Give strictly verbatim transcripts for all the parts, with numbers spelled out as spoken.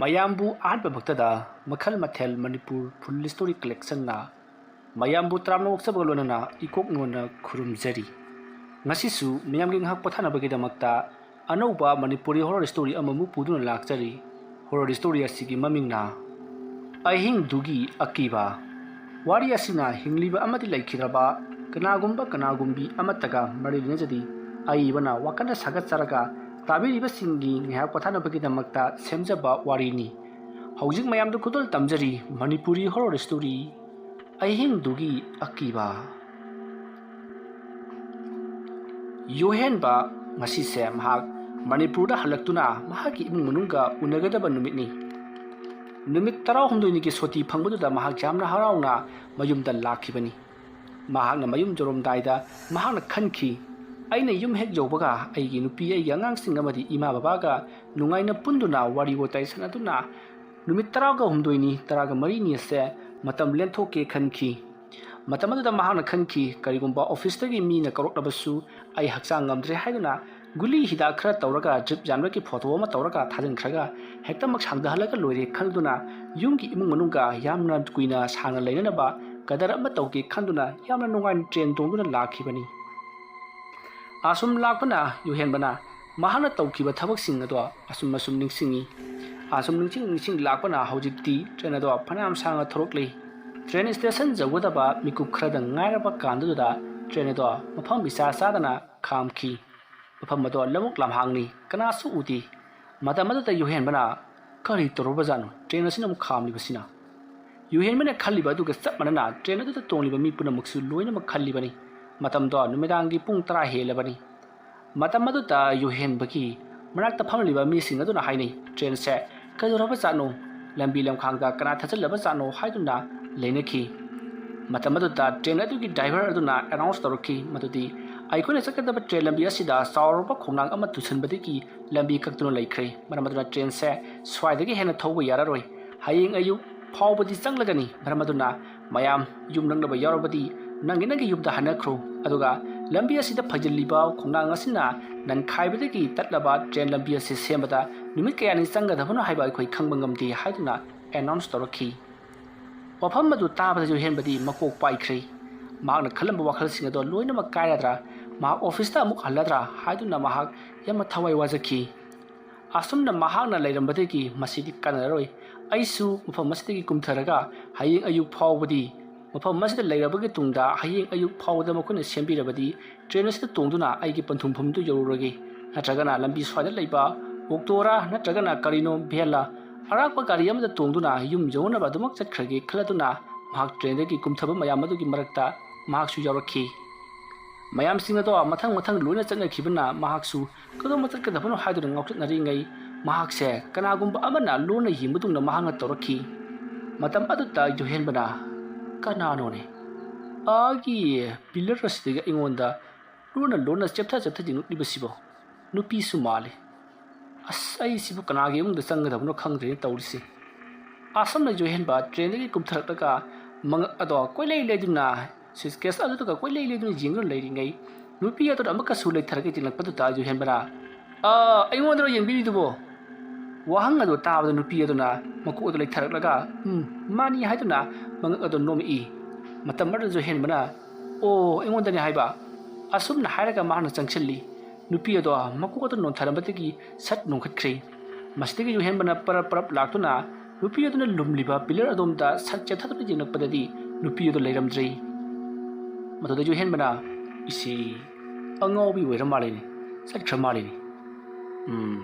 ꯃꯌꯥꯝꯕꯨ ꯑꯍꯥꯟꯕꯃꯛꯇꯗ ꯃꯈꯜ ꯃꯊꯦꯜ ꯃꯅꯤꯄꯨꯔ ꯐꯨꯜ ꯁ꯭ꯇꯣꯔꯤ ꯀꯂꯦꯛꯁꯟꯅ ꯃꯌꯥꯝꯕꯨ ꯇꯔꯥꯝꯅ ꯑꯣꯛꯆꯕꯒ ꯂꯣꯏꯅꯅ ꯏꯀꯣꯛ ꯅꯣꯟꯅ ꯈꯨꯔꯨꯝꯖꯔꯤ꯫ ꯉꯁꯤꯁꯨ ꯃꯤꯌꯥꯝꯒꯤ ꯉꯥꯏꯍꯥꯛ ꯄꯣꯊꯥꯅꯕꯒꯤꯗꯃꯛꯇ ꯑꯅꯧꯕ ꯃꯅꯤꯄꯨꯔꯤ ꯍꯣꯔꯔ ꯁ꯭ꯇꯣꯔꯤ ꯑꯃꯃꯨꯛ ꯄꯨꯗꯨꯅ ꯂꯥꯛꯆꯔꯤ꯫ ꯍꯣꯔꯔ ꯁ꯭ꯇꯣꯔꯤ ꯑꯁꯤꯒꯤ ꯃꯃꯤꯡꯅ ꯑꯍꯤꯡꯗꯨꯒꯤ ꯑꯀꯤꯕ꯫ ꯋꯥꯔꯤ ꯑꯁꯤꯅ ꯍꯤꯡꯂꯤꯕ ꯑꯃꯗꯤ ꯂꯩꯈꯤꯗ꯭ꯔꯕ ꯀꯅꯥꯒꯨꯝꯕ ꯀꯅꯥꯒꯨꯝꯕꯤ ꯑꯃꯠꯇꯒ ꯃꯔꯤ ꯂꯩꯅꯖꯗꯦ꯫ ꯑꯏꯕꯅ ꯋꯥꯈꯜꯅ ꯁꯥꯒꯠꯆꯔꯒ ꯇꯥꯕꯤꯔꯤꯕꯁꯤꯡꯒꯤ ꯉꯥꯏꯍꯥꯛ ꯄꯣꯊꯥꯅꯕꯒꯤꯗꯃꯛꯇ ꯁꯦꯝꯖꯕ ꯋꯥꯔꯤꯅꯤ꯫ ꯍꯧꯖꯤꯛ ꯃꯌꯥꯝꯗ ꯈꯨꯗꯣꯜ ꯇꯝꯖꯔꯤ ꯃꯅꯤꯄꯨꯔꯤ ꯍꯣꯔꯔ ꯁ꯭ꯇꯣꯔꯤ ꯑꯍꯤꯡꯗꯨꯒꯤ ꯑꯀꯤꯕ꯫ ꯌꯨꯍꯦꯟꯕ ꯉꯁꯤꯁꯦ ꯃꯍꯥꯛ ꯃꯅꯤꯄꯨꯔꯗ ꯍꯜꯂꯛꯇꯨꯅ ꯃꯍꯥꯛꯀꯤ ꯏꯃꯨꯡ ꯃꯅꯨꯡꯒ ꯎꯅꯒꯗꯕ ꯅꯨꯃꯤꯠꯅꯤ꯫ ꯅꯨꯃꯤꯠ ꯇꯔꯥꯍꯨꯝꯗꯣꯏꯅꯤꯒꯤ ꯁꯨꯇꯤ ꯐꯪꯕꯗꯨꯗ ꯃꯍꯥꯛ ꯌꯥꯝꯅ ꯍꯔꯥꯎꯅ ꯃꯌꯨꯝꯗ ꯂꯥꯛꯈꯤꯕꯅꯤ꯫ ꯃꯍꯥꯛꯅ ꯃꯌꯨꯝ ꯌꯧꯔꯝꯗꯥꯏꯗ ꯃꯍꯥꯛꯅ ꯈꯟꯈꯤ, "ꯑꯩꯅ ꯌꯨꯝ ꯍꯦꯛ ꯌꯧꯕꯒ ꯑꯩꯒꯤ ꯅꯨꯄꯤ, ꯑꯩꯒꯤ ꯑꯉꯥꯡꯁꯤꯡ ꯑꯃꯗꯤ ꯏꯃꯥ ꯕꯕꯥꯒ ꯅꯨꯡꯉꯥꯏꯅ ꯄꯨꯟꯗꯨꯅ ꯋꯥꯔꯤ ꯋꯥꯇꯥꯏ ꯁꯥꯟꯅꯗꯨꯅ ꯅꯨꯃꯤꯠ ꯇꯔꯥꯒ ꯍꯨꯝꯗꯣꯏꯅꯤ, ꯇꯔꯥꯒ ꯃꯔꯤꯅꯤ ꯑꯁꯦ ꯃꯇꯝ ꯂꯦꯟꯊꯣꯛꯀꯦ" ꯈꯟꯈꯤ꯫ ꯃꯇꯝ ꯑꯗꯨꯗ ꯃꯍꯥꯛꯅ ꯈꯟꯈꯤ, "ꯀꯔꯤꯒꯨꯝꯕ ꯑꯣꯐꯤꯁꯇꯒꯤ ꯃꯤꯅ ꯀꯧꯔꯛꯂꯕꯁꯨ ꯑꯩ ꯍꯛꯆꯥꯡ ꯉꯝꯗ꯭ꯔꯦ" ꯍꯥꯏꯗꯨꯅ ꯒꯨꯂꯤ ꯍꯤꯗꯥꯛ ꯈꯔ ꯇꯧꯔꯒ ꯗ꯭ꯔꯤꯞ ꯌꯥꯟꯕꯒꯤ ꯐꯣꯇꯣ ꯑꯃ ꯇꯧꯔꯒ ꯊꯥꯖꯤꯟꯈ꯭ꯔꯒ ꯍꯦꯛꯇꯃꯛ ꯁꯥꯡꯊꯍꯜꯂꯒ ꯂꯣꯏꯔꯦ ꯈꯟꯗꯨꯅ ꯌꯨꯝꯒꯤ ꯏꯃꯨꯡ ꯃꯅꯨꯡꯒ ꯌꯥꯝꯅ ꯀꯨꯏꯅ ꯁꯥꯡꯅ ꯂꯩꯅꯅꯕ ꯀꯗꯔ ꯑꯃ ꯇꯧꯒꯦ ꯈꯟꯗꯨꯅ ꯌꯥꯝꯅ ꯅꯨꯡꯉꯥꯏꯅ ꯇ꯭ꯔꯦꯟ ꯇꯣꯡꯗꯨꯅ ꯂꯥꯛꯈꯤꯕꯅꯤ꯫ ꯑꯁꯨꯝ ꯂꯥꯛꯄꯅ ꯌꯨꯍꯦꯟꯕꯅ ꯃꯍꯥꯛꯅ ꯇꯧꯈꯤꯕ ꯊꯕꯛꯁꯤꯡ ꯑꯗꯣ ꯑꯁꯨꯝ ꯑꯁꯨꯝ ꯅꯤꯡꯁꯤꯡꯉꯤ꯫ ꯑꯁꯨꯝ ꯅꯤꯡꯁꯤꯡ ꯅꯤꯡꯁꯤꯡ ꯂꯥꯛꯄꯅ ꯍꯧꯖꯤꯛꯇꯤ ꯇ꯭ꯔꯦꯟ ꯑꯗꯣ ꯐꯅꯌꯥꯝ ꯁꯥꯡꯅ ꯊꯧꯔꯛꯂꯤ꯫ ꯇ꯭ꯔꯦꯟ ꯁ꯭ꯇꯦꯁꯟ ꯌꯧꯒꯗꯕ ꯃꯤꯀꯨꯞ ꯈꯔꯗ ꯉꯥꯏꯔꯕ ꯀꯥꯟꯗꯨꯗ ꯇ꯭ꯔꯦꯟ ꯑꯗꯣ ꯃꯐꯝ ꯏꯆꯥ ꯆꯥꯗꯅ ꯈꯥꯝꯈꯤ꯫ ꯃꯐꯝ ꯑꯗꯣ ꯂꯧꯕꯨꯛ ꯂꯝꯍꯥꯡꯅꯤ, ꯀꯅꯥꯁꯨ ꯎꯗꯦ꯫ ꯃꯇꯝ ꯑꯗꯨꯗ ꯌꯨꯍꯦꯟꯕꯅ, "ꯀꯔꯤ ꯇꯧꯔꯕꯖꯥꯠꯅꯣ? ꯇ꯭ꯔꯦꯟ ꯑꯁꯤꯅ ꯑꯃꯨꯛ ꯈꯥꯝꯂꯤꯕꯁꯤꯅ?" ꯌꯨꯍꯦꯟꯕꯅ ꯈꯜꯂꯤꯕ ꯑꯗꯨꯒ ꯆꯞ ꯃꯥꯟꯅꯅ ꯇ꯭ꯔꯦꯟ ꯑꯗꯨꯗ ꯇꯣꯡꯂꯤꯕ ꯃꯤ ꯄꯨꯝꯅꯃꯛꯁꯨ ꯂꯣꯏꯅꯃꯛ ꯈꯜꯂꯤꯕꯅꯤ꯫ ꯃꯇꯝꯗꯣ ꯅꯨꯃꯤꯗꯥꯡꯒꯤ ꯄꯨꯡ ꯇꯔꯥ ꯍꯦꯜꯂꯕꯅꯤ꯫ ꯃꯇꯝ ꯑꯗꯨꯗ ꯌꯨꯍꯦꯟꯕꯒꯤ ꯃꯅꯥꯛꯇ ꯐꯝꯂꯤꯕ ꯃꯤꯁꯤꯡ ꯑꯗꯨꯅ ꯍꯥꯏꯅꯩ, "ꯇ꯭ꯔꯦꯟꯁꯦ ꯀꯩꯗꯧꯔꯕꯖꯥꯠꯅꯣ? ꯂꯝꯕꯤ ꯂꯝꯈꯥꯡꯗ ꯀꯅꯥ ꯊꯠꯆꯜꯂꯕꯖꯥꯠꯅꯣ?" ꯍꯥꯏꯗꯨꯅ ꯂꯩꯅꯈꯤ꯫ ꯃꯇꯝ ꯑꯗꯨꯗ ꯇ꯭ꯔꯦꯟ ꯑꯗꯨꯒꯤ ꯗ꯭ꯔꯥꯏꯚꯔ ꯑꯗꯨꯅ ꯑꯦꯅꯥꯎꯟꯁ ꯇꯧꯔꯛꯈꯤ ꯃꯗꯨꯗꯤ, "ꯑꯩꯈꯣꯏꯅ ꯆꯠꯀꯗꯕ ꯇ꯭ꯔꯦꯟ ꯂꯝꯕꯤ ꯑꯁꯤꯗ ꯆꯥꯎꯔꯕ ꯈꯣꯡꯅꯥꯡ ꯑꯃ ꯇꯨꯁꯟꯕꯗꯒꯤ ꯂꯝꯕꯤ ꯀꯛꯇꯨꯅ ꯂꯩꯈ꯭ꯔꯦ꯫ ꯃꯔꯝ ꯑꯗꯨꯅ ꯇ꯭ꯔꯦꯟꯁꯦ ꯁ꯭ꯋꯥꯏꯗꯒꯤ ꯍꯦꯟꯅ ꯊꯧꯕ ꯌꯥꯔꯔꯣꯏ꯫ ꯍꯌꯦꯡ ꯑꯌꯨꯛ ꯐꯥꯎꯕꯗꯤ ꯆꯪꯂꯒꯅꯤ꯫ ꯃꯔꯝ ꯑꯗꯨꯅ ꯃꯌꯥꯝ ꯌꯨꯝ ꯅꯛꯅꯕ ꯌꯥꯎꯔꯕꯗꯤ ꯅꯪꯒꯤ ꯅꯪꯒꯤ ꯌꯨꯝꯗ ꯍꯟꯅꯈ꯭ꯔꯣ꯫ ꯑꯗꯨꯒ ꯂꯝꯕꯤ ꯑꯁꯤꯗ ꯐꯩꯖꯤꯜꯂꯤꯕ ꯈꯣꯡꯅꯥꯡ ꯑꯁꯤꯅ ꯅꯟꯈꯥꯏꯕꯗꯒꯤ ꯇꯠꯂꯕ ꯇ꯭ꯔꯦꯟ ꯂꯝꯕꯤ ꯑꯁꯤ ꯁꯦꯝꯕꯗ ꯅꯨꯃꯤꯠ ꯀꯌꯥꯅꯤ ꯆꯪꯒꯗꯕꯅꯣ ꯍꯥꯏꯕ ꯑꯩꯈꯣꯏ ꯈꯪꯕ ꯉꯝꯗꯦ" ꯍꯥꯏꯗꯨꯅ ꯑꯦꯅꯥꯎꯟꯁ ꯇꯧꯔꯛꯈꯤ꯫ ꯋꯥꯐꯝ ꯑꯗꯨ ꯇꯥꯕꯗ ꯌꯨꯍꯦꯟꯕꯗꯤ ꯃꯀꯣꯛ ꯄꯥꯏꯈ꯭ꯔꯦ꯫ ꯃꯍꯥꯛꯅ ꯈꯜꯂꯝꯕ ꯋꯥꯈꯜꯁꯤꯡ ꯑꯗꯣ ꯂꯣꯏꯅꯃꯛ ꯀꯥꯏꯔꯗ꯭ꯔꯥ, ꯃꯍꯥꯛ ꯑꯣꯐꯤꯁꯇ ꯑꯃꯨꯛ ꯍꯜꯂꯗ꯭ꯔꯥ ꯍꯥꯏꯗꯨꯅ ꯃꯍꯥꯛ ꯌꯥꯝꯅ ꯊꯋꯥꯏ ꯋꯥꯖꯈꯤ꯫ ꯑꯁꯨꯝꯅ ꯃꯍꯥꯛꯅ ꯂꯩꯔꯝꯕꯗꯒꯤ ꯃꯁꯤꯗꯤ ꯀꯥꯟꯅꯔꯔꯣꯏ꯫ ꯑꯩꯁꯨ ꯃꯐꯝ ꯑꯁꯤꯗꯒꯤ ꯀꯨꯝꯊꯔꯒ ꯍꯌꯦꯡ ꯑꯌꯨꯛ ꯐꯥꯎꯕꯗꯤ, ꯃꯐꯝ ꯑꯁꯤꯗ ꯂꯩꯔꯕꯒꯤ ꯇꯨꯡꯗ ꯍꯌꯦꯡ ꯑꯌꯨꯛ ꯐꯥꯎꯕꯗ ꯃꯈꯣꯏꯅ ꯁꯦꯝꯕꯤꯔꯕꯗꯤ ꯇ꯭ꯔꯦꯟ ꯑꯁꯤꯗ ꯇꯣꯡꯗꯨꯅ ꯑꯩꯒꯤ ꯄꯟꯊꯨꯡꯐꯝꯗꯨ ꯌꯧꯔꯨꯔꯒꯦ꯫ ꯅꯠꯇ꯭ꯔꯒꯅ ꯂꯝꯕꯤ ꯁ꯭ꯋꯥꯏꯗ ꯂꯩꯕ ꯑꯣꯛꯇꯣꯔꯥ ꯅꯠꯇ꯭ꯔꯒꯅ ꯀꯔꯤꯅꯣ ꯚꯦꯟꯂꯥ ꯑꯔꯥꯛꯄ ꯒꯥꯔꯤ ꯑꯃꯗ ꯇꯣꯡꯗꯨꯅ ꯌꯨꯝ ꯌꯧꯅꯕ ꯑꯗꯨꯃꯛ ꯆꯠꯈ꯭ꯔꯒꯦ ꯈꯜꯂꯗꯨꯅ ꯃꯍꯥꯛ ꯇ꯭ꯔꯦꯟꯗꯒꯤ ꯀꯨꯝꯊꯕ ꯃꯌꯥꯝ ꯑꯗꯨꯒꯤ ꯃꯔꯛꯇ ꯃꯍꯥꯛꯁꯨ ꯌꯥꯎꯔꯛꯈꯤ꯫ ꯃꯌꯥꯝꯁꯤꯡ ꯑꯗꯣ ꯃꯊꯪ ꯃꯊꯪ ꯂꯣꯏꯅ ꯆꯠꯅꯈꯤꯕꯅ ꯃꯍꯥꯛꯁꯨ ꯀꯗꯣꯝꯗ ꯆꯠꯀꯗꯕꯅꯣ ꯍꯥꯏꯗꯨꯅ ꯉꯥꯎꯆꯠꯅꯔꯤꯉꯩ ꯃꯍꯥꯛꯁꯦ ꯀꯅꯥꯒꯨꯝꯕ ꯑꯃꯅ ꯂꯣꯟꯅ ꯌꯦꯡꯕꯗꯧꯅ ꯃꯍꯥꯛꯅ ꯇꯧꯔꯛꯈꯤ꯫ ꯃꯇꯝ ꯑꯗꯨꯗ ꯌꯨꯍꯦꯟꯕꯅ, "ꯀꯅꯥꯅꯣꯅꯦ? ꯑꯥꯒꯤ ꯄꯤꯂꯔ ꯑꯁꯤꯗꯒꯤ ꯑꯩꯉꯣꯟꯗ ꯂꯣꯟꯅ ꯂꯣꯟꯅ ꯆꯦꯞꯊ ꯆꯦꯞꯊ ꯌꯦꯡꯂꯛꯂꯤꯕꯁꯤꯕꯣ? ꯅꯨꯄꯤꯁꯨ ꯃꯥꯜꯂꯤ꯫ ꯑꯁ, ꯑꯩꯁꯤꯕꯨ ꯀꯅꯥꯒꯤ ꯏꯃꯨꯡꯗ ꯆꯪꯒꯗꯕꯅꯣ ꯈꯪꯗ꯭ꯔꯦꯅꯦ ꯇꯧꯔꯤꯁꯦ꯫" ꯑꯁꯨꯝꯅ ꯌꯨꯍꯦꯟꯕ ꯇ꯭ꯔꯦꯟꯗꯒꯤ ꯀꯨꯝꯊꯔꯛꯂꯒ ꯃꯉꯛ ꯑꯗꯣ ꯀꯣꯏꯂꯩ ꯂꯩꯗꯨꯅ ꯁꯨꯏꯠꯀꯦꯁ ꯑꯗꯨꯗꯨꯒ ꯀꯣꯏꯂꯩ ꯂꯩꯗꯨꯅ ꯌꯦꯡꯗꯨꯅ ꯂꯩꯔꯤꯉꯩ ꯅꯨꯄꯤ ꯑꯗꯨꯅ ꯑꯃꯨꯛꯀꯁꯨ ꯂꯩꯊꯔꯒ ꯌꯦꯡꯂꯛꯄꯗꯨꯗ ꯌꯨꯍꯦꯟꯕꯅ, "ꯑꯥ, ꯑꯩꯉꯣꯟꯗꯔꯣ ꯌꯦꯡꯕꯤꯔꯤꯗꯨꯕꯣ?" ꯋꯥꯍꯪ ꯑꯗꯨ ꯇꯥꯕꯗ ꯅꯨꯄꯤ ꯑꯗꯨꯅ ꯃꯀꯣꯛ ꯑꯗꯨ ꯂꯩꯊꯔꯛꯂꯒ, "ꯎꯝ, ꯃꯥꯅꯤ" ꯍꯥꯏꯗꯨꯅ ꯃꯉꯛ ꯑꯗꯨ ꯅꯣꯝꯃꯛꯏ꯫ ꯃꯇꯝ ꯑꯗꯨꯗ ꯌꯨꯍꯦꯟꯕꯅ, "ꯑꯣ, ꯑꯩꯉꯣꯟꯗꯅꯤ ꯍꯥꯏꯕ?" ꯑꯁꯨꯝꯅ ꯍꯥꯏꯔꯒ ꯃꯍꯥꯛꯅ ꯆꯪꯁꯤꯜꯂꯤ꯫ ꯅꯨꯄꯤ ꯑꯗꯣ ꯃꯀꯣꯛ ꯑꯗꯨ ꯅꯣꯟꯊꯔꯝꯕꯗꯒꯤ ꯁꯠ ꯅꯣꯡꯈꯠꯈ꯭ꯔꯦ꯫ ꯃꯁꯤꯗꯒꯤ ꯌꯨꯍꯦꯟꯕꯅ ꯄꯔꯞ ꯄꯔꯞ ꯂꯥꯛꯇꯨꯅ ꯅꯨꯄꯤ ꯑꯗꯨꯅ ꯂꯨꯝꯂꯤꯕ ꯄꯤꯂꯔ ꯑꯗꯣꯝꯗ ꯁꯠ ꯆꯦꯞꯊꯗꯨꯅ ꯌꯦꯡꯂꯛꯄꯗꯗꯤ ꯅꯨꯄꯤ ꯑꯗꯨ ꯂꯩꯔꯝꯗ꯭ꯔꯦ꯫ ꯃꯗꯨꯗ ꯌꯨꯍꯦꯟꯕꯅ, "ꯏꯁꯤ, ꯑꯉꯥꯎꯕꯤ ꯑꯣꯏꯔ ꯃꯥꯜꯂꯤꯅꯦ, ꯆꯠꯈ꯭ꯔ ꯃꯥꯜꯂꯤꯅꯦ꯫ ꯎꯝ,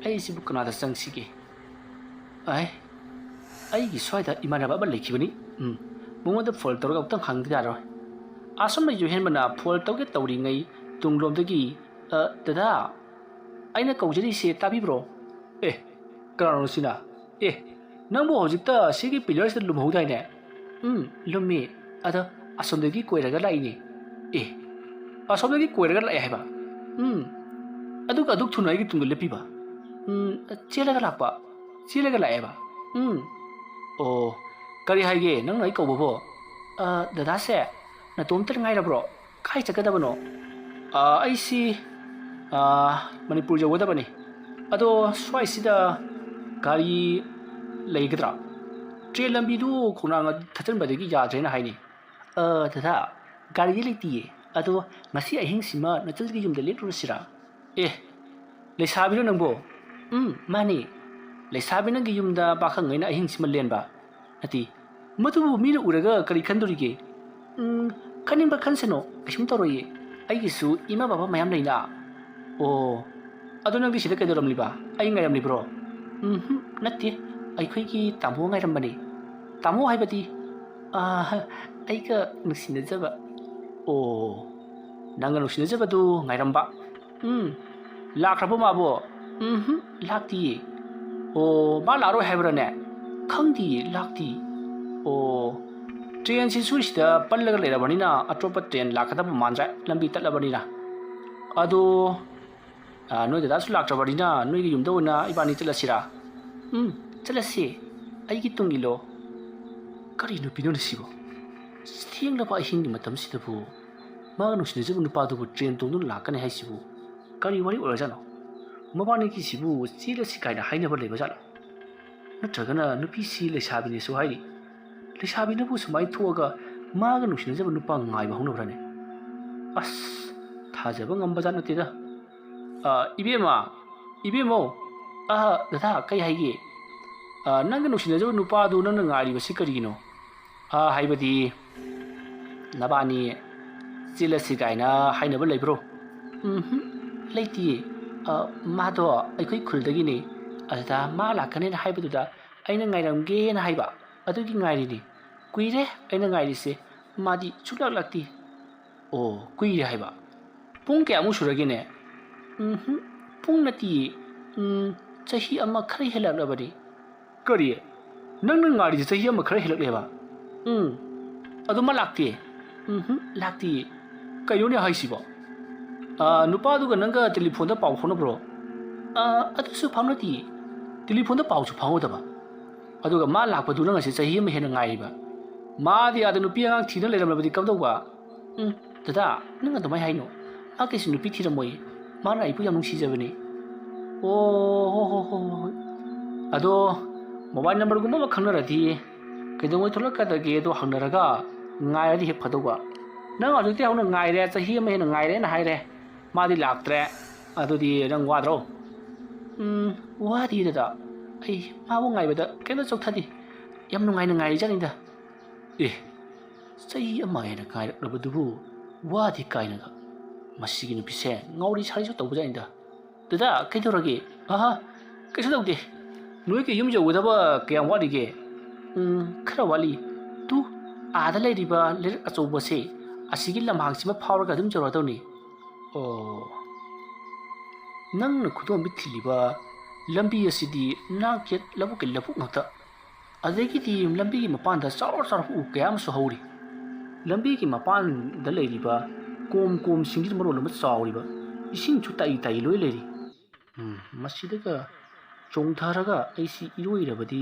ꯑꯩꯁꯤꯕꯨ ꯀꯅꯥꯗ ꯆꯪꯁꯤꯒꯦ? ꯑꯦ, ꯑꯩꯒꯤ ꯁ꯭ꯋꯥꯏꯗ ꯏꯃꯥꯟꯅꯕ ꯑꯃ ꯂꯩꯈꯤꯕꯅꯤ꯫ ꯎꯝ, ꯃꯉꯣꯟꯗ ꯐꯣꯟ ꯇꯧꯔꯒ ꯑꯃꯨꯛꯇꯪ ꯍꯪꯗ ꯌꯥꯔꯣꯏ꯫" ꯑꯁꯨꯝꯅ ꯌꯨꯍꯦꯟꯕꯅ ꯐꯣꯟ ꯇꯧꯒꯦ ꯇꯧꯔꯤꯉꯩ ꯇꯨꯡꯂꯣꯝꯗꯒꯤ, "ꯑ, ꯗꯗꯥ, ꯑꯩꯅ ꯀꯧꯖꯔꯤꯁꯦ ꯇꯥꯕꯤꯕ꯭ꯔꯣ?" "ꯑꯦ, ꯀꯅꯥꯅꯣ ꯁꯤꯅ? ꯑꯦ, ꯅꯪꯕꯨ ꯍꯧꯖꯤꯛꯇ ꯁꯤꯒꯤ ꯄꯤꯂꯔꯁꯤꯗ ꯂꯨꯝꯍꯧꯗꯥꯏꯅꯦ?" "ꯎꯝ, ꯂꯨꯝꯃꯤ꯫ ꯑꯗꯣ ꯑꯁꯣꯝꯗꯒꯤ ꯀꯣꯏꯔꯒ ꯂꯥꯛꯏꯅꯦ꯫" "ꯑꯦ, ꯑꯁꯣꯝꯗꯒꯤ ꯀꯣꯏꯔꯒ ꯂꯥꯛꯑꯦ ꯍꯥꯏꯕ?" "ꯎꯝ꯫ ꯑꯗꯨꯒ ꯑꯗꯨꯛ ꯊꯨꯅ ꯑꯩꯒꯤ ꯇꯨꯡꯗ ꯂꯦꯞꯄꯤꯕ?" "ꯎꯝ, ꯆꯦꯜꯂꯒ ꯂꯥꯛꯄ꯫ ꯆꯦꯜꯂꯒ ꯂꯥꯛꯑꯦꯕ꯫" "ꯎꯝ꯫ ꯑꯣ, ꯀꯔꯤ ꯍꯥꯏꯒꯦ ꯅꯪꯅ ꯑꯩ ꯀꯧꯕꯕꯣ?" "ꯑ, ꯗꯗꯥꯁꯦ, ꯅꯇꯣꯝꯇ ꯉꯥꯏꯔꯕ꯭ꯔꯣ? ꯀꯥꯏ ꯆꯠꯀꯗꯕꯅꯣ? ꯑ, ꯑꯩꯁꯤ, ꯑ, ꯃꯅꯤꯄꯨꯔ ꯌꯧꯒꯗꯕꯅꯤ꯫ ꯑꯗꯣ ꯁ꯭ꯋꯥꯏꯁꯤꯗ ꯒꯥꯔꯤ ꯂꯩꯒꯗ꯭ꯔꯥ? ꯇ꯭ꯔꯦꯟ ꯂꯝꯕꯤꯗꯨ ꯈꯣꯡꯅꯥꯡ ꯊꯠꯆꯟꯕꯗꯒꯤ ꯌꯥꯗ꯭ꯔꯦꯅ ꯍꯥꯏꯅꯤ꯫ ꯑ, ꯗꯗꯥ, ꯒꯥꯔꯤꯗꯤ ꯂꯩꯇꯤꯌꯦ꯫ ꯑꯗꯣ ꯉꯁꯤ ꯑꯍꯤꯡꯁꯤꯃ ꯅꯆꯜꯒꯤ ꯌꯨꯝꯗ ꯂꯦꯛꯂꯨꯔꯁꯤꯔꯥ? ꯑꯦ, ꯂꯩꯁꯥꯕꯤꯔꯣ ꯅꯪꯕꯣ? ꯎꯝ, ꯃꯥꯅꯦ꯫ ꯂꯩꯁꯥꯕꯤ ꯅꯪꯒꯤ ꯌꯨꯝꯗ ꯄꯥꯈꯪꯉꯩꯅ ꯑꯍꯤꯡꯁꯤꯃ ꯂꯦꯟꯕ? ꯅꯠꯇꯦ, ꯃꯗꯨꯕꯨ ꯃꯤꯅ ꯎꯔꯒ ꯀꯔꯤ ꯈꯟꯗꯣꯔꯤꯒꯦ? ꯎꯝ, ꯈꯟꯅꯤꯡꯕ ꯈꯟꯁꯅꯨ, ꯀꯩꯁꯨꯝ ꯇꯧꯔꯣꯏꯌꯦ꯫ ꯑꯩꯒꯤꯁꯨ ꯏꯃꯥ ꯕꯕꯥ ꯃꯌꯥꯝ ꯂꯩꯅ꯫ ꯑꯣ, ꯑꯗꯣ ꯅꯪꯗꯤ ꯁꯤꯗ ꯀꯩꯗꯧꯔꯝꯂꯤꯕ? ꯑꯩ ꯉꯥꯏꯔꯝꯂꯤꯕ꯭ꯔꯣ? ꯎꯝꯍꯨꯝ, ꯅꯠꯇꯦ, ꯑꯩꯈꯣꯏꯒꯤ ꯇꯥꯃꯣ ꯉꯥꯏꯔꯝꯕꯅꯤ꯫ ꯇꯥꯃꯣ ꯍꯥꯏꯕꯗꯤ? ꯑꯥ, ꯑꯩꯒ ꯅꯨꯡꯁꯤꯅꯖꯕ꯫ ꯑꯣ, ꯅꯪꯒ ꯅꯨꯡꯁꯤꯅꯖꯕꯗꯨ ꯉꯥꯏꯔꯝꯕ꯫ ꯎꯝ, ꯂꯥꯛꯈ꯭ꯔꯕꯣ ꯃꯥꯕꯣ? ꯎꯝꯍꯨꯝ, ꯂꯥꯛꯇꯤꯌꯦ꯫ ꯑꯣ, ꯃꯥ ꯂꯥꯛꯑꯔꯣꯏ ꯍꯥꯏꯕ꯭ꯔꯥꯅꯦ? ꯈꯪꯗꯤꯌꯦ, ꯂꯥꯛꯇꯤ꯫ ꯑꯣ, ꯇ꯭ꯔꯦꯟꯁꯤꯁꯨ ꯁꯤꯗ ꯄꯜꯂꯒ ꯂꯩꯔꯕꯅꯤꯅ ꯑꯇꯣꯞꯄ ꯇ꯭ꯔꯦꯟ ꯂꯥꯛꯀꯗꯕ ꯃꯥꯟꯗ꯭ꯔꯦ, ꯂꯝꯕꯤ ꯇꯠꯂꯕꯅꯤꯅ꯫ ꯑꯗꯣ, ꯑ, ꯅꯣꯏ ꯗꯗꯥꯁꯨ ꯂꯥꯛꯇ꯭ꯔꯕꯅꯤꯅ ꯅꯣꯏꯒꯤ ꯌꯨꯝꯗ ꯑꯣꯏꯅ ꯏꯕꯥꯅꯤ ꯆꯠꯂꯁꯤꯔꯥ? ꯎꯝ, ꯆꯠꯂꯁꯤ꯫ ꯑꯩꯒꯤ ꯇꯨꯡ ꯏꯜꯂꯣ꯫ ꯀꯔꯤ ꯅꯨꯄꯤꯅꯣꯅꯦ ꯁꯤꯕꯣ? ꯊꯦꯡꯂꯕ ꯑꯍꯤꯡꯒꯤ ꯃꯇꯝꯁꯤꯗꯕꯨ ꯃꯥꯒ ꯅꯨꯡꯁꯤꯅꯖꯕ ꯅꯨꯄꯥꯗꯨꯕꯨ ꯇ꯭ꯔꯦꯟ ꯇꯣꯡꯗꯨꯅ ꯂꯥꯛꯀꯅꯤ ꯍꯥꯏꯁꯤꯕꯨ ꯀꯔꯤ ꯋꯥꯔꯤ ꯑꯣꯏꯔꯖꯥꯠꯅꯣ? ꯃꯕꯥꯅꯤꯒꯤꯁꯤꯕꯨ ꯆꯦꯜꯂꯁꯤ ꯀꯥꯏꯅ ꯍꯥꯏꯅꯕ ꯂꯩꯕꯖꯥꯠꯂꯣ? ꯅꯠꯇ꯭ꯔꯒꯅ ꯅꯨꯄꯤꯁꯤ ꯂꯩꯁꯥꯕꯤꯅꯦꯁꯨ ꯍꯥꯏꯔꯤ꯫ ꯂꯩꯁꯥꯕꯤꯅꯕꯨ ꯁꯨꯃꯥꯏꯅ ꯊꯣꯛꯑꯒ ꯃꯥꯒ ꯅꯨꯡꯁꯤꯅꯖꯕ ꯅꯨꯄꯥ ꯉꯥꯏꯕ ꯍꯧꯅꯕ꯭ꯔꯅꯦ? ꯑꯁ, ꯊꯥꯖꯕ ꯉꯝꯕꯖꯥꯠ ꯅꯠꯇꯦꯗ꯫ ꯑ, ꯏꯕꯦꯝꯃ, ꯏꯕꯦꯝꯃꯧ, ꯑ, ꯗꯗꯥ, ꯀꯩ ꯍꯥꯏꯒꯦ? ꯑ, ꯅꯪꯒ ꯅꯨꯡꯁꯤꯅꯖꯕ ꯅꯨꯄꯥꯗꯨ ꯅꯪꯅ ꯉꯥꯏꯔꯤꯕꯁꯤ ꯀꯔꯤꯒꯤꯅꯣ? ꯑ, ꯍꯥꯏꯕꯗꯤ, ꯅꯕꯥꯅꯤ ꯆꯦꯜꯂꯁꯤ ꯀꯥꯏꯅ ꯍꯥꯏꯅꯕ ꯂꯩꯕ꯭ꯔꯣ? ꯎꯝꯍꯨꯝ, ꯂꯩꯇꯤꯌꯦ꯫ ꯑ, ꯃꯥꯗꯣ ꯑꯩꯈꯣꯏ ꯈꯨꯜꯗꯒꯤꯅꯦ꯫ ꯑꯗꯨꯗ ꯃꯥ ꯂꯥꯛꯀꯅꯦꯅ ꯍꯥꯏꯕꯗꯨꯗ ꯑꯩꯅ ꯉꯥꯏꯔꯝꯒꯦꯅ ꯍꯥꯏꯕ, ꯑꯗꯨꯒꯤ ꯉꯥꯏꯔꯤꯅꯤ꯫ ꯀꯨꯏꯔꯦ ꯑꯩꯅ ꯉꯥꯏꯔꯤꯁꯦ, ꯃꯥꯗꯤ ꯁꯨꯡꯂꯥꯛ ꯂꯥꯛꯇꯦ꯫ ꯑꯣ, ꯀꯨꯏꯔꯦ ꯍꯥꯏꯕ? ꯄꯨꯡ ꯀꯌꯥꯃꯨꯛ ꯁꯨꯔꯒꯦꯅꯦ? ꯎꯝꯍꯨꯝ, ꯄꯨꯡ ꯅꯠꯇꯤꯌꯦ꯫ ꯎꯝ, ꯆꯍꯤ ꯑꯃ ꯈꯔ ꯍꯦꯜꯂꯛꯂꯕꯅꯤ꯫ ꯀꯔꯤ? ꯅꯪꯅ ꯉꯥꯏꯔꯤꯁꯦ ꯆꯍꯤ ꯑꯃ ꯈꯔ ꯍꯦꯜꯂꯛꯂꯦꯕ? ꯎꯝ꯫ ꯑꯗꯨ ꯃꯥ ꯂꯥꯛꯇꯦ? ꯎꯝꯍꯨꯝ, ꯂꯥꯛꯇꯤꯌꯦ꯫ ꯀꯩꯅꯣꯅꯦ ꯍꯥꯏꯁꯤꯕꯣ? ꯑ, ꯅꯨꯄꯥꯗꯨꯒ ꯅꯪꯒ ꯇꯦꯂꯤꯐꯣꯟꯗ ꯄꯥꯎ ꯐꯥꯎꯅꯕ꯭ꯔꯣ? ꯑ, ꯑꯗꯨꯁꯨ ꯐꯥꯎꯅꯗꯤꯌꯦ꯫ ꯇꯦꯂꯤꯐꯣꯟꯗ ꯄꯥꯎꯁꯨ ꯐꯥꯎꯅꯗꯕ? ꯑꯗꯨꯒ ꯃꯥ ꯂꯥꯛꯄꯗꯨ ꯅꯪ ꯉꯁꯤ ꯆꯍꯤ ꯑꯃ ꯍꯦꯟꯅ ꯉꯥꯏꯔꯤꯕ? ꯃꯥꯗꯤ ꯑꯥꯗ ꯅꯨꯄꯤ ꯑꯉꯥꯡ ꯊꯤꯅ ꯂꯩꯔꯝꯂꯕꯗꯤ ꯀꯝꯗꯧꯕ? ꯎꯝ, "ꯗꯗꯥ, ꯅꯪ ꯑꯗꯨꯃꯥꯏꯅ ꯍꯥꯏꯅꯣ꯫ ꯃꯥ ꯀꯩꯁꯨ ꯅꯨꯄꯤ ꯊꯤꯔꯝꯃꯣꯏ꯫ ꯃꯥꯅ ꯑꯩꯕꯨ ꯌꯥꯝ ꯅꯨꯡꯁꯤꯖꯕꯅꯤ꯫" "ꯑꯣ, ꯍꯣ, ꯍꯣ, ꯍꯣ, ꯍꯣ, ꯍꯣꯏ꯫ ꯑꯗꯣ ꯃꯣꯕꯥꯏꯜ ꯅꯝꯕꯔꯒꯨꯝꯕ ꯑꯃ ꯈꯪꯅꯔꯗꯤ ꯀꯩꯗꯧꯉꯩ ꯊꯣꯛꯂꯛꯀꯗꯒꯦꯗꯣ ꯍꯪꯅꯔꯒ ꯉꯥꯏꯔꯗꯤ ꯍꯦꯛ ꯐꯗꯧꯕ꯫ ꯅꯪ ꯍꯧꯖꯤꯛꯇꯤ ꯍꯧꯅ ꯉꯥꯏꯔꯦ, ꯆꯍꯤ ꯑꯃ ꯍꯦꯟꯅ ꯉꯥꯏꯔꯦꯅ ꯍꯥꯏꯔꯦ꯫ ꯃꯥꯗꯤ ꯂꯥꯛꯇ꯭ꯔꯦ꯫ ꯑꯗꯨꯗꯤ ꯅꯪ ꯋꯥꯗ꯭ꯔꯣ?" "ꯎꯝ, ꯋꯥꯗꯤ ꯗꯗꯥ꯫ ꯑꯩ ꯃꯥꯕꯨ ꯉꯥꯏꯕꯗ ꯀꯩꯝꯇ ꯆꯣꯛꯊꯗꯦ꯫ ꯌꯥꯝ ꯅꯨꯡꯉꯥꯏꯅ ꯉꯥꯏꯔꯤꯖꯥꯠꯅꯤꯗ꯫" "ꯑꯦ, ꯆꯍꯤ ꯑꯃ ꯍꯦꯟꯅ ꯉꯥꯏꯔꯛꯂꯕꯗꯨꯕꯨ ꯋꯥꯗꯤ ꯀꯥꯏꯅꯒ꯫ ꯃꯁꯤꯒꯤ ꯅꯨꯄꯤꯁꯦ ꯉꯥꯎꯔꯤ ꯁꯥꯔꯤꯁꯨ ꯇꯧꯕꯖꯥꯠꯅꯤꯗ꯫" "ꯗꯗꯥ, ꯀꯩꯗꯧꯔꯒꯦ?" "ꯑꯍꯥ, ꯀꯩꯁꯨ ꯇꯧꯗꯦ꯫ ꯅꯣꯏꯒꯤ ꯌꯨꯝ ꯌꯧꯒꯗꯕ ꯀꯌꯥꯝ ꯋꯥꯠꯂꯤꯒꯦ?" "ꯎꯝ, ꯈꯔ ꯋꯥꯠꯂꯤ꯫ ꯇꯨ, ꯑꯥꯗ ꯂꯩꯔꯤꯕ ꯂꯩꯔꯛ ꯑꯆꯧꯕꯁꯦ, ꯑꯁꯤꯒꯤ ꯂꯝꯍꯥꯡꯁꯤꯃ ꯐꯥꯎꯔꯒ ꯑꯗꯨꯝ ꯌꯧꯔꯗꯧꯅꯤ꯫" "ꯑꯣ, ꯅꯪꯅ ꯈꯨꯗꯣꯝꯕꯤ ꯊꯤꯜꯂꯤꯕ ꯂꯝꯕꯤ ꯑꯁꯤꯗꯤ ꯅꯥꯛ ꯌꯦꯠ ꯂꯧꯕꯨꯛꯀꯤ ꯂꯧꯕꯨꯛ ꯉꯥꯛꯇ꯫ ꯑꯗꯒꯤꯗꯤ ꯂꯝꯕꯤꯒꯤ ꯃꯄꯥꯟꯗ ꯆꯥꯎꯔ ꯆꯥꯎꯔꯕ ꯎ ꯀꯌꯥ ꯑꯃꯁꯨ ꯍꯧꯔꯤ꯫ ꯂꯝꯕꯤꯒꯤ ꯃꯄꯥꯟꯗ ꯂꯩꯔꯤꯕ ꯀꯣꯝ ꯀꯣꯝꯁꯤꯡꯁꯤꯅ ꯃꯔꯣꯜ ꯑꯃ ꯆꯥꯎꯔꯤꯕ, ꯏꯁꯤꯡꯁꯨ ꯇꯥꯏ ꯇꯥꯏ ꯂꯣꯏ ꯂꯩꯔꯤ꯫ ꯎꯝ, ꯃꯁꯤꯗꯒ ꯆꯣꯡꯊꯔꯒ ꯑꯩꯁꯤ ꯏꯔꯣꯏꯔꯕꯗꯤ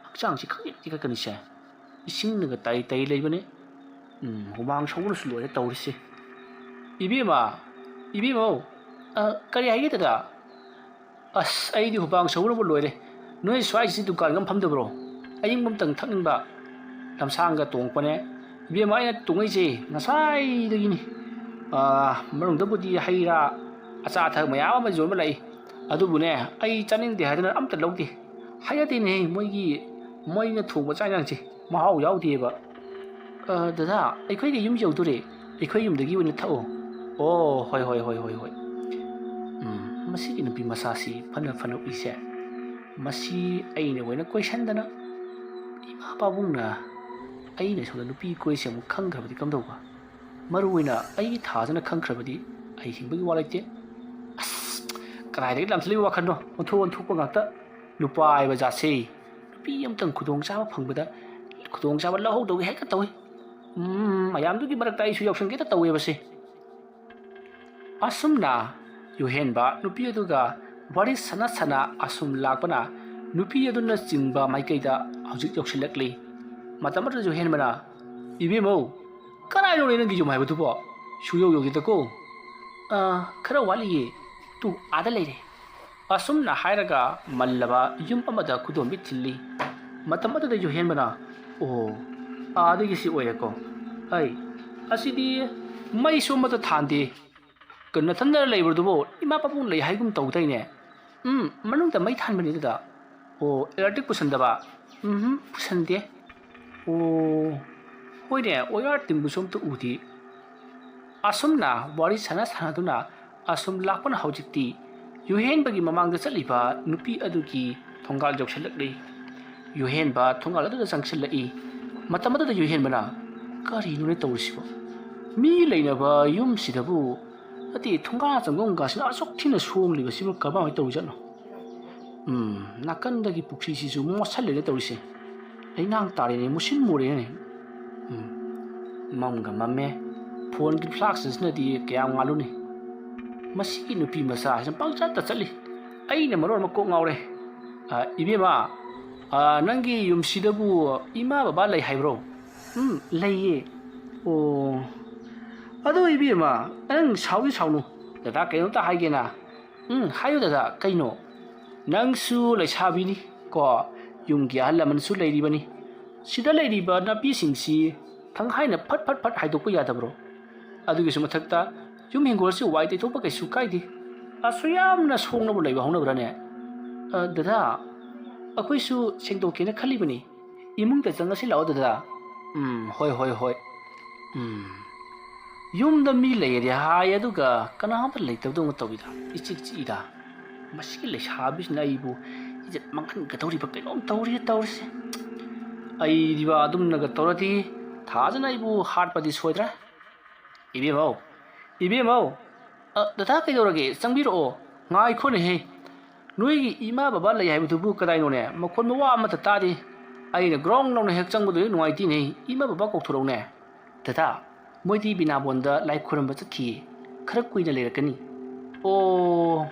ꯍꯛꯆꯥꯡꯁꯤ ꯈꯪꯌꯦꯠ ꯌꯦꯠꯀꯠꯀꯅꯤꯁꯦ꯫ ꯏꯁꯤꯡꯅꯒ ꯇꯥꯏ ꯇꯥꯏ ꯂꯩꯕꯅꯦ꯫ ꯎꯝ, ꯍꯨꯃꯥꯡ ꯁꯧꯕꯅꯁꯨ ꯂꯣꯏꯔꯦ ꯇꯧꯔꯤꯁꯦ꯫ ꯏꯕꯦꯝꯃ, ꯏꯕꯦꯝꯃꯧ, ꯑ, ꯀꯔꯤ ꯍꯥꯏꯒꯦ ꯗꯗꯥ? ꯑꯁ, ꯑꯩꯗꯤ ꯍꯨꯃꯥꯡ ꯁꯧꯕꯅꯕꯨ ꯂꯣꯏꯔꯦ꯫ ꯅꯣꯏ ꯁ꯭ꯋꯥꯏꯁꯤ ꯗꯨꯀꯥꯟꯒ ꯑꯝ ꯐꯝꯗꯕ꯭ꯔꯣ? ꯑꯌꯤꯡꯕ ꯑꯝꯇꯪ ꯊꯛꯅꯤꯡꯕ꯫" ꯂꯝꯁꯥꯡꯒ ꯇꯣꯡꯉꯛꯄꯅꯦ꯫ "ꯏꯕꯦꯝꯃ, ꯑꯩꯅ ꯇꯣꯡꯉꯛꯏꯁꯦ ꯉꯁꯥꯏꯗꯒꯤꯅꯤ꯫ ꯑꯥ, ꯃꯅꯨꯡꯗꯕꯨꯗꯤ ꯍꯩ ꯔꯥ, ꯑꯆꯥ ꯑꯊꯛ ꯃꯌꯥꯝ ꯑꯃ ꯌꯣꯟꯕ ꯂꯥꯛꯏ꯫ ꯑꯗꯨꯕꯨꯅꯦ, ꯑꯩ ꯆꯥꯅꯤꯡꯗꯦ ꯍꯥꯏꯗꯅ ꯑꯝꯇ ꯂꯧꯗꯦ꯫ ꯍꯩꯅꯗꯦꯅꯦꯍꯦ, ꯃꯣꯏꯒꯤ, ꯃꯣꯏꯅ ꯊꯣꯡꯕ ꯆꯥꯛ ꯏꯟꯁꯥꯡꯁꯦ ꯃꯍꯥꯎ ꯌꯥꯎꯗꯦꯕ꯫" "ꯑ, ꯗꯗꯥ, ꯑꯩꯈꯣꯏꯒꯤ ꯌꯨꯝ ꯌꯧꯗꯣꯔꯦ꯫ ꯑꯩꯈꯣꯏ ꯌꯨꯝꯗꯒꯤ ꯑꯣꯏꯅ ꯊꯛꯑꯣ꯫" "ꯑꯣ, ꯍꯣꯏ, ꯍꯣꯏ, ꯍꯣꯏ, ꯍꯣꯏ, ꯍꯣꯏ꯫ ꯎꯝ, ꯃꯁꯤꯒꯤ ꯅꯨꯄꯤ ꯃꯆꯥꯁꯤ ꯐꯅ ꯐꯅ ꯎꯏꯁꯦ꯫ ꯃꯁꯤ ꯑꯩꯅ ꯑꯣꯏꯅ ꯀꯣꯏꯁꯟꯗꯅ, ꯏꯃꯥ ꯄꯥꯕꯨꯡꯅ ꯑꯩꯅ ꯁꯣꯝꯗ ꯅꯨꯄꯤ ꯀꯣꯏꯁꯦ ꯑꯃꯨꯛ ꯈꯪꯈ꯭ꯔꯕꯗꯤ ꯀꯝꯗꯧꯕ? ꯃꯔꯨ ꯑꯣꯏꯅ ꯑꯩꯒꯤ ꯊꯥꯖꯅ ꯈꯪꯈ꯭ꯔꯕꯗꯤ ꯑꯩ ꯍꯤꯡꯕꯒꯤ ꯋꯥ ꯂꯩꯇꯦ꯫" ꯑꯁ, ꯀꯗꯥꯏꯗꯒꯤ ꯂꯥꯝꯁꯤꯜꯂꯤꯕ ꯋꯥꯈꯜꯅꯣ? ꯑꯣꯟꯊꯣꯛ ꯑꯣꯟꯊꯣꯛꯄ ꯉꯥꯛꯇ꯫ ꯅꯨꯄꯥ ꯍꯥꯏꯕ ꯖꯥꯠꯁꯦ ꯅꯨꯄꯤ ꯑꯃꯇꯪ ꯈꯨꯗꯣꯡꯆꯥꯕ ꯐꯪꯕꯗ ꯈꯨꯗꯣꯡꯆꯥꯕ ꯂꯧꯍꯧꯗꯧꯒꯤ ꯍꯦꯛꯇ ꯇꯧꯏ꯫ ꯎꯝ, ꯃꯌꯥꯝꯗꯨꯒꯤ ꯃꯔꯛꯇ ꯑꯩꯁꯨ ꯌꯥꯎꯁꯟꯒꯦꯇ ꯇꯧꯋꯦꯕꯁꯦ꯫ ꯑꯁꯨꯝꯅ ꯌꯨꯍꯦꯟꯕ ꯅꯨꯄꯤ ꯑꯗꯨꯒ ꯋꯥꯔꯤ ꯁꯥꯟꯅ ꯁꯥꯟꯅ ꯑꯁꯨꯝ ꯂꯥꯛꯄꯅ ꯅꯨꯄꯤ ꯑꯗꯨꯅ ꯆꯤꯡꯕ ꯃꯥꯏꯀꯩꯗ ꯍꯧꯖꯤꯛ ꯌꯧꯁꯤꯜꯂꯛꯂꯤ꯫ ꯃꯇꯝ ꯑꯗꯨꯗ ꯌꯨꯍꯦꯟꯕꯅ, "ꯏꯕꯦꯝꯃꯧ, ꯀꯗꯥꯏꯗꯅꯣꯅꯦ ꯅꯪꯒꯤ ꯌꯨꯝ ꯍꯥꯏꯕꯗꯨꯕꯣ? ꯁꯨꯌꯧ ꯌꯧꯗꯦꯗꯀꯣ꯫ "ꯑꯥ, ꯈꯔ ꯋꯥꯠꯂꯤꯌꯦ꯫ ꯇꯨ, ꯑꯥꯗ ꯂꯩꯔꯦ꯫" ꯑꯁꯨꯝꯅ ꯍꯥꯏꯔꯒ ꯃꯜꯂꯕ ꯌꯨꯝ ꯑꯃꯗ ꯈꯨꯗꯣꯝꯕꯤ ꯊꯤꯜꯂꯤ꯫ ꯃꯇꯝ ꯑꯗꯨꯗ ꯌꯨꯍꯦꯟꯕꯅ, "ꯑꯣ, ꯑꯥꯗꯒꯤꯁꯤ ꯑꯣꯏꯔꯦꯀꯣ꯫ ꯑꯩ, ꯑꯁꯤꯗꯤ ꯃꯩꯁꯨ ꯑꯃꯠꯇ ꯊꯥꯟꯗꯦ꯫ ꯀ-, ꯅꯊꯟꯗ ꯂꯩꯕꯗꯨꯕꯨ ꯏꯃꯥ ꯄꯥꯕꯨꯡ ꯂꯩ ꯍꯥꯏꯒꯨꯝ ꯇꯧꯗꯥꯏꯅꯦ?" "ꯎꯝ, ꯃꯅꯨꯡꯗ ꯃꯩ ꯊꯥꯟꯕꯅꯤ ꯑꯗꯨꯗ꯫" "ꯑꯣ, electric ꯄꯨꯁꯟꯗꯕ?" "ꯎꯝ, ꯄꯨꯁꯟꯗꯦ꯫" "ꯑꯣ, ꯍꯣꯏꯅꯦ, ꯑꯣꯌꯥꯔ ꯇꯤꯡꯕꯁꯨ ꯑꯝꯇ ꯎꯗꯦ꯫" ꯑꯁꯨꯝꯅ ꯋꯥꯔꯤ ꯁꯥꯟꯅ ꯁꯥꯟꯅꯗꯨꯅ ꯑꯁꯨꯝ ꯂꯥꯛꯄꯅ ꯍꯧꯖꯤꯛꯇꯤ ꯌꯨꯍꯦꯟꯕꯒꯤ ꯃꯃꯥꯡꯗ ꯆꯠꯂꯤꯕ ꯅꯨꯄꯤ ꯑꯗꯨꯒꯤ ꯊꯣꯡꯒꯥꯜ ꯌꯧꯁꯤꯜꯂꯛꯂꯤ꯫ ꯌꯨꯍꯦꯟꯕ ꯊꯣꯡꯒꯥꯜ ꯑꯗꯨꯗ ꯆꯪꯁꯤꯜꯂꯛꯏ꯫ ꯃꯇꯝ ꯑꯗꯨꯗ ꯌꯨꯍꯦꯟꯕꯅ, "ꯀꯔꯤꯅꯣꯅꯦ ꯇꯧꯔꯤꯁꯤꯕꯣ? ꯃꯤ ꯂꯩꯅꯕ ꯌꯨꯝꯁꯤꯗꯕꯨ, ꯅꯠꯇꯦ, ꯊꯣꯡꯒꯥꯜ ꯆꯪꯐꯝꯒꯁꯤꯅ ꯑꯁꯨꯛ ꯊꯤꯅ ꯁꯣꯡꯂꯤꯕꯁꯤꯕꯨ ꯀꯃꯥꯏꯅ ꯇꯧꯔꯤꯖꯥꯠꯅꯣ? ꯎꯝ, ꯅꯥꯀꯟꯗꯒꯤ ꯄꯨꯈ꯭ꯔꯤꯁꯤꯁꯨ ꯃꯣꯠꯁꯜꯂꯦꯅꯦ ꯇꯧꯔꯤꯁꯦ꯫ ꯂꯩꯅꯥꯡ ꯇꯥꯔꯦꯅꯦ, ꯃꯨꯁꯤꯟ ꯃꯨꯔꯦꯅꯦ꯫ ꯎꯝ, ꯃꯝꯒ ꯃꯝꯃꯦ꯫ ꯐꯣꯟꯒꯤ flash ꯑꯁꯤꯅꯗꯤ ꯀꯌꯥꯝ ꯉꯥꯜꯂꯨꯅꯤ? ꯃꯁꯤꯒꯤ ꯅꯨꯄꯤ ꯃꯆꯥꯁꯤꯅ ꯄꯪꯆꯠꯇ ꯆꯠꯂꯤ꯫ ꯑꯩꯅ ꯃꯔꯣꯟ ꯑꯃ ꯀꯣꯛ ꯉꯥꯎꯔꯦ꯫ ꯑ, ꯏꯕꯦꯝꯃ, ꯑ, ꯅꯪꯒꯤ ꯌꯨꯝꯁꯤꯗꯕꯨ ꯏꯃꯥ ꯕꯕꯥ ꯂꯩ ꯍꯥꯏꯕ꯭ꯔꯣ?" "ꯎꯝ, ꯂꯩꯌꯦ꯫" "ꯑꯣ, ꯑꯗꯣ ꯏꯕꯦꯝꯃ, ꯅꯪ ꯁꯥꯎꯗꯤ ꯁꯥꯎꯅꯨ꯫ ꯗꯗꯥ ꯀꯩꯅꯣꯝꯇ ꯍꯥꯏꯒꯦꯅ꯫" "ꯎꯝ, ꯍꯥꯏꯌꯨ ꯗꯗꯥ, ꯀꯩꯅꯣ?" "ꯅꯪꯁꯨ ꯂꯩꯁꯥꯕꯤꯅꯤ ꯀꯣ, ꯌꯨꯝꯒꯤ ꯑꯍꯜ ꯂꯃꯟꯁꯨ ꯂꯩꯔꯤꯕꯅꯤ꯫ ꯁꯤꯗ ꯂꯩꯔꯤꯕ ꯅꯥꯄꯤꯁꯤꯡꯁꯤ ꯊꯪꯍꯥꯏꯅ ꯐꯠ ꯐꯠ ꯐꯠ ꯍꯥꯏꯗꯣꯛꯄ ꯌꯥꯗꯕ꯭ꯔꯣ? ꯑꯗꯨꯒꯤꯁꯨ ꯃꯊꯛꯇ ꯌꯨꯝ ꯍꯤꯡꯒꯣꯜꯁꯤ ꯋꯥꯏ ꯇꯩꯊꯣꯛꯄ ꯀꯩꯁꯨ ꯀꯥꯏꯗꯦ꯫ ꯑꯁꯨ ꯌꯥꯝꯅ ꯁꯣꯡꯅꯕ ꯂꯩꯕ ꯍꯧꯅꯕ꯭ꯔꯥꯅꯦ?" "ꯑ, ꯗꯗꯥ, ꯑꯩꯈꯣꯏꯁꯨ ꯁꯦꯡꯗꯣꯛꯀꯦꯅ ꯈꯜꯂꯤꯕꯅꯤ꯫ ꯏꯃꯨꯡꯗ ꯆꯪꯉꯁꯤ ꯂꯥꯛꯑꯣ ꯗꯗꯥ꯫" "ꯎꯝ, ꯍꯣꯏ, ꯍꯣꯏ, ꯍꯣꯏ꯫ ꯎꯝ, ꯌꯨꯝꯗ ꯃꯤ ꯂꯩꯔꯦ ꯍꯥꯏ, ꯑꯗꯨꯒ ꯀꯅꯥꯝꯇ ꯂꯩꯇꯕꯗꯧꯅ ꯇꯧꯏꯗ, ꯏꯆꯤꯛ ꯆꯤꯛꯏꯗ꯫ ꯃꯁꯤꯒꯤ ꯂꯩꯁꯥꯕꯤꯁꯤꯅ ꯑꯩꯕꯨ ꯏꯖꯠ ꯃꯥꯡꯍꯟꯒꯗꯧꯔꯤꯕ ꯀꯩꯅꯣꯝ ꯇꯧꯔꯤ ꯇꯧꯔꯤꯁꯦ꯫ ꯑꯩꯗꯤꯕ ꯑꯗꯨꯝꯅꯒ ꯇꯧꯔꯗꯤ ꯊꯥꯖꯅ ꯑꯩꯕꯨ ꯍꯥꯠꯄꯗꯤ ꯁꯣꯏꯗ꯭ꯔꯦ꯫" "ꯏꯕꯦꯝꯃꯧ, ꯏꯕꯦꯝꯃꯧ!" "ꯑ, ꯗꯗꯥ ꯀꯩꯗꯧꯔꯒꯦ? ꯆꯪꯕꯤꯔꯛꯑꯣ꯫" "ꯉꯥꯏꯈꯣꯅꯦꯍꯦ, ꯅꯣꯏꯒꯤ ꯏꯃꯥ ꯕꯕꯥ ꯂꯩ ꯍꯥꯏꯕꯗꯨꯕꯨ ꯀꯗꯥꯏꯅꯣꯅꯦ? ꯃꯈꯣꯟ ꯃꯋꯥ ꯑꯃꯠꯇ ꯇꯥꯗꯦ꯫" ꯑꯩꯅ ꯒ꯭ꯔꯣꯡ ꯂꯥꯎꯅ ꯍꯦꯛ ꯆꯪꯕꯗꯣ ꯍꯦꯛ ꯅꯨꯡꯉꯥꯏꯇꯦꯅꯦꯍꯦ꯫ "ꯏꯃꯥ ꯕꯕꯥ ꯀꯧꯊꯣꯔꯛꯎꯅꯦ꯫" "ꯗꯗꯥ, ꯃꯣꯏꯗꯤ ꯕꯤꯅꯥꯕꯣꯟꯗ ꯂꯥꯏ ꯈꯨꯔꯨꯝꯕ ꯆꯠꯈꯤꯌꯦ꯫ ꯈꯔ ꯀꯨꯏꯅ ꯂꯩꯔꯛꯀꯅꯤ꯫" "ꯑꯣ,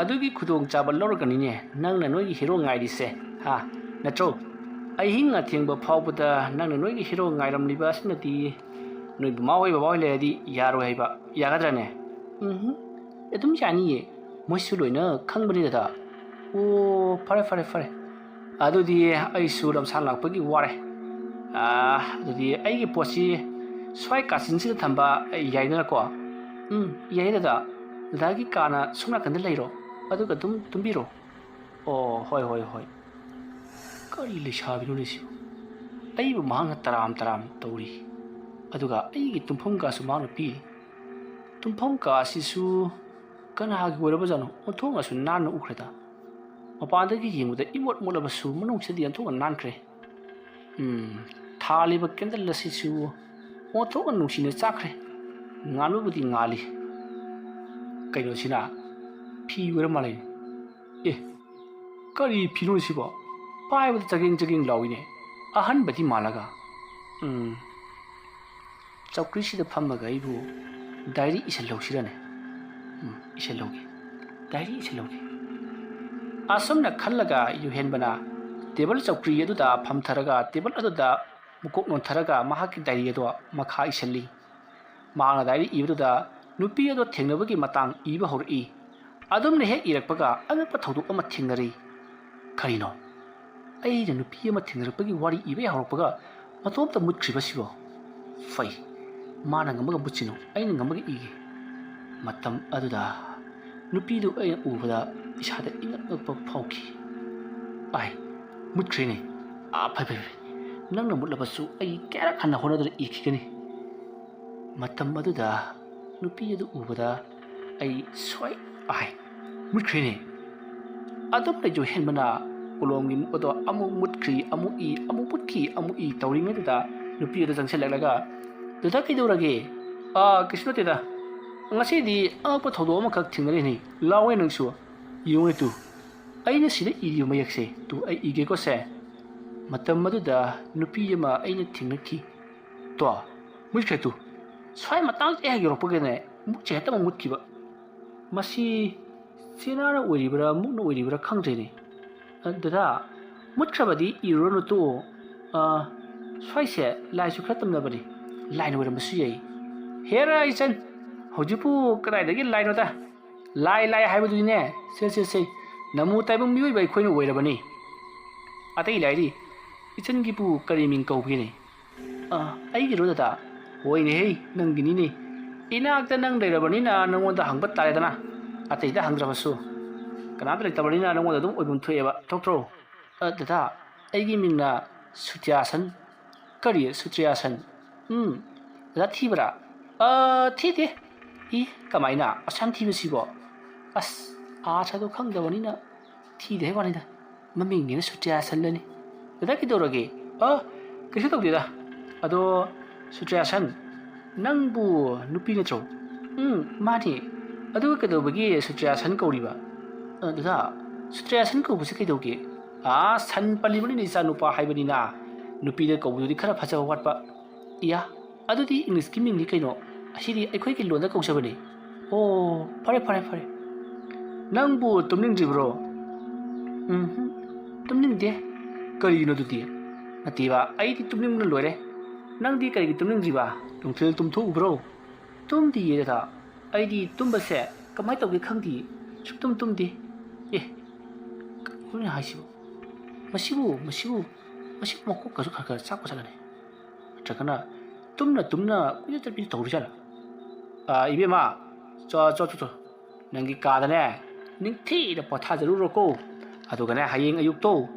ꯑꯗꯨꯒꯤ ꯈꯨꯗꯣꯡꯆꯥꯕ ꯂꯧꯔꯒꯅꯤꯅꯦ ꯅꯪꯅ ꯅꯣꯏꯒꯤ ꯍꯦꯔꯣ ꯉꯥꯏꯔꯤꯁꯦ, ꯍꯥ? ꯅꯠꯇ꯭ꯔꯣ? ꯑꯍꯤꯡ ꯑꯊꯦꯡꯕ ꯐꯥꯎꯕꯗ ꯅꯪꯅ ꯅꯣꯏꯒꯤ ꯍꯦꯔꯣ ꯉꯥꯏꯔꯝꯂꯤꯕ ꯑꯁꯤꯅꯗꯤ ꯅꯣꯏ ꯕꯃꯥ ꯍꯣꯏ ꯕꯕꯥ ꯍꯣꯏ ꯂꯩꯔꯗꯤ ꯌꯥꯔꯣꯏ ꯍꯥꯏꯕ, ꯌꯥꯒꯗ꯭ꯔꯅꯦ? ꯎꯝ, ꯑꯗꯨꯝ ꯌꯥꯅꯤꯌꯦ, ꯃꯣꯏꯁꯨ ꯂꯣꯏꯅ ꯈꯪꯕꯅꯤ ꯗꯗꯥ꯫ ꯑꯣ, ꯐꯔꯦ ꯐꯔꯦ ꯐꯔꯦ, ꯑꯗꯨꯗꯤ ꯑꯩꯁꯨ ꯂꯝꯁꯥꯡ ꯂꯥꯛꯄꯒꯤ ꯋꯥꯔꯦ꯫ ꯑꯥ, ꯑꯗꯨꯗꯤ ꯑꯩꯒꯤ ꯄꯣꯠꯁꯤ ꯁ꯭ꯋꯥꯏ ꯀꯥꯆꯤꯟꯁꯤꯗ ꯊꯝꯕ ꯌꯥꯏꯗꯅꯀꯣ? ꯎꯝ, ꯌꯥꯏ ꯗꯗꯥ, ꯗꯗꯥꯒꯤ ꯀꯥꯅ ꯁꯨꯝ ꯅꯥꯀꯟꯗ ꯂꯩꯔꯣ, ꯑꯗꯨꯒ ꯑꯗꯨꯝ ꯇꯨꯝꯕꯤꯔꯣ꯫ ꯑꯣ, ꯍꯣꯏ ꯍꯣꯏ ꯍꯣꯏ꯫ ꯀꯔꯤ ꯂꯩꯁꯥꯕꯤꯅꯣꯅꯦ ꯁꯤꯕꯨ? ꯑꯩꯕꯨ ꯃꯍꯥꯛꯅ ꯇꯔꯥꯝ ꯇꯔꯥꯝ ꯇꯧꯔꯤ, ꯑꯗꯨꯒ ꯑꯩꯒꯤ ꯇꯨꯝꯐꯝ ꯀꯥꯁꯨ ꯃꯍꯥꯛꯅ ꯄꯤꯔꯤ꯫ ꯇꯨꯝꯐꯝ ꯀꯥ ꯑꯁꯤꯁꯨ ꯀꯅꯥꯒꯤ ꯑꯣꯏꯔꯕꯖꯥꯠꯅꯣ? ꯑꯣꯟꯊꯣꯛꯅꯁꯨ ꯅꯥꯟꯅ ꯎꯈ꯭ꯔꯦꯗ꯫ ꯃꯄꯥꯟꯗꯒꯤ ꯌꯦꯡꯕꯗ ꯏꯃꯣꯠ ꯃꯣꯠꯂꯕꯁꯨ ꯃꯅꯨꯡꯁꯤꯗꯤ ꯑꯣꯟꯊꯣꯛꯅ ꯅꯥꯟꯈ꯭ꯔꯦ꯫ ꯎꯝ, ꯊꯥꯜꯂꯤꯕ ꯀꯦꯟꯗꯜ ꯑꯁꯤꯁꯨ ꯑꯣꯟꯊꯣꯛꯅ ꯅꯨꯡꯁꯤꯅ ꯆꯥꯛꯈ꯭ꯔꯦ꯫ ꯉꯥꯟꯕꯕꯨꯗꯤ ꯉꯥꯜꯂꯤ꯫ ꯀꯩꯅꯣꯁꯤꯅ? ꯐꯤ ꯑꯣꯏꯔ ꯃꯥꯜꯂꯦ꯫ ꯑꯦ, ꯀꯔꯤ ꯐꯤꯅꯣ ꯁꯤꯕꯣ? ꯄꯥꯏꯕꯗ ꯆꯒꯦꯡ ꯆꯒꯦꯡ ꯂꯥꯎꯏꯅꯦ꯫ ꯑꯍꯟꯕꯗꯤ ꯃꯥꯜꯂꯒ꯫ ꯎꯝ, ꯆꯧꯀ꯭ꯔꯤꯁꯤꯗ ꯐꯝꯃꯒ ꯑꯩꯕꯨ ꯗꯥꯏꯔꯤ ꯏꯁꯜꯍꯧꯁꯤꯔꯅꯦ? ꯎꯝ, ꯏꯁꯜꯍꯧꯒꯦ꯫ ꯗꯥꯏꯔꯤ ꯏꯁꯜꯍꯧꯒꯦ꯫ ꯑꯁꯨꯝꯅ ꯈꯜꯂꯒ ꯌꯨꯍꯦꯟꯕꯅ ꯇꯦꯕꯜ ꯆꯧꯀ꯭ꯔꯤ ꯑꯗꯨꯗ ꯐꯝꯊꯔꯒ ꯇꯦꯕꯜ ꯑꯗꯨꯗ ꯃꯀꯣꯛ ꯅꯣꯟꯊꯔꯒ ꯃꯍꯥꯛꯀꯤ ꯗꯥꯏꯔꯤ ꯑꯗꯣ ꯃꯈꯥ ꯏꯁꯜꯂꯤ꯫ ꯃꯍꯥꯛꯅ ꯗꯥꯏꯔꯤ ꯏꯕꯗꯨꯗ ꯅꯨꯄꯤ ꯑꯗꯣ ꯊꯦꯡꯅꯕꯒꯤ ꯃꯇꯥꯡ ꯏꯕ ꯍꯧꯔꯛꯏ꯫ ꯑꯗꯨꯝꯅ ꯍꯦꯛ ꯏꯔꯛꯄꯒ ꯑꯉꯛꯄ ꯊꯧꯗꯣꯛ ꯑꯃ ꯊꯦꯡꯅꯔꯤ꯫ ꯀꯔꯤꯅꯣ? ꯑꯩꯅ ꯅꯨꯄꯤ ꯑꯃ ꯊꯦꯡꯅꯔꯛꯄꯒꯤ ꯋꯥꯔꯤ ꯏꯕ ꯍꯧꯔꯛꯄꯒ ꯃꯇꯣꯝꯇ ꯃꯨꯠꯈ꯭ꯔꯤꯕꯁꯤꯕꯣ? ꯐꯩ, ꯃꯥꯅ ꯉꯝꯃꯒ ꯃꯨꯠꯁꯤꯅꯨ, ꯑꯩꯅ ꯉꯝꯃꯒ ꯏꯒꯦ꯫ ꯃꯇꯝ ꯑꯗꯨꯗ ꯅꯨꯄꯤꯗꯨ ꯑꯩꯅ ꯎꯕꯗ ꯏꯁꯥꯗ ꯏꯉꯛ ꯉꯛꯄ ꯐꯥꯎꯈꯤ꯫ ꯑꯥꯏ, ꯃꯨꯠꯈ꯭ꯔꯦꯅꯦ꯫ ꯑꯥ, ꯐꯩ, ꯐꯩ, ꯐꯩ꯫ ꯅꯪꯅ ꯃꯨꯠꯂꯕꯁꯨ ꯑꯩ ꯀꯌꯥꯔꯛ ꯍꯟꯅ ꯍꯣꯠꯅꯗꯨꯅ ꯏꯈꯤꯒꯅꯤ꯫ ꯃꯇꯝ ꯑꯗꯨꯗ ꯅꯨꯄꯤ ꯑꯗꯨ ꯎꯕꯗ ꯑꯩ ꯁꯣꯏ ꯑꯥꯏ, ꯃꯨꯠꯈ꯭ꯔꯦꯅꯦ꯫ ꯑꯗꯨꯝꯅ ꯌꯨꯍꯦꯟꯕꯅ ꯀꯣꯂꯣꯝꯒꯤ ꯃꯨꯛ ꯑꯗꯣ ꯑꯃꯨꯛ ꯃꯨꯠꯈ꯭ꯔꯤ, ꯑꯃꯨꯛ ꯏ, ꯑꯃꯨꯛ ꯃꯨꯠꯈꯤ, ꯑꯃꯨꯛ ꯏ ꯇꯧꯔꯤꯉꯩꯗꯨꯗ ꯅꯨꯄꯤ ꯑꯗꯨ ꯆꯪꯁꯤꯜꯂꯛꯂꯒ, "ꯗꯗꯥ, ꯀꯩꯗꯧꯔꯒꯦ?" "ꯑꯥ, ꯀꯩꯁꯨ ꯅꯠꯇꯦꯗ꯫ ꯉꯁꯤꯗꯤ ꯑꯉꯛꯄ ꯊꯧꯗꯣꯛ ꯑꯃꯈꯛ ꯊꯦꯡꯅꯔꯤꯅꯤ꯫ ꯂꯥꯎꯋꯦ ꯅꯪꯁꯨ꯫ ꯌꯦꯡꯉꯨꯅꯦ ꯇꯨ꯫ ꯑꯩꯅ ꯁꯤꯗ ꯏꯔꯤꯕ ꯃꯌꯦꯛꯁꯦ꯫ ꯇꯨ, ꯑꯩ ꯏꯒꯦꯀꯣ ꯁꯦ꯫ ꯃꯇꯝ ꯑꯗꯨꯗ ꯅꯨꯄꯤ ꯑꯃ ꯑꯩꯅ ꯊꯦꯡꯅꯈꯤ꯫ ꯇꯣ, ꯃꯨꯠꯈ꯭ꯔꯦ ꯇꯨ꯫ ꯁ꯭ꯋꯥꯏ ꯃꯇꯥꯡꯁꯦ ꯍꯦꯛ ꯌꯧꯔꯛꯄꯒꯅꯦ, ꯃꯨꯠꯁꯦ ꯍꯦꯛꯇ ꯑꯃꯨꯛ ꯃꯨꯠꯈꯤꯕ꯫ ꯃꯁꯤ ꯆꯦꯅꯥꯅ ꯑꯣꯏꯔꯤꯕ꯭ꯔꯥ, ꯃꯨꯛꯅ ꯑꯣꯏꯔꯤꯕ꯭ꯔꯥ ꯈꯪꯗ꯭ꯔꯦꯅꯦ꯫ ꯑ, ꯗꯗꯥ, ꯃꯨꯠꯈ꯭ꯔꯕꯗꯤ ꯏꯔꯨꯔꯅꯨ ꯇꯣꯛꯑꯣ꯫ ꯑ, ꯁ꯭ꯋꯥꯏꯁꯦ ꯂꯥꯏꯁꯨ ꯈꯔ ꯇꯝꯅꯕꯅꯤ꯫ ꯂꯥꯏꯅ ꯑꯣꯏꯔꯝꯕꯁꯨ ꯌꯥꯏ꯫ ꯍꯦꯔꯥ ꯏꯆꯟ, ꯍꯧꯖꯤꯛꯄꯨ ꯀꯗꯥꯏꯗꯒꯤ ꯂꯥꯏꯅꯣꯗ? ꯂꯥꯏ ꯂꯥꯏ ꯍꯥꯏꯕꯗꯨꯅꯤꯅꯦ꯫ ꯁꯦ ꯁꯦ ꯁꯦ, ꯅꯃꯨ ꯇꯥꯏꯕꯪ ꯃꯤꯑꯣꯏꯕ ꯑꯩꯈꯣꯏꯅ ꯑꯣꯏꯔꯕꯅꯤ꯫ ꯑꯇꯩ ꯂꯥꯏꯔꯤ, ꯏꯆꯟꯒꯤꯕꯨ ꯀꯔꯤ ꯃꯤꯡ ꯀꯧꯒꯦꯅꯦ? ꯑ, ꯑꯩꯒꯤꯔꯣ ꯗꯗꯥ? ꯍꯣꯏꯅꯦꯍꯦ, ꯅꯪꯒꯤꯅꯤꯅꯦ꯫ ꯏꯅꯥꯛꯇ ꯅꯪ ꯂꯩꯔꯕꯅꯤꯅ ꯅꯪꯉꯣꯟꯗ ꯍꯪꯕ ꯇꯥꯔꯦꯗꯅ꯫ ꯑꯇꯩꯗ ꯍꯪꯗ꯭ꯔꯕꯁꯨ ꯀꯅꯥꯝꯇ ꯂꯩꯇꯕꯅꯤꯅ ꯅꯪꯉꯣꯟꯗ ꯑꯗꯨꯝ ꯑꯣꯏꯐꯝ ꯊꯣꯛꯑꯦꯕ, ꯊꯣꯛꯇ꯭ꯔꯣ? ꯑ, ꯗꯗꯥ, ꯑꯩꯒꯤ ꯃꯤꯡꯅ ꯁꯨꯇ꯭ꯌꯥꯁꯟ꯫ ꯀꯔꯤ ꯁꯨꯇ꯭ꯌꯥꯁꯟ? ꯎꯝ, ꯗꯗꯥ ꯊꯤꯕ꯭ꯔꯥ? ꯑ, ꯊꯤꯗꯦ꯫ ꯏ, ꯀꯃꯥꯏꯅ? ꯑꯁꯨꯛ ꯌꯥꯝ ꯊꯤꯕꯁꯤꯕꯣ? ꯑꯁ, ꯑꯥꯔꯊꯗꯣ ꯈꯪꯗꯕꯅꯤꯅ ꯊꯤꯗꯦ ꯍꯥꯏ ꯋꯥꯅꯤꯗ꯫ ꯃꯃꯤꯡꯅꯤꯅ ꯁꯨꯇ꯭ꯌꯥꯁꯟꯂꯅꯤ꯫ ꯗꯗꯥ ꯀꯩꯗꯧꯔꯒꯦ? ꯑ, ꯀꯩꯁꯨ ꯇꯧꯗꯦꯗ꯫ ꯑꯗꯣ ꯁꯨꯇ꯭ꯌꯥꯁꯟ, ꯅꯪꯕꯨ ꯅꯨꯄꯤ ꯅꯠꯇ꯭ꯔꯣ? ꯎꯝ, ꯃꯥꯅꯦ꯫ ꯑꯗꯨꯒ ꯀꯩꯗꯧꯕꯒꯤ ꯁꯨꯇ꯭ꯌꯥꯁꯟ ꯀꯧꯔꯤꯕ? ꯑ, ꯗꯗꯥ, ꯁꯨꯇ꯭ꯌꯥꯁꯟ ꯀꯧꯕꯁꯦ ꯀꯩꯗꯧꯒꯦ? ꯑꯥ, ꯁꯟ ꯄꯜꯂꯤꯕꯅꯤꯅ ꯏꯆꯥ ꯅꯨꯄꯥ ꯍꯥꯏꯕꯅꯤꯅ ꯅꯨꯄꯤꯗ ꯀꯧꯕꯗꯨꯗꯤ ꯈꯔ ꯐꯖꯕ ꯋꯥꯠꯄ꯫ ꯏꯌꯥ, ꯑꯗꯨꯗꯤ ꯏꯪꯂꯤꯁꯀꯤ ꯃꯤꯡꯗꯤ ꯀꯩꯅꯣ? ꯑꯁꯤꯗꯤ ꯑꯩꯈꯣꯏꯒꯤ ꯂꯣꯟꯗ ꯀꯧꯖꯕꯅꯤ꯫ ꯑꯣ, ꯐꯔꯦ, ꯐꯔꯦ, ꯐꯔꯦ꯫ ꯅꯪꯕꯨ ꯇꯨꯝꯅꯤꯡꯗ꯭ꯔꯤꯕ꯭ꯔꯣ? ꯎꯝ, ꯇꯨꯝꯅꯤꯡꯗꯦ꯫ ꯀꯔꯤꯒꯤꯅꯣ ꯑꯗꯨꯗꯤ? ꯅꯠꯇꯦꯕ, ꯑꯩꯗꯤ ꯇꯨꯝꯅꯤꯡꯕꯅ ꯂꯣꯏꯔꯦ꯫ ꯅꯪꯗꯤ ꯀꯔꯤꯒꯤ ꯇꯨꯝꯅꯤꯡꯗ꯭ꯔꯤꯕ? ꯅꯨꯡꯊꯤꯜ ꯇꯨꯝꯊꯣꯛꯎꯕ꯭ꯔꯣ? ꯇꯨꯝꯗꯤꯌꯦ ꯗꯗꯥ꯫ ꯑꯩꯗꯤ ꯇꯨꯝꯕꯁꯦ ꯀꯃꯥꯏꯅ ꯇꯧꯒꯦ ꯈꯪꯗꯤꯌꯦ꯫ ꯁꯨꯛꯇꯨꯝ ꯇꯨꯝꯗꯦ꯫ ꯑꯦ, ꯀꯔꯤꯅꯣ ꯍꯥꯏꯁꯤꯕꯨ? ꯃꯁꯤꯕꯨ, ꯃꯁꯤꯕꯨ, ꯃꯁꯤꯕꯨ ꯃꯀꯣꯛꯀꯁꯨ ꯈꯔ ꯈꯔ ꯆꯥꯛꯄ ꯆꯠꯂꯅꯤ꯫ ꯅꯠꯇ꯭ꯔꯒꯅ ꯇꯨꯝꯅ ꯇꯨꯝꯅ ꯀꯨꯏꯅ ꯆꯠꯄꯤ ꯇꯧꯔꯤꯖꯥꯠꯂ? ꯑꯥ, ꯏꯕꯦꯝꯃ, ꯆꯣ, ꯆꯣ, ꯆꯣ, ꯆꯣ꯫ ꯅꯪꯒꯤ ꯀꯥꯗꯅꯦ ꯅꯤꯡꯊꯤꯅ ꯄꯣꯊꯥꯖꯔꯨꯔꯣꯀꯣ꯫ ꯑꯗꯨꯒꯅꯦ ꯍꯌꯦꯡ ꯑꯌꯨꯛꯇꯣ,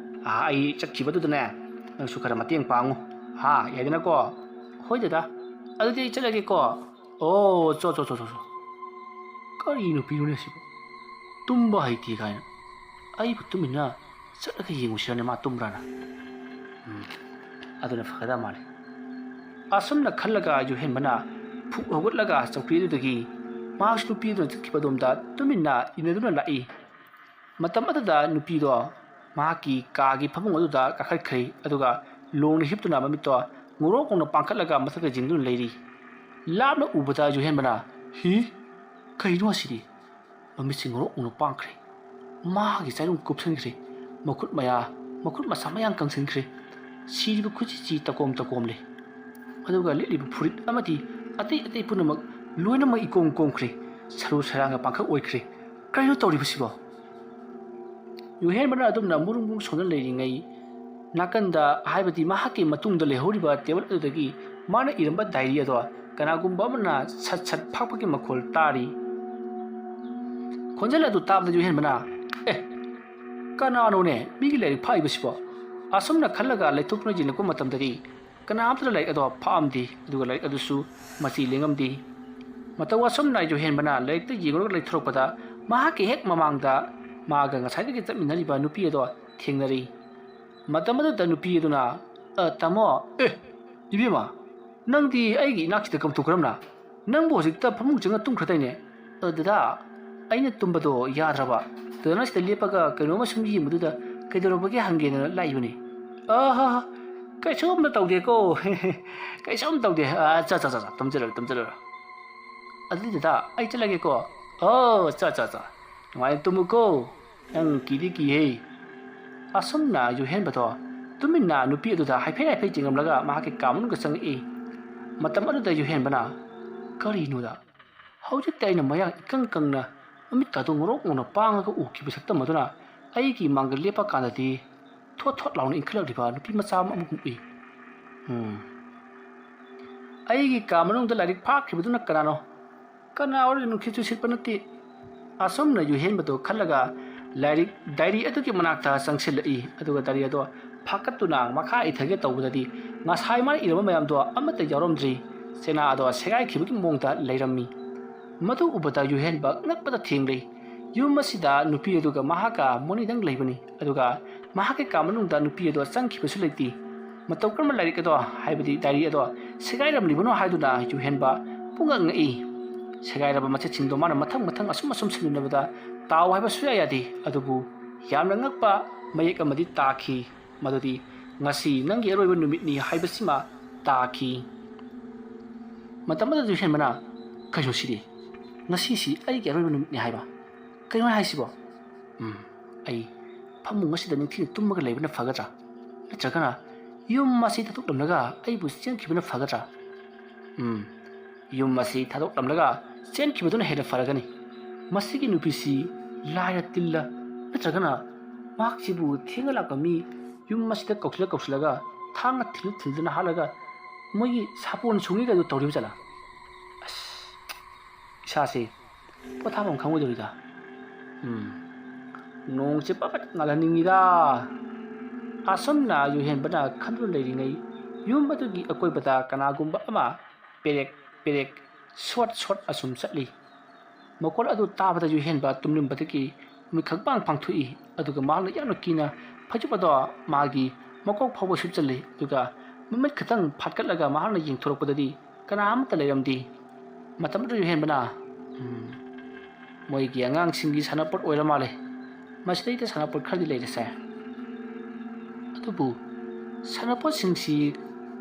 ꯑꯥ, ꯑꯩ ꯆꯠꯈꯤꯕꯗꯨꯗꯅꯦ ꯅꯪꯁꯨ ꯈꯔ ꯃꯇꯦꯡ ꯄꯥꯡꯉꯨ꯫ ꯍꯥ, ꯌꯥꯏꯗꯅꯀꯣ? ꯍꯣꯏ ꯗꯗꯥ, ꯑꯗꯨꯗꯤ ꯑꯩ ꯆꯠꯂꯒꯦꯀꯣ꯫ ꯑꯣ, ꯆꯣ, ꯆꯣ, ꯆꯣ, ꯆꯣ, ꯆꯣ꯫ ꯀꯔꯤ ꯅꯨꯄꯤꯅꯣꯅꯦ ꯁꯤꯕꯨ? ꯇꯨꯝꯕ ꯍꯩꯇꯦ ꯀꯥꯏꯅ꯫ ꯑꯩꯕꯨ ꯇꯨꯃꯤꯟꯅ ꯆꯠꯂꯒ ꯌꯦꯡꯉꯨꯁꯤꯔꯅꯦ ꯃꯥ ꯇꯨꯝꯕ꯭ꯔꯥꯅ? ꯎꯝ, ꯑꯗꯨꯅ ꯐꯒꯗꯕ ꯃꯥꯜꯂꯦ꯫ ꯑꯁꯨꯝꯅ ꯈꯜꯂꯒ ꯌꯨꯍꯦꯟꯕꯅ ꯐꯨꯛ ꯍꯧꯒꯠꯂꯒ ꯆꯧꯀ꯭ꯔꯤ ꯑꯗꯨꯗꯒꯤ ꯃꯍꯥꯛꯁꯨ ꯅꯨꯄꯤ ꯑꯗꯨꯅ ꯆꯠꯈꯤꯕ ꯑꯗꯣꯝꯗ ꯇꯨꯃꯤꯟꯅ ꯏꯟꯅꯗꯨꯅ ꯂꯥꯛꯏ꯫ ꯃꯇꯝ ꯑꯗꯨꯗ ꯅꯨꯄꯤꯗꯣ ꯃꯍꯥꯛꯀꯤ ꯀꯥꯒꯤ ꯐꯃꯨꯡ ꯑꯗꯨꯗ ꯀꯥꯈꯠꯈ꯭ꯔꯦ, ꯑꯗꯨꯒ ꯂꯣꯡꯅ ꯍꯤꯞꯇꯨꯅ ꯃꯃꯤꯠꯇꯣ ꯉꯧꯔꯣꯛ ꯉꯧꯅ ꯄꯥꯡꯈꯠꯂꯒ ꯃꯊꯛꯇ ꯌꯦꯡꯗꯨꯅ ꯂꯩꯔꯤ꯫ ꯂꯥꯞꯅ ꯎꯕꯗ ꯌꯨꯍꯦꯟꯕꯅ, "ꯍꯤ? ꯀꯩꯅꯣ ꯑꯁꯤꯗꯤ?" ꯃꯃꯤꯠꯁꯤ ꯉꯧꯔꯣꯛ ꯉꯧꯅ ꯄꯥꯡꯈ꯭ꯔꯦ꯫ ꯃꯥꯒꯤ ꯆꯥꯏꯔꯨꯡ ꯀꯨꯞꯁꯤꯟꯈ꯭ꯔꯦ꯫ ꯃꯈꯨꯠ ꯃꯌꯥ, ꯃꯈꯨꯠ ꯃꯁꯥ ꯃꯌꯥ ꯀꯪꯁꯤꯟꯈ꯭ꯔꯦ꯫ ꯁꯤꯔꯤꯕ ꯈꯨꯖꯤꯁꯤ ꯇꯀꯣꯝ ꯇꯀꯣꯝꯂꯦ꯫ ꯑꯗꯨꯒ ꯂꯤꯠꯂꯤꯕ ꯐꯨꯔꯤꯠ ꯑꯃꯗꯤ ꯑꯇꯩ ꯑꯇꯩ ꯄꯨꯝꯅꯃꯛ ꯂꯣꯏꯅꯃꯛ ꯏꯀꯣꯝ ꯀꯣꯝꯈ꯭ꯔꯦ꯫ ꯁꯔꯨ ꯁꯔꯥꯡꯒ ꯄꯥꯡꯈꯛ ꯑꯣꯏꯈ꯭ꯔꯦ꯫ ꯀꯔꯤꯅꯣ ꯇꯧꯔꯤꯕꯁꯤꯕꯣ? ꯌꯨꯍꯦꯟꯕꯅ ꯑꯗꯨꯝꯅ ꯃꯨꯔꯨꯝ ꯃꯨꯔꯨꯝ ꯁꯣꯟꯗꯨꯅ ꯂꯩꯔꯤꯉꯩ, ꯅꯥꯀꯟꯗ, ꯍꯥꯏꯕꯗꯤ ꯃꯍꯥꯛꯀꯤ ꯃꯇꯨꯡꯗ ꯂꯩꯍꯧꯔꯤꯕ ꯇꯦꯕꯜ ꯑꯗꯨꯗꯒꯤ ꯃꯥꯅ ꯏꯔꯝꯕ ꯗꯥꯏꯔꯤ ꯑꯗꯣ ꯀꯅꯥꯒꯨꯝꯕ ꯑꯃꯅ ꯁꯠ ꯁꯠ ꯐꯥꯛꯄꯒꯤ ꯃꯈꯣꯜ ꯇꯥꯔꯤ꯫ ꯈꯣꯟꯖꯦꯜ ꯑꯗꯨ ꯇꯥꯕꯗ ꯌꯨꯍꯦꯟꯕꯅ, "ꯑꯦ, ꯀꯅꯥꯅꯣꯅꯦ ꯃꯤꯒꯤ ꯂꯥꯏꯔꯤꯛ ꯐꯥꯛꯏꯕꯁꯤꯕꯣ?" ꯑꯁꯨꯝꯅ ꯈꯜꯂꯒ ꯂꯩꯊꯣꯛꯇꯨꯅ ꯌꯦꯡꯂꯛꯄ ꯃꯇꯝꯗꯗꯤ, ꯀꯅꯥꯝꯇꯅ ꯂꯥꯏꯔꯤꯛ ꯑꯗꯣ ꯐꯥꯛꯑꯝꯗꯦ, ꯑꯗꯨꯒ ꯂꯥꯏꯔꯤꯛ ꯑꯗꯨꯁꯨ ꯃꯆꯤ ꯂꯦꯡꯉꯝꯗꯦ꯫ ꯃꯇꯧ ꯑꯁꯨꯝꯅ ꯌꯨꯍꯦꯟꯕꯅ ꯂꯥꯏꯔꯤꯛꯇ ꯌꯦꯡꯂꯨꯔꯒ ꯂꯩꯊꯣꯔꯛꯄꯗ, ꯃꯍꯥꯛꯀꯤ ꯍꯦꯛ ꯃꯃꯥꯡꯗ ꯃꯥꯒ ꯉꯁꯥꯏꯗꯒꯤ ꯆꯠꯃꯤꯟꯅꯔꯤꯕ ꯅꯨꯄꯤ ꯑꯗꯣ ꯊꯦꯡꯅꯔꯤ꯫ ꯃꯇꯝ ꯑꯗꯨꯗ ꯅꯨꯄꯤ ꯑꯗꯨꯅ, "ꯑ, ꯇꯥꯃꯣ, ꯑꯦ, ꯏꯕꯦꯝꯃ, ꯅꯪꯗꯤ ꯑꯩꯒꯤ ꯏꯅꯥꯛꯁꯤꯗ ꯀꯝꯊꯣꯛꯈ꯭ꯔꯝꯅ? ꯅꯪꯕꯨ ꯍꯧꯖꯤꯛꯇ ꯐꯃꯨꯡ ꯆꯪꯉ ꯇꯨꯝꯈ꯭ꯔꯗꯥꯏꯅꯦ?" "ꯑ, ꯗꯗꯥ, ꯑꯩꯅ ꯇꯨꯝꯕꯗꯣ ꯌꯥꯗ꯭ꯔꯕ꯫ ꯗꯗꯥꯅ ꯁꯤꯗ ꯂꯦꯞꯄꯒ ꯀꯩꯅꯣꯝꯃ ꯁꯨꯝ ꯌꯦꯡꯕꯗꯨꯗ ꯀꯩꯗꯧꯔꯕꯒꯦ ꯍꯪꯒꯦꯅ ꯂꯥꯛꯏꯕꯅꯤ꯫" "ꯑ, ꯀꯩꯁꯨꯝꯇ ꯇꯧꯗꯦꯀꯣ꯫ ꯀꯩꯁꯨꯝ ꯇꯧꯗꯦ꯫ ꯑ, ꯆꯥ, ꯆꯥ, ꯆꯥ, ꯆꯥ, ꯇꯨꯝꯖꯔꯣ, ꯇꯨꯝꯖꯔꯣ꯫ ꯑꯗꯨꯗꯤ ꯗꯗꯥ, ꯑꯩ ꯆꯠꯂꯒꯦꯀꯣ꯫" "ꯑꯣ, ꯆꯥ, ꯆꯥ, ꯆꯥ꯫ ꯅꯨꯡꯉꯥꯏꯅ ꯇꯨꯝꯃꯨꯀꯣ꯫ ꯅꯪ ꯀꯤꯗꯤ ꯀꯤꯍꯦ꯫" ꯑꯁꯨꯝꯅ ꯌꯨꯍꯦꯟꯕꯗꯣ ꯇꯨꯃꯤꯟꯅ ꯅꯨꯄꯤ ꯑꯗꯨꯗ ꯍꯥꯏꯐꯦꯠ ꯍꯥꯏꯐꯦꯠ ꯌꯦꯡꯂꯝꯂꯒ ꯃꯍꯥꯛꯀꯤ ꯀꯥ ꯃꯅꯨꯡꯗ ꯆꯪꯉꯛꯏ꯫ ꯃꯇꯝ ꯑꯗꯨꯗ ꯌꯨꯍꯦꯟꯕꯅ, "ꯀꯔꯤꯅꯣꯗ? ꯍꯧꯖꯤꯛꯇ ꯑꯩꯅ ꯃꯌꯥꯡ ꯏꯀꯪ ꯀꯪꯅ ꯃꯃꯤꯠꯀꯥꯗꯨ ꯉꯧꯔꯣꯛ ꯉꯧꯅ ꯄꯥꯡꯉꯒ ꯎꯈꯤꯕ ꯁꯛꯇꯝ ꯑꯗꯨꯅ ꯑꯩꯒꯤ ꯃꯥꯡꯗ ꯂꯦꯞꯄ ꯀꯥꯟꯗꯗꯤ ꯊꯣꯠ ꯊꯣꯠ ꯂꯥꯎꯅ ꯏꯟꯈꯠꯂꯛꯂꯤꯕ ꯅꯨꯄꯤ ꯃꯆꯥ ꯑꯃ ꯑꯃꯨꯛ ꯎꯏ꯫ ꯎꯝ꯫ ꯑꯩꯒꯤ ꯀꯥ ꯃꯅꯨꯡꯗ ꯂꯥꯏꯔꯤꯛ ꯐꯥꯛꯈꯤꯕꯗꯨꯅ ꯀꯅꯥꯅꯣ? ꯀꯅꯥ ꯑꯣꯏꯔꯤꯅꯣ? ꯅꯨꯡꯁꯤꯠꯁꯨ ꯁꯤꯠꯄ ꯅꯠꯇꯦ꯫" ꯑꯁꯨꯝꯅ ꯌꯨꯍꯦꯟꯕꯗꯨ ꯈꯜꯂꯒ ꯂꯥꯏꯔꯤꯛ ꯗꯥꯏꯔꯤ ꯑꯗꯨꯒꯤ ꯃꯅꯥꯛꯇ ꯆꯪꯁꯤꯜꯂꯛꯏ꯫ ꯑꯗꯨꯒ ꯗꯥꯏꯔꯤ ꯑꯗꯣ ꯐꯥꯀꯠꯇꯨꯅ ꯃꯈꯥ ꯏꯊꯒꯦ ꯇꯧꯕꯗꯗꯤ ꯉꯁꯥꯏ ꯃꯥꯅ ꯏꯔꯝꯕ ꯃꯌꯥꯝꯗꯣ ꯑꯃꯠꯇ ꯌꯥꯎꯔꯝꯗ꯭ꯔꯤ꯫ ꯆꯦꯅꯥ ꯑꯗꯣ ꯁꯦꯒꯥꯏꯈꯤꯕꯒꯤ ꯃꯑꯣꯡꯗ ꯂꯩꯔꯝꯃꯤ꯫ ꯃꯗꯨ ꯎꯕꯗ ꯌꯨꯍꯦꯟꯕ ꯉꯛꯄꯗ ꯊꯦꯡꯂꯦ꯫ ꯌꯨꯝ ꯑꯁꯤꯗ ꯅꯨꯄꯤ ꯑꯗꯨꯒ ꯃꯍꯥꯛꯀ ꯃꯣꯅꯤꯗꯪ ꯂꯩꯕꯅꯤ꯫ ꯑꯗꯨꯒ ꯃꯍꯥꯛꯀꯤ ꯀꯥ ꯃꯅꯨꯡꯗ ꯅꯨꯄꯤ ꯑꯗꯣ ꯆꯪꯈꯤꯕꯁꯨ ꯂꯩꯇꯦ꯫ ꯃꯇꯧ ꯀꯔꯝꯅ ꯂꯥꯏꯔꯤꯛ ꯑꯗꯣ, ꯍꯥꯏꯕꯗꯤ ꯗꯥꯏꯔꯤ ꯑꯗꯣ ꯁꯦꯒꯥꯏꯔꯝꯂꯤꯕꯅꯣ ꯍꯥꯏꯗꯨꯅ ꯌꯨꯍꯦꯟꯕ ꯄꯨꯡꯉꯛ ꯉꯛꯏ꯫ ꯁꯦꯒꯥꯏꯔꯕ ꯃꯆꯦꯠꯁꯤꯡꯗꯣ ꯃꯥꯅ ꯃꯊꯪ ꯃꯊꯪ ꯑꯁꯨꯝ ꯑꯁꯨꯝ ꯁꯤꯖꯤꯟꯅꯕꯗ ꯇꯥꯎ ꯍꯥꯏꯕ ꯁꯨꯡꯌꯥ ꯌꯥꯗꯦ꯫ ꯑꯗꯨꯕꯨ ꯌꯥꯝꯅ ꯉꯛꯄ ꯃꯌꯦꯛ ꯑꯃꯗꯤ ꯇꯥꯈꯤ꯫ ꯃꯗꯨꯗꯤ, "ꯉꯁꯤ ꯅꯪꯒꯤ ꯑꯔꯣꯏꯕ ꯅꯨꯃꯤꯠꯅꯤ" ꯍꯥꯏꯕꯁꯤꯃ ꯇꯥꯈꯤ꯫ ꯃꯇꯝ ꯑꯗꯨꯗ ꯌꯨꯍꯦꯟꯕꯅ, "ꯀꯩꯅꯣ ꯁꯤꯗꯤ? ꯉꯁꯤꯁꯤ ꯑꯩꯒꯤ ꯑꯔꯣꯏꯕ ꯅꯨꯃꯤꯠꯅꯤ ꯍꯥꯏꯕ? ꯀꯩꯅꯣ ꯍꯥꯏꯁꯤꯕꯣ? ꯎꯝ, ꯑꯩ ꯐꯃꯨꯡ ꯑꯁꯤꯗ ꯅꯤꯡꯊꯤꯅ ꯇꯨꯝꯃꯒ ꯂꯩꯕꯅ ꯐꯒꯗ꯭ꯔꯥ? ꯅꯠꯇ꯭ꯔꯒꯅ ꯌꯨꯝ ꯑꯁꯤ ꯊꯥꯗꯣꯛꯂꯝꯂꯒ ꯑꯩꯕꯨ ꯆꯦꯟꯈꯤꯕꯅ ꯐꯒꯗ꯭ꯔꯥ? ꯎꯝ, ꯌꯨꯝ ꯑꯁꯤ ꯊꯥꯗꯣꯛꯂꯝꯂꯒ ꯆꯦꯟꯈꯤꯕꯗꯨꯅ ꯍꯦꯟꯅ ꯐꯔꯒꯅꯤ꯫ ꯃꯁꯤꯒꯤ ꯅꯨꯄꯤꯁꯤ ꯂꯥꯏꯔ ꯇꯤꯜꯂ, ꯅꯠꯇ꯭ꯔꯒꯅ ꯃꯍꯥꯛꯁꯤꯕꯨ ꯊꯦꯡꯅ ꯂꯥꯛꯄ ꯃꯤ ꯌꯨꯝ ꯑꯁꯤꯗ ꯀꯧꯁꯤꯜꯂ ꯀꯧꯁꯤꯜꯂꯒ ꯊꯥꯡꯅ ꯊꯤꯜꯂ ꯊꯤꯜꯗꯨꯅ ꯍꯥꯠꯂꯒ ꯃꯣꯏꯒꯤ ꯁꯥꯄꯣꯟ ꯁꯨꯡꯉꯤꯒ ꯑꯗꯨ ꯇꯧꯔꯤꯕ ꯖꯥꯠꯂꯥ? ꯑꯁ, ꯏꯁꯥꯁꯦ ꯄꯣꯊꯥꯐꯝ ꯈꯪꯉꯣꯏꯗꯧꯔꯤꯗ꯫ ꯎꯝ, ꯅꯣꯡꯁꯦ ꯄꯠ ꯄꯠ ꯉꯥꯜꯍꯟꯅꯤꯡꯉꯤꯗ꯫ ꯑꯁꯨꯝꯅ ꯌꯨꯍꯦꯟꯕꯅ ꯈꯟꯗꯨꯅ ꯂꯩꯔꯤꯉꯩ, ꯌꯨꯝ ꯑꯗꯨꯒꯤ ꯑꯀꯣꯏꯕꯗ ꯀꯅꯥꯒꯨꯝꯕ ꯑꯃ ꯄꯦꯔꯦꯛ ꯄꯦꯔꯦꯛ, ꯁꯣꯠ ꯁꯣꯠ ꯑꯁꯨꯝ ꯆꯠꯂꯤ꯫ ꯃꯈꯣꯜ ꯑꯗꯨ ꯇꯥꯕꯗ ꯌꯨꯍꯦꯟꯕ ꯇꯨꯝꯂꯝꯕꯗꯒꯤ ꯃꯤꯠ ꯈꯪꯄꯥꯡ ꯄꯥꯡꯊꯣꯛꯏ꯫ ꯑꯗꯨꯒ ꯃꯍꯥꯛꯅ ꯌꯥꯝꯅ ꯀꯤꯅ ꯐꯩꯖꯨꯞ ꯑꯗꯣ ꯃꯥꯒꯤ ꯃꯀꯣꯛ ꯐꯥꯎꯕ ꯁꯨꯞꯆꯜꯂꯤ꯫ ꯑꯗꯨꯒ ꯃꯃꯤꯠ ꯈꯛꯇꯪ ꯐꯥꯠꯀꯠꯂꯒ ꯃꯍꯥꯛꯅ ꯌꯦꯡꯊꯣꯔꯛꯄꯗꯗꯤ ꯀꯅꯥ ꯑꯃꯠꯇ ꯂꯩꯔꯝꯗꯦ꯫ ꯃꯇꯝ ꯑꯗꯨꯗ ꯌꯨꯍꯦꯟꯕꯅ, "ꯎꯝ, ꯃꯣꯏꯒꯤ ꯑꯉꯥꯡꯁꯤꯡꯒꯤ ꯁꯥꯟꯅꯄꯣꯠ ꯑꯣꯏꯔ ꯃꯥꯜꯂꯦ꯫ ꯃꯁꯤꯗꯩꯗ ꯁꯥꯟꯅꯄꯣꯠ ꯈꯔꯗꯤ ꯂꯩꯔꯁꯦ꯫ ꯑꯗꯨꯕꯨ ꯁꯥꯟꯅꯄꯣꯠꯁꯤꯡꯁꯤ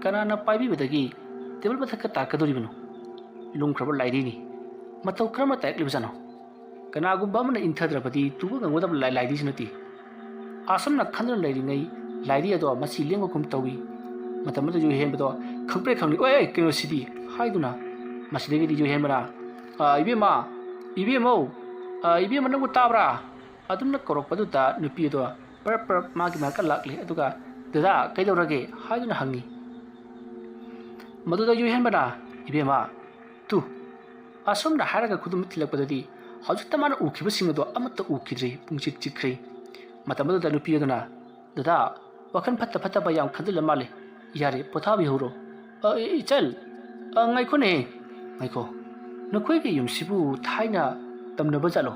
ꯀꯅꯥꯅ ꯄꯥꯏꯕꯤꯕꯗꯒꯤ ꯇꯦꯕꯜ ꯃꯊꯛꯇ ꯇꯥꯔꯛꯀꯗꯧꯔꯤꯕꯅꯣ? ꯂꯨꯝꯈ꯭ꯔꯕ ꯂꯥꯏꯔꯤꯅꯤ꯫ ꯃꯇꯧ ꯀꯔꯝꯅ ꯇꯥꯔꯛꯂꯤꯕꯖꯥꯠꯅꯣ? ꯀꯅꯥꯒꯨꯝꯕ ꯑꯃꯅ ꯏꯟꯊꯗ꯭ꯔꯕꯗꯤ ꯇꯨꯕ ꯉꯝꯒꯗꯕ ꯂꯥꯏ-, ꯂꯥꯏꯔꯤꯁꯨ ꯅꯠꯇꯦ꯫" ꯑꯁꯨꯝꯅ ꯈꯟꯗꯨꯅ ꯂꯩꯔꯤꯉꯩ ꯂꯥꯏꯔꯤ ꯑꯗꯣ ꯃꯁꯤ ꯂꯦꯡꯕꯒꯨꯝ ꯇꯧꯏ꯫ ꯃꯇꯝ ꯑꯗꯨꯗ ꯌꯨꯍꯦꯟꯕꯗꯣ ꯈꯪꯄ꯭ꯔꯦꯛ ꯈꯪꯂꯤ, "ꯑꯣꯏ, ꯑꯣꯏ, ꯀꯩꯅꯣꯁꯤꯗꯤ?" ꯍꯥꯏꯗꯨꯅ ꯃꯁꯤꯗꯒꯤꯗꯤ ꯌꯨꯍꯦꯟꯕꯅ, "ꯑ, ꯏꯕꯦꯝꯃ, ꯏꯕꯦꯝꯃꯧ, ꯑ, ꯏꯕꯦꯝꯃ, ꯅꯪꯕꯨ ꯇꯥꯕ꯭ꯔꯥ?" ꯑꯗꯨꯝꯅ ꯀꯧꯔꯛꯄꯗꯨꯗ ꯅꯨꯄꯤ ꯑꯗꯣ ꯄꯔꯞ ꯄꯔꯞ ꯃꯥꯒꯤ ꯅꯥꯀꯜ ꯂꯥꯛꯂꯦ꯫ ꯑꯗꯨꯒ, "ꯗꯗꯥ, ꯀꯩꯗꯧꯔꯒꯦ?" ꯍꯥꯏꯗꯨꯅ ꯍꯪꯉꯤ꯫ ꯃꯗꯨꯗ ꯌꯨꯍꯦꯟꯕꯅ, "ꯏꯕꯦꯝꯃ, ꯇꯨ," ꯑꯁꯨꯝꯅ ꯍꯥꯏꯔꯒ ꯈꯨꯗꯨꯝ ꯊꯤꯜꯂꯛꯄꯗꯗꯤ ꯍꯧꯖꯤꯛꯇ ꯃꯥꯅ ꯎꯈꯤꯕꯁꯤꯡ ꯑꯗꯣ ꯑꯃꯠꯇ ꯎꯈꯤꯗ꯭ꯔꯦ, ꯄꯨꯡꯆꯤꯛ ꯆꯤꯛꯈ꯭ꯔꯦ꯫ ꯃꯇꯝ ꯑꯗꯨꯗ ꯅꯨꯄꯤ ꯑꯗꯨꯅ, "ꯗꯗꯥ, ꯋꯥꯈꯜ ꯐꯠꯇ ꯐꯠꯇꯕ ꯌꯥꯝ ꯈꯟꯖꯤꯜꯂ ꯃꯥꯜꯂꯦ꯫ ꯌꯥꯔꯦ, ꯄꯣꯊꯥꯕꯤꯍꯧꯔꯣ꯫" "ꯑ, ꯏ-, ꯏꯆꯜ, ꯑ, ꯉꯥꯏꯈꯣꯅꯦ, ꯉꯥꯏꯈꯣ꯫ ꯅꯈꯣꯏꯒꯤ ꯌꯨꯝꯁꯤꯕꯨ ꯊꯥꯏꯅ ꯇꯝꯅꯕ ꯖꯥꯠꯂꯣ?"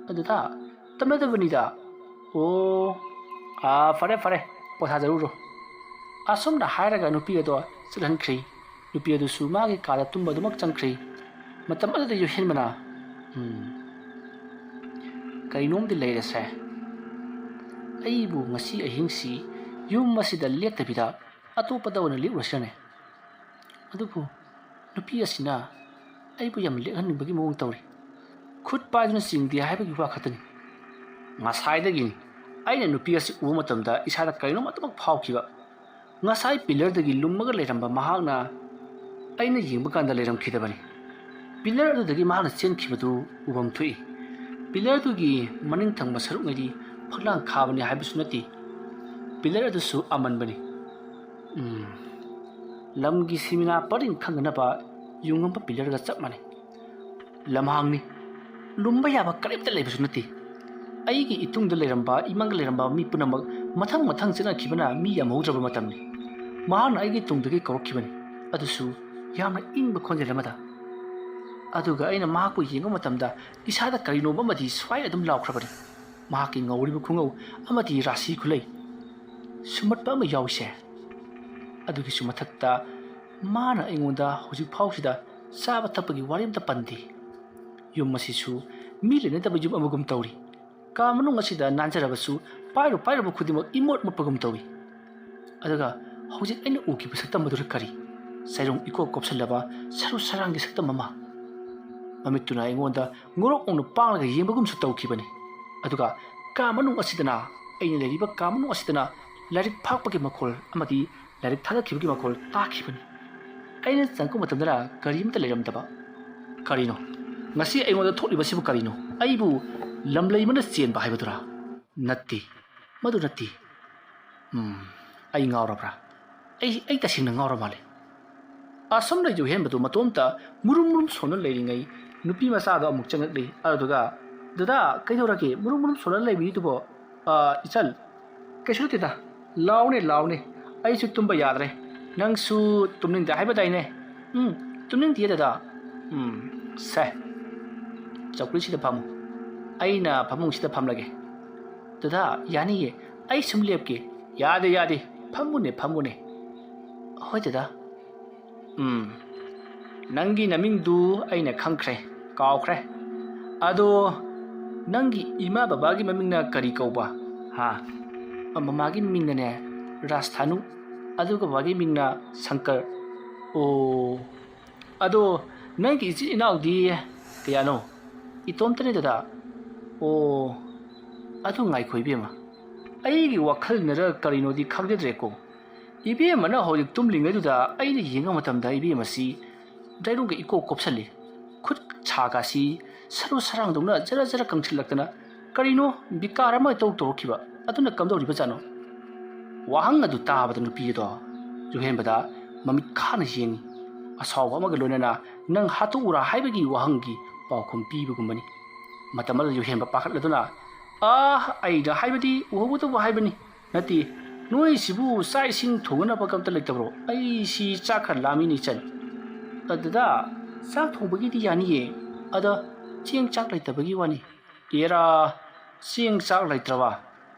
"ꯑ, ꯗꯗꯥ, ꯇꯝꯅꯗꯕꯅꯤꯗ꯫" "ꯑꯣ, ꯑꯥ, ꯐꯔꯦ, ꯐꯔꯦ, ꯄꯣꯊꯥꯖꯔꯨꯔꯣ꯫" ꯑꯁꯨꯝꯅ ꯍꯥꯏꯔꯒ ꯅꯨꯄꯤ ꯑꯗꯣ ꯆꯠꯍꯟꯈ꯭ꯔꯦ꯫ ꯅꯨꯄꯤ ꯑꯗꯨꯁꯨ ꯃꯥꯒꯤ ꯀꯥꯗ ꯇꯨꯝꯕ ꯑꯗꯨꯃꯛ ꯆꯪꯈ꯭ꯔꯦ꯫ ꯃꯇꯝ ꯑꯗꯨꯗ ꯌꯨꯍꯦꯟꯕꯅ, "ꯎꯝ, ꯀꯔꯤꯅꯣꯝꯗꯤ ꯂꯩꯔꯦꯁꯦ꯫ ꯑꯩꯕꯨ ꯉꯁꯤ ꯑꯍꯤꯡꯁꯤ ꯌꯨꯝ ꯑꯁꯤꯗ ꯂꯦꯛꯇꯕꯤꯗ ꯑꯇꯣꯞꯄꯗ ꯑꯣꯏꯅ ꯂꯦꯛꯎꯔꯁꯤꯔꯅꯦ? ꯑꯗꯨꯕꯨ ꯅꯨꯄꯤ ꯑꯁꯤꯅ ꯑꯩꯕꯨ ꯌꯥꯝ ꯂꯦꯛꯍꯟꯅꯤꯡꯕꯒꯤ ꯃꯑꯣꯡ ꯇꯧꯔꯤ꯫ ꯈꯨꯠ ꯄꯥꯏꯗꯨꯅ ꯆꯤꯡꯗꯦ ꯍꯥꯏꯕꯒꯤ ꯋꯥ ꯈꯛꯇꯅꯤ꯫ ꯉꯁꯥꯏꯗꯒꯤꯅꯤ ꯑꯩꯅ ꯅꯨꯄꯤ ꯑꯁꯤ ꯎꯕ ꯃꯇꯝꯗ ꯏꯁꯥꯗ ꯀꯔꯤꯅꯣꯝ ꯑꯗꯨꯃꯛ ꯐꯥꯎꯈꯤꯕ꯫ ꯉꯁꯥꯏ ꯄꯤꯂꯔꯗꯒꯤ ꯂꯨꯝꯃꯒ ꯂꯩꯔꯝꯕ ꯃꯍꯥꯛꯅ ꯑꯩꯅ ꯌꯦꯡꯕ ꯀꯥꯟꯗ ꯂꯩꯔꯝꯈꯤꯗꯕꯅꯤ꯫ ꯄꯤꯂꯔ ꯑꯗꯨꯗꯒꯤ ꯃꯍꯥꯛꯅ ꯆꯦꯟꯈꯤꯕꯗꯨ ꯎꯐꯝ ꯊꯣꯛꯏ꯫ ꯄꯤꯂꯔꯗꯨꯒꯤ ꯃꯅꯤꯡ ꯊꯪꯕ ꯁꯔꯨꯛꯉꯩꯗꯤ ꯐꯛꯂꯥꯡ ꯈꯥꯕꯅꯤ ꯍꯥꯏꯕꯁꯨ ꯅꯠꯇꯦ꯫ ꯄꯤꯂꯔ ꯑꯗꯨꯁꯨ ꯑꯃꯟꯕꯅꯤ꯫ ꯎꯝ, ꯂꯝꯒꯤ ꯁꯤꯃꯤꯅꯥ ꯄꯔꯤꯡ ꯈꯪꯗꯅꯕ ꯌꯨꯡꯉꯝꯕ ꯄꯤꯂꯔꯒ ꯆꯞ ꯃꯥꯟꯅꯩ꯫ ꯂꯝꯍꯥꯡꯅꯤ꯫ ꯂꯨꯝꯕ ꯌꯥꯕ ꯀꯔꯤꯝꯇ ꯂꯩꯕꯁꯨ ꯅꯠꯇꯦ꯫ ꯑꯩꯒꯤ ꯏꯇꯨꯡꯗ ꯂꯩꯔꯝꯕ, ꯏꯃꯥꯡꯗ ꯂꯩꯔꯝꯕ ꯃꯤ ꯄꯨꯝꯅꯃꯛ ꯃꯊꯪ ꯃꯊꯪ ꯆꯠꯅꯈꯤꯕꯅ ꯃꯤ ꯌꯥꯝꯍꯧꯗ꯭ꯔꯕ ꯃꯇꯝꯅꯤ꯫ ꯃꯍꯥꯛꯅ ꯑꯩꯒꯤ ꯇꯨꯡꯗꯒꯤ ꯀꯧꯔꯛꯈꯤꯕꯅꯤ, ꯑꯗꯨꯁꯨ ꯌꯥꯝꯅ ꯏꯪꯕ ꯈꯣꯟꯖꯦꯜ ꯑꯃꯗ꯫ ꯑꯗꯨꯒ ꯑꯩꯅ ꯃꯍꯥꯛꯄꯨ ꯌꯦꯡꯕ ꯃꯇꯝꯗ ꯏꯁꯥꯗ ꯀꯔꯤꯅꯣꯕ ꯑꯃꯗꯤ ꯁ꯭ꯋꯥꯏ ꯑꯗꯨꯝ ꯂꯥꯎꯈ꯭ꯔꯕꯅꯤ꯫ ꯃꯍꯥꯛꯀꯤ ꯉꯧꯔꯤꯕ ꯈꯨꯉꯧ ꯑꯃꯗꯤ ꯔꯥꯁꯤ ꯈꯨꯂꯩ ꯁꯨꯝꯍꯠꯄ ꯑꯃ ꯌꯥꯎꯏꯁꯦ꯫ ꯑꯗꯨꯒꯤꯁꯨ ꯃꯊꯛꯇ ꯃꯥꯅ ꯑꯩꯉꯣꯟꯗ ꯍꯧꯖꯤꯛ ꯐꯥꯎꯁꯤꯗ ꯆꯥꯕ ꯊꯛꯄꯒꯤ ꯋꯥꯔꯤ ꯑꯝꯇ ꯄꯟꯗꯦ꯫ ꯌꯨꯝ ꯑꯁꯤꯁꯨ ꯃꯤ ꯂꯩꯅꯗꯕ ꯌꯨꯝ ꯑꯃꯒꯨꯝ ꯇꯧꯔꯤ꯫ ꯀꯥ ꯃꯅꯨꯡ ꯑꯁꯤꯗ ꯅꯥꯟꯖꯔꯕꯁꯨ ꯄꯥꯏꯔꯨ ꯄꯥꯏꯔꯨꯕ ꯈꯨꯗꯤꯡꯃꯛ ꯏꯃꯣꯠ ꯃꯣꯠꯄꯒꯨꯝ ꯇꯧꯏ꯫ ꯑꯗꯨꯒ ꯍꯧꯖꯤꯛ ꯑꯩꯅ ꯎꯈꯤꯕ ꯁꯛꯇꯝ ꯑꯗꯨꯅ ꯀꯔꯤ? ꯆꯩꯔꯣꯡ ꯏꯀꯣꯞ ꯀꯣꯞꯁꯜꯂꯕ ꯁꯔꯨ ꯁꯔꯥꯡꯒꯤ ꯁꯛꯇꯝ ꯑꯃ꯫ ꯃꯃꯤꯠꯇꯨꯅ ꯑꯩꯉꯣꯟꯗ ꯉꯧꯔꯣꯛ ꯉꯧꯅ ꯄꯥꯡꯂꯒ ꯌꯦꯡꯕꯒꯨꯝꯁꯨ ꯇꯧꯈꯤꯕꯅꯤ꯫ ꯑꯗꯨꯒ ꯀꯥ ꯃꯅꯨꯡ ꯑꯁꯤꯗꯅ, ꯑꯩꯅ ꯂꯩꯔꯤꯕ ꯀꯥ ꯃꯅꯨꯡ ꯑꯁꯤꯗꯅ ꯂꯥꯏꯔꯤꯛ ꯐꯥꯛꯄꯒꯤ ꯃꯈꯣꯜ ꯑꯃꯗꯤ ꯂꯥꯏꯔꯤꯛ ꯊꯥꯗꯈꯤꯕꯒꯤ ꯃꯈꯣꯜ ꯇꯥꯈꯤꯕꯅꯤ꯫ ꯑꯩꯅ ꯆꯪꯉꯛꯄ ꯃꯇꯝꯗꯅ ꯀꯔꯤꯝꯇ ꯂꯩꯔꯝꯗꯕ꯫ ꯀꯔꯤꯅꯣ? ꯉꯁꯤ ꯑꯩꯉꯣꯟꯗ ꯊꯣꯛꯂꯤꯕꯁꯤꯕꯨ ꯀꯔꯤꯅꯣ? ꯑꯩꯕꯨ ꯂꯝꯂꯩꯃꯅ ꯆꯦꯟꯕ ꯍꯥꯏꯕꯗꯨꯔꯥ? ꯅꯠꯇꯦ, ꯃꯗꯨ ꯅꯠꯇꯦ꯫ ꯎꯝ, ꯑꯩ ꯉꯥꯎꯔꯕ꯭ꯔꯥ? ꯑꯩ, ꯑꯩ ꯇꯁꯦꯡꯅ ꯉꯥꯎꯔ ꯃꯥꯜꯂꯦ꯫ ꯑꯁꯨꯝꯅ ꯌꯨꯍꯦꯟꯕꯗꯨ ꯃꯇꯣꯝꯇ ꯃꯨꯔꯨꯝ ꯃꯨꯔꯨꯝ ꯁꯣꯟꯅ ꯂꯩꯔꯤꯉꯩ, ꯅꯨꯄꯤ ꯃꯆꯥꯗꯣ ꯑꯃꯨꯛ ꯆꯪꯂꯛꯂꯤ꯫ ꯑꯗꯨꯗꯨꯒ, "ꯗꯗꯥ, ꯀꯩꯗꯧꯔꯒꯦ? ꯃꯨꯔꯨꯝ ꯃꯨꯔꯨꯝ ꯁꯣꯟꯅ ꯂꯩꯕꯤꯔꯤꯗꯨꯕꯣ?" "ꯑ, ꯏꯆꯜ, ꯀꯩꯁꯨ ꯅꯠꯇꯦꯗ꯫ ꯂꯥꯎꯅꯦ, ꯂꯥꯎꯅꯦ꯫ ꯑꯩꯁꯨ ꯇꯨꯝꯕ ꯌꯥꯗ꯭ꯔꯦ꯫ ꯅꯪꯁꯨ ꯇꯨꯝꯅꯤꯡꯗꯦ ꯍꯥꯏꯕꯗꯥꯏꯅꯦ?" "ꯎꯝ, ꯇꯨꯝꯅꯤꯡꯗꯤꯌꯦ, ꯗꯗꯥ꯫" "ꯎꯝ, ꯁꯦ, ꯆꯧꯀ꯭ꯔꯤꯁꯤꯗ ꯐꯝꯃꯨ꯫ ꯑꯩꯅ ꯐꯃꯨꯡꯁꯤꯗ ꯐꯝꯂꯒꯦ꯫" "ꯗꯗꯥ, ꯌꯥꯅꯤꯌꯦ꯫ ꯑꯩ ꯁꯨꯝ ꯂꯦꯞꯀꯦ꯫" "ꯌꯥꯗꯦ, ꯌꯥꯗꯦ꯫ ꯐꯝꯃꯨꯅꯦ, ꯐꯝꯃꯨꯅꯦ꯫" "ꯍꯣꯏ, ꯗꯗꯥ꯫" "ꯎꯝ, ꯅꯪꯒꯤ ꯅꯃꯤꯡꯗꯨ ꯑꯩꯅ ꯈꯪꯈ꯭ꯔꯦ, ꯀꯥꯎꯈ꯭ꯔꯦ꯫ ꯑꯗꯣ ꯅꯪꯒꯤ ꯏꯃꯥ ꯕꯕꯥꯒꯤ ꯃꯃꯤꯡꯅ ꯀꯔꯤ ꯀꯧꯕ?" "ꯍꯥ?" "ꯑ, ꯃꯃꯥꯒꯤ ꯃꯤꯡꯅꯅꯦ ꯔꯥꯖꯊꯥꯅꯨ, ꯑꯗꯨꯒ ꯕꯕꯥꯒꯤ ꯃꯤꯡꯅ ꯁꯪꯀꯔ꯫" "ꯑꯣ, ꯑꯗꯣ ꯅꯪꯒꯤ ꯏꯆꯤꯟ ꯏꯅꯥꯎꯗꯤ ꯀꯌꯥꯅꯣ?" "ꯏꯇꯣꯝꯇꯅꯦ, ꯗꯗꯥ꯫" "ꯑꯣ, ꯑꯗꯨ ꯉꯥꯏꯈꯣ ꯏꯕꯦꯝꯃ, ꯑꯩꯒꯤ ꯋꯥꯈꯜꯅꯔ ꯀꯔꯤꯅꯣꯗꯤ ꯈꯪꯖꯗ꯭ꯔꯦꯀꯣ꯫ ꯏꯕꯦꯝꯃꯅ ꯍꯧꯖꯤꯛ ꯇꯨꯝꯂꯤꯉꯩꯗꯨꯗ ꯑꯩꯅ ꯌꯦꯡꯕ ꯃꯇꯝꯗ ꯏꯕꯦꯝꯃꯁꯤ ꯗ꯭ꯔꯥꯏꯔꯨꯡꯒ ꯏꯀꯣꯞ ꯀꯣꯞꯁꯜꯂꯤ꯫ ꯈꯨꯠ ꯁꯥꯒꯁꯤ ꯁꯔꯨ ꯁꯔꯥꯡꯗꯧꯅ ꯖꯔ ꯖꯔ ꯀꯪꯁꯤꯜꯂꯛꯇꯅ, ꯀꯔꯤꯅꯣ ꯕꯤꯀꯥꯔ ꯑꯃ ꯏꯇꯧ ꯇꯧꯔꯛꯈꯤꯕ ꯑꯗꯨꯅ ꯀꯝꯗꯧꯔꯤꯕꯖꯥꯠꯅꯣ? ꯋꯥꯍꯪ ꯑꯗꯨ ꯇꯥꯕꯗ ꯅꯨꯄꯤ ꯑꯗꯣ ꯌꯨꯍꯦꯟꯕꯗ ꯃꯃꯤꯠ ꯈꯥꯅ ꯌꯦꯡꯉꯤ꯫ ꯑꯁꯥꯎꯕ ꯑꯃꯒ ꯂꯣꯏꯅꯅ, "ꯅꯪ ꯍꯥꯠꯇꯣꯛꯎꯔꯥ?" ꯍꯥꯏꯕꯒꯤ ꯋꯥꯍꯪꯒꯤ ꯄꯥꯎꯈꯨꯝ ꯄꯤꯕꯒꯨꯝꯕꯅꯤ꯫ ꯃꯇꯝ ꯑꯗꯨꯗ ꯌꯨꯍꯦꯟꯕ ꯄꯥꯈꯠꯂꯗꯨꯅ, "ꯑꯥ, ꯑꯩꯅ ꯍꯥꯏꯕꯗꯤ ꯎꯍꯧꯒꯗꯧꯕ ꯍꯥꯏꯕꯅꯤ꯫ ꯅꯠꯇꯦ, ꯅꯣꯏꯁꯤꯕꯨ ꯆꯥꯛ ꯏꯁꯤꯡ ꯊꯣꯡꯅꯅꯕꯒ ꯑꯝꯇ ꯂꯩꯇꯕ꯭ꯔꯣ? ꯑꯩꯁꯤ ꯆꯥꯛ ꯈꯔ ꯂꯥꯝꯃꯤꯅꯦ ꯏꯆꯟ꯫" "ꯑ, ꯗꯗꯥ, ꯆꯥꯛ ꯊꯣꯡꯕꯒꯤꯗꯤ ꯌꯥꯅꯤꯌꯦ, ꯑꯗ ꯆꯦꯡ ꯆꯥꯛ ꯂꯩꯇꯕꯒꯤ ꯋꯥꯅꯤ꯫" "ꯑꯦꯔꯥ, ꯆꯦꯡ ꯆꯥꯛ ꯂꯩꯇ꯭ꯔꯕ?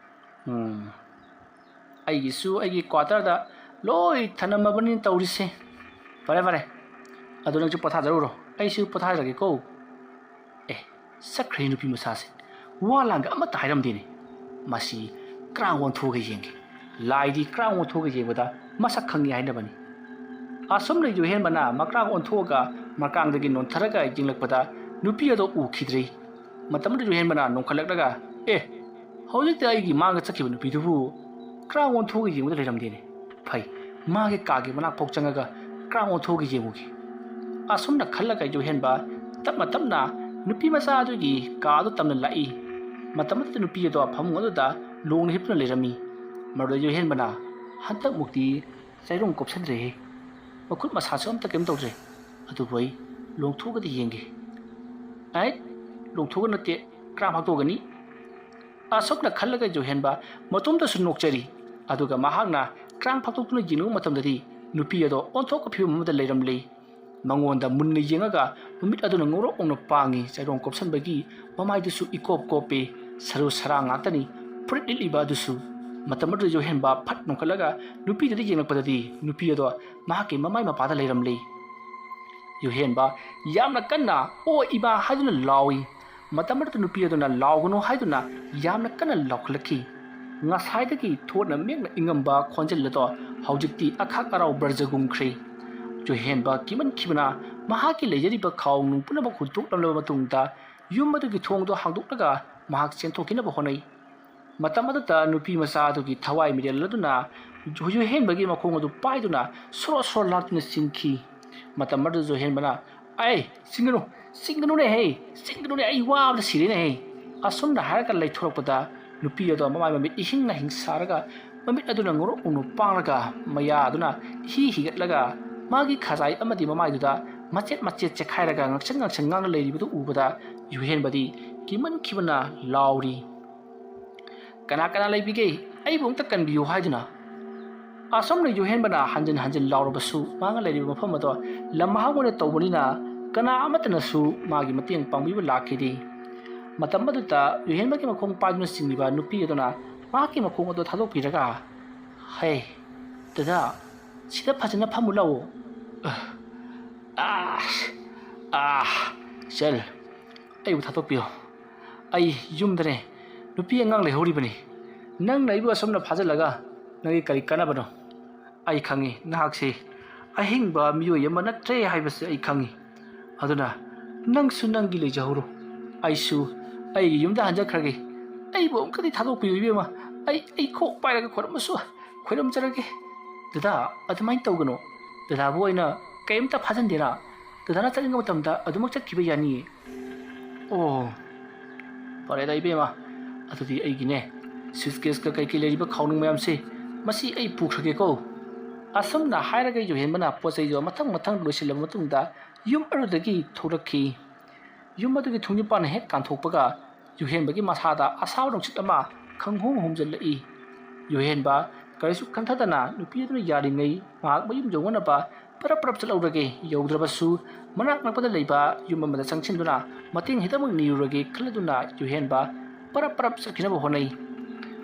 ꯎꯝ, ꯑꯩꯒꯤꯁꯨ ꯑꯩꯒꯤ ꯀ꯭ꯋꯥꯇꯔꯗ ꯂꯣꯏ ꯊꯅꯝꯃꯕꯅꯤꯅ ꯇꯧꯔꯤꯁꯦ꯫ ꯐꯔꯦ, ꯐꯔꯦ, ꯑꯗꯨ ꯅꯪꯁꯨ ꯄꯣꯊꯥꯖꯔꯨꯔꯣ, ꯑꯩꯁꯨ ꯄꯣꯊꯥꯖꯔꯒꯦꯀꯣ꯫" ꯑꯦ, ꯆꯠꯈ꯭ꯔꯦ ꯅꯨꯄꯤ ꯃꯆꯥꯁꯦ꯫ ꯋꯥ ꯂꯥꯡꯒ ꯑꯃꯠꯇ ꯍꯥꯏꯔꯝꯗꯦꯅꯦ꯫ ꯃꯁꯤ ꯀ꯭ꯔꯥꯡ ꯑꯣꯟꯊꯣꯛꯑꯒ ꯌꯦꯡꯒꯦ꯫ ꯂꯥꯏꯗꯤ ꯀ꯭ꯔꯥꯡ ꯑꯣꯟꯊꯣꯛꯑꯒ ꯌꯦꯡꯕꯗ ꯃꯁꯛ ꯈꯪꯉꯤ ꯍꯥꯏꯅꯕꯅꯤ꯫ ꯑꯁꯨꯝꯅ ꯌꯨꯍꯦꯟꯕꯅ ꯃꯀ꯭ꯔꯥꯡ ꯑꯣꯟꯊꯣꯛꯑꯒ ꯃꯀ꯭ꯔꯥꯡꯗꯒꯤ ꯅꯣꯟꯊꯔꯒ ꯌꯦꯡꯂꯛꯄꯗ ꯅꯨꯄꯤ ꯑꯗꯣ ꯎꯈꯤꯗ꯭ꯔꯦ꯫ ꯃꯇꯝꯗꯨꯗ ꯌꯨꯍꯦꯟꯕꯅ ꯅꯣꯡꯈꯠꯂꯛꯂꯒ, "ꯑꯦ, ꯍꯧꯖꯤꯛꯇ ꯑꯩꯒꯤ ꯃꯥꯡꯗ ꯆꯠꯈꯤꯕ ꯅꯨꯄꯤꯗꯨꯕꯨ ꯀ꯭ꯔꯥꯡ ꯑꯣꯟꯊꯣꯛꯑꯒ ꯌꯦꯡꯕꯗ ꯂꯩꯔꯝꯗꯦꯅꯦ꯫ ꯐꯩ, ꯃꯥꯒꯤ ꯀꯥꯒꯤ ꯃꯅꯥꯛ ꯐꯥꯎ ꯆꯪꯉꯒ ꯀ꯭ꯔꯥꯡ ꯑꯣꯟꯊꯣꯛꯑꯒ ꯌꯦꯡꯉꯨꯒꯦ꯫" ꯑꯁꯨꯝꯅ ꯈꯜꯂꯒ ꯌꯨꯍꯦꯟꯕ ꯇꯞꯅ ꯇꯞꯅ ꯅꯨꯄꯤ ꯃꯆꯥ ꯑꯗꯨꯒꯤ ꯀꯥ ꯑꯗꯨ ꯇꯝꯅ ꯂꯥꯛꯏ꯫ ꯃꯇꯝ ꯑꯗꯨꯗ ꯅꯨꯄꯤ ꯑꯗꯣ ꯐꯃꯨꯡ ꯑꯗꯨꯗ ꯂꯣꯡꯅ ꯍꯤꯞꯇꯨꯅ ꯂꯩꯔꯝꯃꯤ꯫ ꯃꯗꯨꯗ ꯌꯨꯍꯦꯟꯕꯅ, "ꯍꯟꯗꯛꯃꯨꯛꯇꯤ ꯆꯩꯔꯣꯡ ꯀꯨꯞꯁꯟꯗ꯭ꯔꯦꯍꯦ꯫ ꯃꯈꯨꯠ ꯃꯁꯥꯁꯨ ꯑꯝꯇ ꯀꯩꯝ ꯇꯧꯗ꯭ꯔꯦ꯫ ꯑꯗꯨꯕꯨ ꯑꯩ ꯂꯣꯡꯊꯣꯛꯑꯒꯗꯤ ꯌꯦꯡꯒꯦ꯫" "ꯑꯩ ꯂꯣꯡꯊꯣꯛꯑꯒ ꯅꯠꯇꯦ, ꯀ꯭ꯔꯥꯝ ꯍꯥꯞꯇꯣꯛꯑꯒꯅꯤ꯫" ꯑꯁꯨꯝꯅ ꯈꯜꯂꯒ ꯌꯨꯍꯦꯟꯕ ꯃꯇꯣꯝꯇꯁꯨ ꯅꯣꯛꯆꯔꯤ꯫ ꯑꯗꯨꯒ ꯃꯍꯥꯛꯅ ꯀ꯭ꯔꯥꯝ ꯐꯥꯛꯇꯣꯛꯇꯨꯅ ꯌꯦꯡꯂꯨꯕ ꯃꯇꯝꯗꯗꯤ ꯅꯨꯄꯤ ꯑꯗꯣ ꯑꯣꯟꯊꯣꯛꯄ ꯐꯤꯕꯝ ꯑꯃꯗ ꯂꯩꯔꯝꯂꯦ꯫ ꯃꯉꯣꯟꯗ ꯃꯨꯟꯅ ꯌꯦꯡꯉꯒ ꯃꯃꯤꯠ ꯑꯗꯨꯅ ꯉꯧꯔꯣꯛ ꯉꯧꯅ ꯄꯥꯡꯉꯤ꯫ ꯆꯩꯔꯣꯡ ꯀꯣꯞꯁꯟꯕꯒꯤ ꯃꯃꯥꯏꯗꯨꯁꯨ ꯏꯀꯣꯞ ꯀꯣꯞꯄꯦ꯫ ꯁꯔꯨ ꯁꯔꯥꯡ ꯉꯥꯛꯇꯅꯤ ꯐꯨꯔꯤꯠ ꯂꯤꯠꯂꯤꯕ ꯑꯗꯨꯁꯨ꯫ ꯃꯇꯝ ꯑꯗꯨꯗ ꯌꯨꯍꯦꯟꯕ ꯐꯠ ꯅꯣꯡꯈꯠꯂꯒ ꯅꯨꯄꯤꯗꯨꯗ ꯌꯦꯡꯂꯛꯄꯗꯗꯤ ꯅꯨꯄꯤ ꯑꯗꯣ ꯃꯍꯥꯛꯀꯤ ꯃꯃꯥꯏ ꯃꯄꯥꯗ ꯂꯩꯔꯝꯂꯦ꯫ ꯌꯨꯍꯦꯟꯕ ꯌꯥꯝꯅ ꯀꯟꯅ "ꯑꯣ ꯏꯃꯥ" ꯍꯥꯏꯗꯨꯅ ꯂꯥꯎꯏ꯫ ꯃꯇꯝ ꯑꯗꯨꯗ ꯅꯨꯄꯤ ꯑꯗꯨꯅ "ꯂꯥꯎꯒꯅꯨ" ꯍꯥꯏꯗꯨꯅ ꯌꯥꯝꯅ ꯀꯟꯅ ꯂꯥꯎꯈꯠꯂꯛꯈꯤ꯫ ꯉꯁꯥꯏꯗꯒꯤ ꯊꯣꯠꯅ ꯃꯦꯛꯅ ꯏꯪꯉꯝꯕ ꯈꯣꯟꯖꯦꯜ ꯑꯗꯣ ꯍꯧꯖꯤꯛꯇꯤ ꯑꯈꯥꯛ ꯑꯔꯥꯎ ꯕ꯭ꯔꯖꯒꯨꯝꯈ꯭ꯔꯦ꯫ ꯌꯨꯍꯦꯟꯕ ꯀꯤꯃꯟꯈꯤꯕꯅ ꯃꯍꯥꯛꯀꯤ ꯂꯩꯖꯔꯤꯕ ꯈꯥꯎ ꯅꯨꯡ ꯄꯨꯝꯅꯃꯛ ꯍꯨꯟꯗꯣꯛꯂꯝꯂꯕ ꯃꯇꯨꯡꯗ ꯌꯨꯝ ꯑꯗꯨꯒꯤ ꯊꯣꯡꯗꯣ ꯍꯥꯡꯗꯣꯛꯂꯒ ꯃꯍꯥꯛ ꯆꯦꯟꯊꯣꯛꯈꯤꯅꯕ ꯍꯣꯠꯅꯩ꯫ ꯃꯇꯝ ꯑꯗꯨꯗ ꯅꯨꯄꯤ ꯃꯆꯥ ꯑꯗꯨꯒꯤ ꯊꯋꯥꯏ ꯃꯤꯔꯦꯜ ꯑꯗꯨꯅ ꯌꯨꯍꯦꯟꯕꯒꯤ ꯃꯈꯣꯡ ꯑꯗꯨ ꯄꯥꯏꯗꯨꯅ ꯁꯣꯔꯣ ꯁꯣꯔꯣ ꯂꯥꯛꯇꯨꯅ ꯆꯤꯡꯈꯤ꯫ ꯃꯇꯝ ꯑꯗꯨꯗ ꯌꯨꯍꯦꯟꯕꯅ, "ꯑꯩ, ꯆꯤꯡꯒꯅꯨ, ꯆꯤꯡꯒꯅꯨꯅꯦ ꯍꯦ, ꯆꯤꯡꯒꯅꯨꯅꯦ, ꯑꯩ ꯋꯥꯕꯗ ꯁꯤꯔꯦꯅꯦ ꯍꯦ꯫ ꯑꯁꯨꯝꯅ ꯍꯥꯏꯔꯒ ꯂꯩꯊꯣꯔꯛꯄꯗ ꯅꯨꯄꯤ ꯑꯗꯣ ꯃꯃꯥꯏ ꯃꯃꯤꯠ ꯏꯍꯤꯡꯅ ꯍꯤꯡꯁꯥꯔꯒ ꯃꯃꯤꯠ ꯑꯗꯨꯅ ꯉꯧꯔꯣꯛ ꯉꯧꯅ ꯄꯥꯡꯂꯒ ꯃꯌꯥ ꯑꯗꯨꯅ ꯏꯍꯤ ꯍꯤꯒꯠꯂꯒ ꯃꯥꯒꯤ ꯈꯖꯥꯏ ꯑꯃꯗꯤ ꯃꯃꯥꯏꯗꯨꯗ ꯃꯆꯦꯠ ꯃꯆꯦꯠ ꯆꯦꯈꯥꯏꯔꯒ ꯉꯥꯡꯁꯪ ꯉꯥꯡꯁꯪ ꯉꯥꯡꯅ ꯂꯩꯔꯤꯕꯗꯨ ꯎꯕꯗ ꯌꯨꯍꯦꯟꯕꯗꯤ ꯀꯤꯃꯟꯈꯤꯕꯅ ꯂꯥꯎꯔꯤ꯫ "ꯀꯅꯥ ꯀꯅꯥ ꯂꯩꯕꯤꯒꯦ? ꯑꯩꯕꯨ ꯑꯝꯇ ꯀꯟꯕꯤꯌꯨ" ꯍꯥꯏꯗꯨꯅ꯫ ꯑꯁꯨꯝꯅ ꯌꯨꯍꯦꯟꯕꯅ ꯍꯟꯖꯤꯟ ꯍꯟꯖꯤꯟ ꯂꯥꯎꯔꯕꯁꯨ ꯃꯥꯅ ꯂꯩꯔꯤꯕ ꯃꯐꯝ ꯑꯗꯣ ꯂꯝꯍꯥꯡ ꯑꯣꯏꯅ ꯇꯧꯕꯅꯤꯅ ꯀꯅꯥ ꯑꯃꯠꯇꯅꯁꯨ ꯃꯥꯒꯤ ꯃꯇꯦꯡ ꯄꯥꯡꯕꯤꯕ ꯂꯥꯛꯈꯤꯗꯦ꯫ ꯃꯇꯝ ꯑꯗꯨꯗ ꯌꯨꯍꯦꯟꯕꯒꯤ ꯃꯈꯣꯡ ꯄꯥꯏꯗꯨꯅ ꯆꯤꯡꯂꯤꯕ ꯅꯨꯄꯤ ꯑꯗꯨꯅ ꯃꯍꯥꯛꯀꯤ ꯃꯈꯣꯡ ꯑꯗꯨ ꯊꯥꯗꯣꯛꯄꯤꯔꯒ, "ꯍꯦ, ꯗꯗꯥ, ꯁꯤꯗ ꯐꯖꯅ ꯐꯝꯃꯨ ꯂꯥꯛꯑꯣ꯫ ꯑꯥ, ꯑꯥ, ꯆꯜ, ꯑꯩꯕꯨ ꯊꯥꯗꯣꯛꯄꯤꯌꯣ꯫ ꯑꯩ ꯌꯨꯝꯗꯅꯦ ꯅꯨꯄꯤ ꯑꯉꯥꯡ ꯂꯩꯍꯧꯔꯤꯕꯅꯤ꯫ ꯅꯪꯅ ꯑꯩꯕꯨ ꯑꯁꯨꯝꯅ ꯐꯥꯖꯤꯜꯂꯒ ꯅꯪꯒꯤ ꯀꯔꯤ ꯀꯥꯟꯅꯕꯅꯣ? ꯑꯩ ꯈꯪꯉꯤ, ꯅꯍꯥꯛꯁꯤ ꯑꯍꯤꯡꯕ ꯃꯤꯑꯣꯏ ꯑꯃ ꯅꯠꯇ꯭ꯔꯦ ꯍꯥꯏꯕꯁꯤ ꯑꯩ ꯈꯪꯉꯤ꯫ ꯑꯗꯨꯅ ꯅꯪꯁꯨ ꯅꯪꯒꯤ ꯂꯩꯖꯍꯧꯔꯣ, ꯑꯩꯁꯨ ꯑꯩꯒꯤ ꯌꯨꯝꯗ ꯍꯟꯖꯈ꯭ꯔꯒꯦ꯫ ꯑꯩꯕꯨ ꯑꯃꯨꯛꯀꯗꯤ ꯊꯥꯗꯣꯛꯄꯤꯌꯨ ꯏꯕꯦꯝꯃ, ꯑꯩ, ꯑꯩ ꯈꯣꯡ ꯄꯥꯏꯔꯒ ꯈꯨꯔꯨꯝꯃꯁꯨ ꯈꯨꯔꯨꯝꯖꯔꯒꯦ꯫ ꯗꯗꯥ, ꯑꯗꯨꯃꯥꯏꯅ ꯇꯧꯒꯅꯨ꯫ ꯗꯗꯥꯕꯨ ꯑꯩꯅ ꯀꯩꯝꯇ ꯐꯥꯖꯤꯟꯗꯦꯅ꯫ ꯗꯗꯥꯅ ꯆꯠꯅꯤꯡꯕ ꯃꯇꯝꯗ ꯑꯗꯨꯃꯛ ꯆꯠꯈꯤꯕ ꯌꯥꯅꯤꯌꯦ꯫" "ꯑꯣ, ꯐꯔꯦꯗ ꯏꯕꯦꯝꯃ, ꯑꯗꯨꯗꯤ ꯑꯩꯒꯤꯅꯦ ꯁꯨꯠꯀꯦꯁꯀ ꯀꯩꯀꯩ ꯂꯩꯔꯤꯕ ꯈꯥꯎꯅꯨꯡ ꯃꯌꯥꯝꯁꯦ, ꯃꯁꯤ ꯑꯩ ꯄꯨꯈ꯭ꯔꯒꯦꯀꯣ꯫" ꯑꯁꯨꯝꯅ ꯍꯥꯏꯔꯒ ꯌꯨꯍꯦꯟꯕꯅ ꯄꯣꯠ ꯆꯩꯗꯣ ꯃꯊꯪ ꯃꯊꯪ ꯂꯣꯏꯁꯤꯜꯂꯕ ꯃꯇꯨꯡꯗ ꯌꯨꯝ ꯑꯗꯨꯗꯒꯤ ꯊꯣꯛꯂꯛꯈꯤ꯫ ꯌꯨꯝ ꯑꯗꯨꯒꯤ ꯊꯣꯡꯖꯤꯟ ꯃꯄꯥꯟ ꯍꯦꯛ ꯀꯥꯟꯊꯣꯛꯄꯒ ꯌꯨꯍꯦꯟꯕꯒꯤ ꯃꯁꯥꯗ ꯑꯁꯥꯕ ꯅꯨꯡꯁꯤꯠ ꯑꯃ ꯈꯪꯍꯨꯝ ꯍꯨꯝꯖꯤꯜꯂꯛꯏ꯫ ꯌꯨꯍꯦꯟꯕ ꯀꯔꯤꯁꯨ ꯈꯟꯊꯗꯅ ꯅꯨꯄꯤ ꯑꯗꯨꯅ ꯌꯥꯔꯤꯉꯩ ꯃꯍꯥꯛ ꯃꯌꯨꯝ ꯌꯧꯅꯅꯕ ꯄꯔꯞ ꯄꯔꯞ ꯆꯠꯍꯧꯔꯒꯦ꯫ ꯌꯧꯗ꯭ꯔꯕꯁꯨ ꯃꯅꯥꯛ ꯅꯛꯄꯗ ꯂꯩꯕ ꯌꯨꯝ ꯑꯃꯗ ꯆꯪꯁꯤꯟꯗꯨꯅ ꯃꯇꯦꯡ ꯈꯤꯇꯃꯛ ꯅꯤꯔꯨꯔꯒꯦ ꯈꯜꯂꯗꯨꯅ ꯌꯨꯍꯦꯟꯕ ꯄꯔꯞ ꯄꯔꯞ ꯆꯠꯈꯤꯅꯕ ꯍꯣꯠꯅꯩ꯫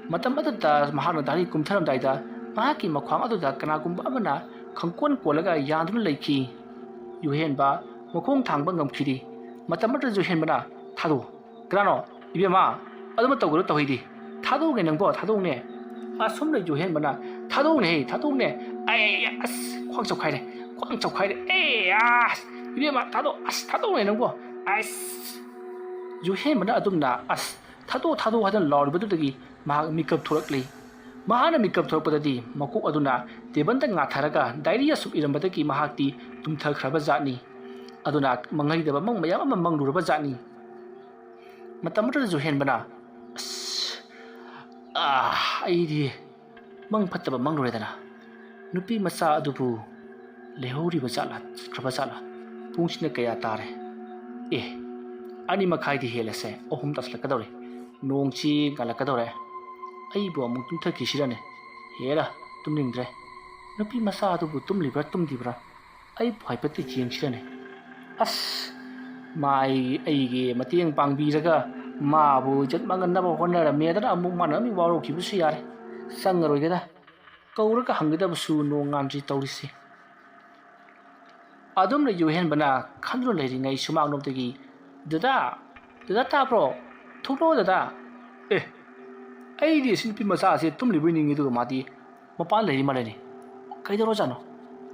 ꯃꯇꯝ ꯑꯗꯨꯗ ꯃꯍꯥꯛꯅ ꯗꯥꯔꯤ ꯀꯨꯝꯊꯔꯝꯗꯥꯏꯗ ꯃꯍꯥꯛꯀꯤ ꯃꯈ꯭ꯋꯥꯡ ꯑꯗꯨꯗ ꯀꯅꯥꯒꯨꯝꯕ ꯑꯃꯅ ꯈꯪꯀꯣꯟ ꯀꯣꯜꯂꯒ ꯌꯥꯟꯗꯨꯅ ꯂꯩꯈꯤ꯫ ꯌꯨꯍꯦꯟꯕ ꯃꯈꯣꯡ ꯊꯥꯡꯕ ꯉꯝꯈꯤꯗꯦ꯫ ꯃꯇꯝ ꯑꯗꯨꯗ ꯌꯨꯍꯦꯟꯕꯅ, "ꯊꯥꯗꯣꯛ, ꯀꯅꯥꯅꯣ? ꯏꯕꯦꯝꯃ, ꯑꯗꯨꯃ ꯇꯧꯒꯅꯨ, ꯇꯧꯍꯩꯗꯦ꯫ ꯊꯥꯗꯣꯛꯎꯅꯦ ꯅꯪꯕꯣ, ꯊꯥꯗꯣꯛꯎꯅꯦ꯫" ꯑꯁꯨꯝꯅ ꯌꯨꯍꯦꯟꯕꯅ, "ꯊꯥꯗꯣꯛꯎꯅꯦ, ꯊꯥꯗꯣꯛꯎꯅꯦ꯫ ꯑꯩ, ꯑꯁ, ꯈ꯭ꯋꯥꯡ ꯆꯧꯈꯥꯏꯔꯦ, ꯈ꯭ꯋꯥꯡ ꯆꯧꯈꯥꯏꯔꯦ꯫ ꯑꯦ, ꯑꯁ, ꯏꯕꯦꯝꯃ, ꯊꯥꯗꯣꯛ, ꯑꯁ, ꯊꯥꯗꯣꯛꯎꯅꯦ ꯅꯪꯕꯣ꯫ ꯑꯁ꯫" ꯌꯨꯍꯦꯟꯕꯅ ꯑꯗꯨꯝꯅ, "ꯑꯁ, ꯊꯥꯗꯣꯛ, ꯊꯥꯗꯣꯛ" ꯍꯥꯏꯗꯨꯅ ꯂꯥꯎꯔꯤꯕꯗꯨꯗꯒꯤ ꯃꯍꯥꯛ ꯃꯤꯀꯞ ꯊꯣꯛꯂꯛꯂꯤ꯫ ꯃꯍꯥꯛꯅ ꯃꯤꯀꯞ ꯊꯣꯔꯛꯄꯗꯗꯤ ꯃꯀꯣꯛ ꯑꯗꯨꯅ ꯇꯦꯕꯜꯗ ꯉꯥꯊꯔꯒ ꯗꯥꯏꯔꯤ ꯑꯁꯨꯛ ꯏꯔꯝꯕꯗꯒꯤ ꯃꯍꯥꯛꯇꯤ ꯇꯨꯝꯊꯈ꯭ꯔꯕ ꯖꯥꯠꯅꯤ꯫ ꯑꯗꯨꯅ ꯃꯪꯍꯩꯗꯕ ꯃꯪ ꯃꯌꯥꯝ ꯑꯃ ꯃꯪꯂꯨꯔꯕ ꯖꯥꯠꯅꯤ꯫ ꯃꯇꯝ ꯑꯗꯨꯗ ꯖꯨꯍꯦꯟꯕꯅ, "ꯑꯁ, ꯑꯥ, ꯑꯩꯗꯤ ꯃꯪ ꯐꯠꯇꯕ ꯃꯪꯂꯨꯔꯦꯗꯅ꯫ ꯅꯨꯄꯤ ꯃꯆꯥ ꯑꯗꯨꯕꯨ ꯂꯩꯍꯧꯔꯤꯕ ꯖꯥꯠꯂꯥ, ꯆꯠꯈ꯭ꯔꯕ ꯖꯥꯠꯂꯥ? ꯄꯨꯡꯁꯤꯅ ꯀꯌꯥ ꯇꯥꯔꯦ? ꯑꯦ, ꯑꯅꯤ ꯃꯈꯥꯏꯗꯤ ꯍꯦꯜꯂꯁꯦ, ꯑꯍꯨꯝ ꯇꯥꯁꯤꯜꯂꯛꯀꯗꯧꯔꯦ꯫ ꯅꯣꯡꯁꯤ ꯉꯥꯜꯂꯛꯀꯗꯧꯔꯦ꯫ ꯑꯩꯕꯨ ꯑꯃꯨꯛ ꯇꯨꯝꯊꯈꯤꯁꯤꯔꯅꯦ? ꯍꯦꯔꯥ, ꯇꯨꯝꯅꯤꯡꯗ꯭ꯔꯦ꯫ ꯅꯨꯄꯤ ꯃꯆꯥ ꯑꯗꯨꯕꯨ ꯇꯨꯝꯂꯤꯕ꯭ꯔꯥ ꯇꯨꯝꯗ꯭ꯔꯤꯕ꯭ꯔꯥ? ꯑꯩꯕꯨ ꯍꯥꯏꯐꯦꯠꯇꯤ ꯌꯦꯡꯁꯤꯔꯅꯦ꯫ ꯑꯁ, ꯃꯥꯏ ꯑꯩꯒꯤ ꯃꯇꯦꯡ ꯄꯥꯡꯕꯤꯔꯒ ꯃꯥꯕꯨ ꯏꯖꯠ ꯃꯥꯡꯍꯟꯅꯕ ꯍꯣꯠꯅꯔꯝꯃꯦꯗꯅ ꯑꯃꯨꯛ ꯃꯥꯅ ꯑꯃꯨꯛ ꯋꯥꯔꯧꯈꯤꯕꯁꯨ ꯌꯥꯔꯦ꯫ ꯆꯪꯉꯔꯣꯏꯒꯦꯗ꯫ ꯀꯧꯔꯒ ꯍꯪꯒꯗꯕꯁꯨ ꯅꯣꯡ ꯉꯥꯟꯗ꯭ꯔꯤ ꯇꯧꯔꯤꯁꯤ꯫" ꯑꯗꯨꯝꯅ ꯌꯨꯍꯦꯟꯕꯅ ꯈꯟꯗꯨꯅ ꯂꯩꯔꯤꯉꯩ ꯁꯨꯃꯥꯡꯂꯣꯝꯗꯒꯤ, "ꯗꯗꯥ, ꯗꯗꯥ ꯇꯥꯕ꯭ꯔꯣ? ꯊꯣꯛꯂꯛꯑꯣ ꯗꯗꯥ꯫" ꯑꯦ, ꯑꯩꯗꯤ ꯑꯁꯤ ꯅꯨꯄꯤ ꯃꯆꯥꯁꯦ ꯇꯨꯝꯂꯤꯕꯣꯏ ꯅꯤꯡꯉꯤ, ꯑꯗꯨꯒ ꯃꯥꯗꯤ ꯃꯄꯥꯟ ꯂꯩꯔꯤ ꯃꯥꯜꯂꯦꯅꯦ꯫ ꯀꯩꯗꯧꯔꯖꯥꯠꯅꯣ?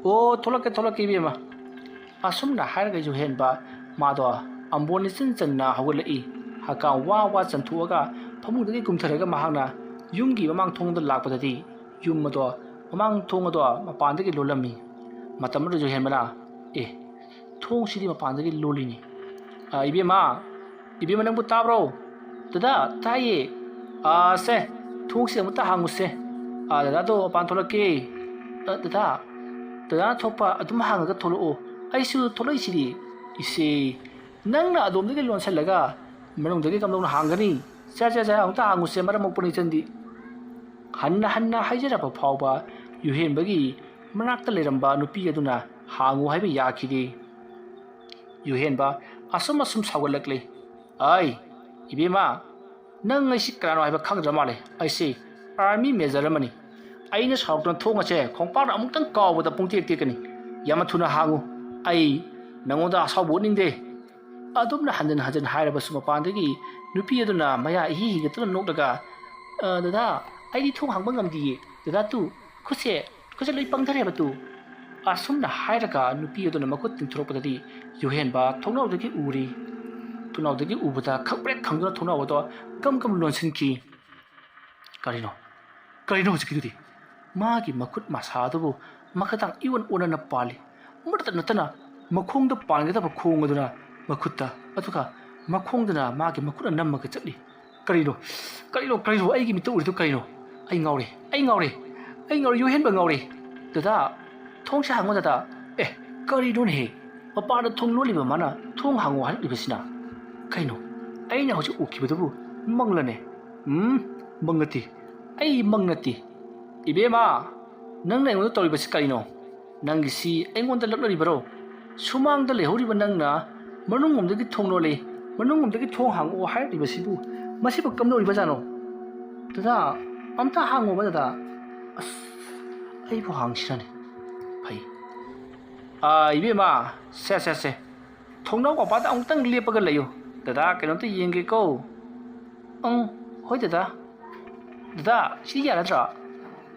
"ꯑꯣ, ꯊꯣꯛꯂꯛꯀꯦ, ꯊꯣꯛꯂꯛꯀꯦ ꯏꯕꯦꯝꯃ꯫" ꯑꯁꯨꯝꯅ ꯍꯥꯏꯔꯒ ꯌꯨꯍꯦꯟꯕ ꯃꯥꯗꯣ ꯑꯝꯕꯣꯟ ꯏꯆꯟ ꯆꯟꯅ ꯍꯧꯒꯠꯂꯛꯏ꯫ ꯍꯀꯥꯝ ꯋꯥ ꯋꯥ ꯆꯟꯊꯣꯛꯑꯒ ꯐꯃꯨꯡꯗꯒꯤ ꯀꯨꯝꯊꯔꯒ ꯃꯍꯥꯛꯅ ꯌꯨꯝꯒꯤ ꯃꯃꯥꯡ ꯊꯣꯡꯗ ꯂꯥꯛꯄꯗꯗꯤ ꯌꯨꯝ ꯑꯗꯣ, ꯃꯃꯥꯡ ꯊꯣꯡ ꯑꯗꯣ ꯃꯄꯥꯟꯗꯒꯤ ꯂꯣꯜꯂꯝꯃꯤ꯫ ꯃꯇꯝ ꯑꯗꯨꯗ ꯌꯨꯍꯦꯟꯕꯅ, "ꯑꯦ, ꯊꯣꯡꯁꯤꯗꯤ ꯃꯄꯥꯟꯗꯒꯤ ꯂꯣꯜꯂꯤꯅꯤ꯫ ꯑ, ꯏꯕꯦꯝꯃ, ꯏꯕꯦꯝꯃ, ꯅꯪꯕꯨ ꯇꯥꯕ꯭ꯔꯣ? ꯗꯗꯥ, ꯇꯥꯏꯌꯦ꯫ ꯑ, ꯁꯦ, ꯊꯣꯡꯁꯤ ꯑꯃꯨꯛꯇ ꯍꯥꯡꯉꯨꯁꯦ꯫ ꯑ, ꯗꯗꯥꯗꯣ ꯃꯄꯥꯟ ꯊꯣꯛꯂꯛꯀꯦ꯫ ꯑ, ꯗꯗꯥ, ꯗꯗꯥꯅ ꯊꯣꯛꯄ ꯑꯗꯨꯝ ꯍꯥꯡꯉꯒ ꯊꯣꯛꯂꯛꯑꯣ꯫ ꯑꯩꯁꯨ ꯊꯣꯛꯂꯛꯏꯁꯤꯗꯤ꯫" "ꯏꯆꯦ, ꯅꯪꯅ ꯑꯗꯣꯝꯗꯒꯤ ꯂꯣꯟꯁꯤꯜꯂꯒ ꯃꯅꯨꯡꯗꯒꯤ ꯀꯝꯗꯧꯅ ꯍꯥꯡꯒꯅꯤ? ꯁꯦ, ꯁꯦ, ꯁꯦ, ꯑꯃꯨꯛꯇ ꯍꯥꯡꯉꯨꯁꯦ, ꯃꯔꯝ ꯃꯣꯛꯄꯅꯤ ꯏꯆꯟꯗꯤ꯫" ꯍꯟꯅ ꯍꯟꯅ ꯍꯥꯏꯖꯔꯕ ꯐꯥꯎꯕ ꯌꯨꯍꯦꯟꯕꯒꯤ ꯃꯅꯥꯛꯇ ꯂꯩꯔꯝꯕ ꯅꯨꯄꯤ ꯑꯗꯨꯅ ꯍꯥꯡꯉꯨ ꯍꯥꯏꯕ ꯌꯥꯈꯤꯗꯦ꯫ ꯌꯨꯍꯦꯟꯕ ꯑꯁꯨꯝ ꯑꯁꯨꯝ ꯁꯥꯎꯒꯠꯂꯛꯂꯦ꯫ "ꯑꯩ, ꯏꯕꯦꯝꯃ, ꯅꯪ ꯑꯩꯁꯤ ꯀꯅꯥꯅꯣ ꯍꯥꯏꯕ ꯈꯪꯗ꯭ꯔ ꯃꯥꯜꯂꯦ꯫ ꯑꯩꯁꯤ army major ꯑꯃꯅꯤ꯫ ꯑꯩꯅ ꯁꯥꯎꯔꯛꯇꯨꯅ ꯊꯣꯡ ꯑꯁꯦ ꯈꯣꯡꯄꯥꯛꯅ ꯑꯃꯨꯛꯇꯪ ꯀꯥꯎꯕꯗ ꯄꯨꯡꯇꯦꯛ ꯇꯦꯛꯀꯅꯤ꯫ ꯌꯥꯝꯅ ꯊꯨꯅ ꯍꯥꯡꯉꯨ꯫ ꯑꯩ ꯅꯉꯣꯟꯗ ꯑꯁꯥꯎꯕ ꯎꯠꯅꯤꯡꯗꯦ꯫" ꯑꯗꯨꯝꯅ ꯍꯟꯖꯤꯟ ꯍꯟꯖꯤꯟ ꯍꯥꯏꯔꯕꯁꯨ ꯃꯄꯥꯟꯗꯒꯤ ꯅꯨꯄꯤ ꯑꯗꯨꯅ ꯃꯌꯥ ꯏꯍꯤ ꯍꯤꯒꯠꯇꯨꯅ ꯅꯣꯛꯂꯒ, "ꯑ, ꯗꯗꯥ, ꯑꯩꯗꯤ ꯊꯣꯡ ꯍꯥꯡꯕ ꯉꯝꯗꯤꯌꯦ꯫ ꯗꯗꯥ ꯇꯨ, ꯈꯨꯠꯁꯦ, ꯈꯨꯠꯁꯦ ꯂꯣꯏ ꯄꯪꯊꯔꯦꯕ ꯇꯨ꯫" ꯑꯁꯨꯝꯅ ꯍꯥꯏꯔꯒ ꯅꯨꯄꯤ ꯑꯗꯨꯅ ꯃꯈꯨꯠ ꯇꯤꯡꯊꯣꯔꯛꯄꯗꯗꯤ ꯌꯨꯍꯦꯟꯕ ꯊꯣꯡꯅꯥꯎꯗꯒꯤ ꯎꯔꯤ꯫ ꯊꯣꯡꯅꯥꯎꯗꯒꯤ ꯎꯕꯗ ꯈꯪꯄ꯭ꯔꯦꯛ ꯈꯪꯗꯨꯅ ꯊꯣꯡꯅꯥꯎ ꯑꯗꯣ ꯒꯝ ꯒꯝ ꯂꯣꯟꯁꯤꯟꯈꯤ꯫ "ꯀꯔꯤꯅꯣ? ꯀꯔꯤꯅꯣ ꯍꯧꯖꯤꯛꯀꯤꯗꯨꯗꯤ? ꯃꯥꯒꯤ ꯃꯈꯨꯠ ꯃꯁꯥ ꯑꯗꯨꯕꯨ ꯃꯈꯥꯇꯪ ꯏꯑꯣꯟ ꯑꯣꯟꯅꯅ ꯄꯥꯜꯂꯤ꯫ ꯃꯔꯛꯇ ꯅꯠꯇꯅ ꯃꯈꯣꯡꯗ ꯄꯥꯟꯒꯗꯕ ꯈꯣꯡ ꯑꯗꯨꯅ ꯃꯈꯨꯠꯇ, ꯑꯗꯨꯒ ꯃꯈꯣꯡꯗꯨꯅ ꯃꯥꯒꯤ ꯃꯈꯨꯠꯅ ꯅꯝꯃꯒ ꯆꯠꯂꯤ꯫ ꯀꯔꯤꯅꯣ? ꯀꯔꯤꯅꯣ? ꯀꯔꯤꯅꯣ? ꯑꯩꯒꯤ ꯃꯤꯠꯇ ꯎꯔꯤꯗꯣ ꯀꯔꯤꯅꯣ? ꯑꯩ ꯉꯥꯎꯔꯦ! ꯑꯩ ꯉꯥꯎꯔꯦ! ꯑꯩ ꯉꯥꯎꯔꯦ! ꯌꯨꯍꯦꯟꯕ ꯉꯥꯎꯔꯦ! ꯗꯗꯥ, ꯊꯣꯡꯁꯦ ꯍꯥꯡꯉꯣ ꯗꯗꯥ꯫ ꯑꯦ, ꯀꯔꯤꯅꯣꯅꯦꯍꯦ? ꯃꯄꯥꯟꯗ ꯊꯣꯡ ꯂꯣꯜꯂꯤꯕ ꯃꯥꯅ ꯊꯣꯡ ꯍꯥꯡꯉꯣ ꯍꯥꯏꯔꯛꯂꯤꯕꯁꯤꯅ? ꯀꯩꯅꯣ? ꯑꯩꯅ ꯍꯧꯖꯤꯛ ꯎꯈꯤꯕꯗꯨꯕꯨ ꯃꯪꯂꯅꯦ? ꯎꯝ, ꯃꯪ ꯅꯠꯇꯦ꯫ ꯑꯩ ꯃꯪ ꯅꯠꯇꯦ꯫ ꯏꯕꯦꯝꯃ, ꯅꯪꯅ ꯑꯩꯉꯣꯟꯗ ꯇꯧꯔꯤꯕꯁꯤ ꯀꯔꯤꯅꯣ? ꯅꯪꯒꯤꯁꯤ ꯑꯩꯉꯣꯟꯗ ꯂꯛꯅꯔꯤꯕꯔꯣ? ꯁꯨꯃꯥꯡꯗ ꯂꯩꯍꯧꯔꯤꯕ ꯅꯪꯅ ꯃꯅꯨꯡꯂꯣꯝꯗꯒꯤ ꯊꯣꯡ ꯂꯣꯜꯂꯤ, ꯃꯅꯨꯡꯂꯣꯝꯗꯒꯤ ꯊꯣꯡ ꯍꯥꯡꯉꯛꯑꯣ ꯍꯥꯏꯔꯤꯕꯁꯤꯕꯨ ꯃꯁꯤꯕꯨ ꯀꯝꯗꯧꯔꯤꯕꯖꯥꯠꯅꯣ? ꯗꯗꯥ, ꯑꯝꯇ ꯍꯥꯡꯉꯣꯕ ꯗꯗꯥ꯫ ꯑꯁ, ꯑꯩꯕꯨ ꯍꯥꯡꯁꯤꯔꯅꯦ? ꯐꯩ꯫ ꯑꯥ, ꯏꯕꯦꯝꯃ, ꯁꯦ, ꯁꯦ, ꯁꯦ꯫ ꯊꯣꯡꯅꯥꯎ ꯃꯄꯥꯗ ꯑꯃꯨꯛꯇꯪ ꯂꯦꯞꯄꯒ ꯂꯩꯌꯨ꯫ ꯗꯗꯥ, ꯀꯩꯅꯣꯝꯇ ꯌꯦꯡꯒꯦꯀꯣ꯫ ꯑꯪ, ꯍꯣꯏ ꯗꯗꯥ꯫ ꯗꯗꯥ, ꯁꯤꯗꯤ ꯌꯥꯔꯗ꯭ꯔꯥ?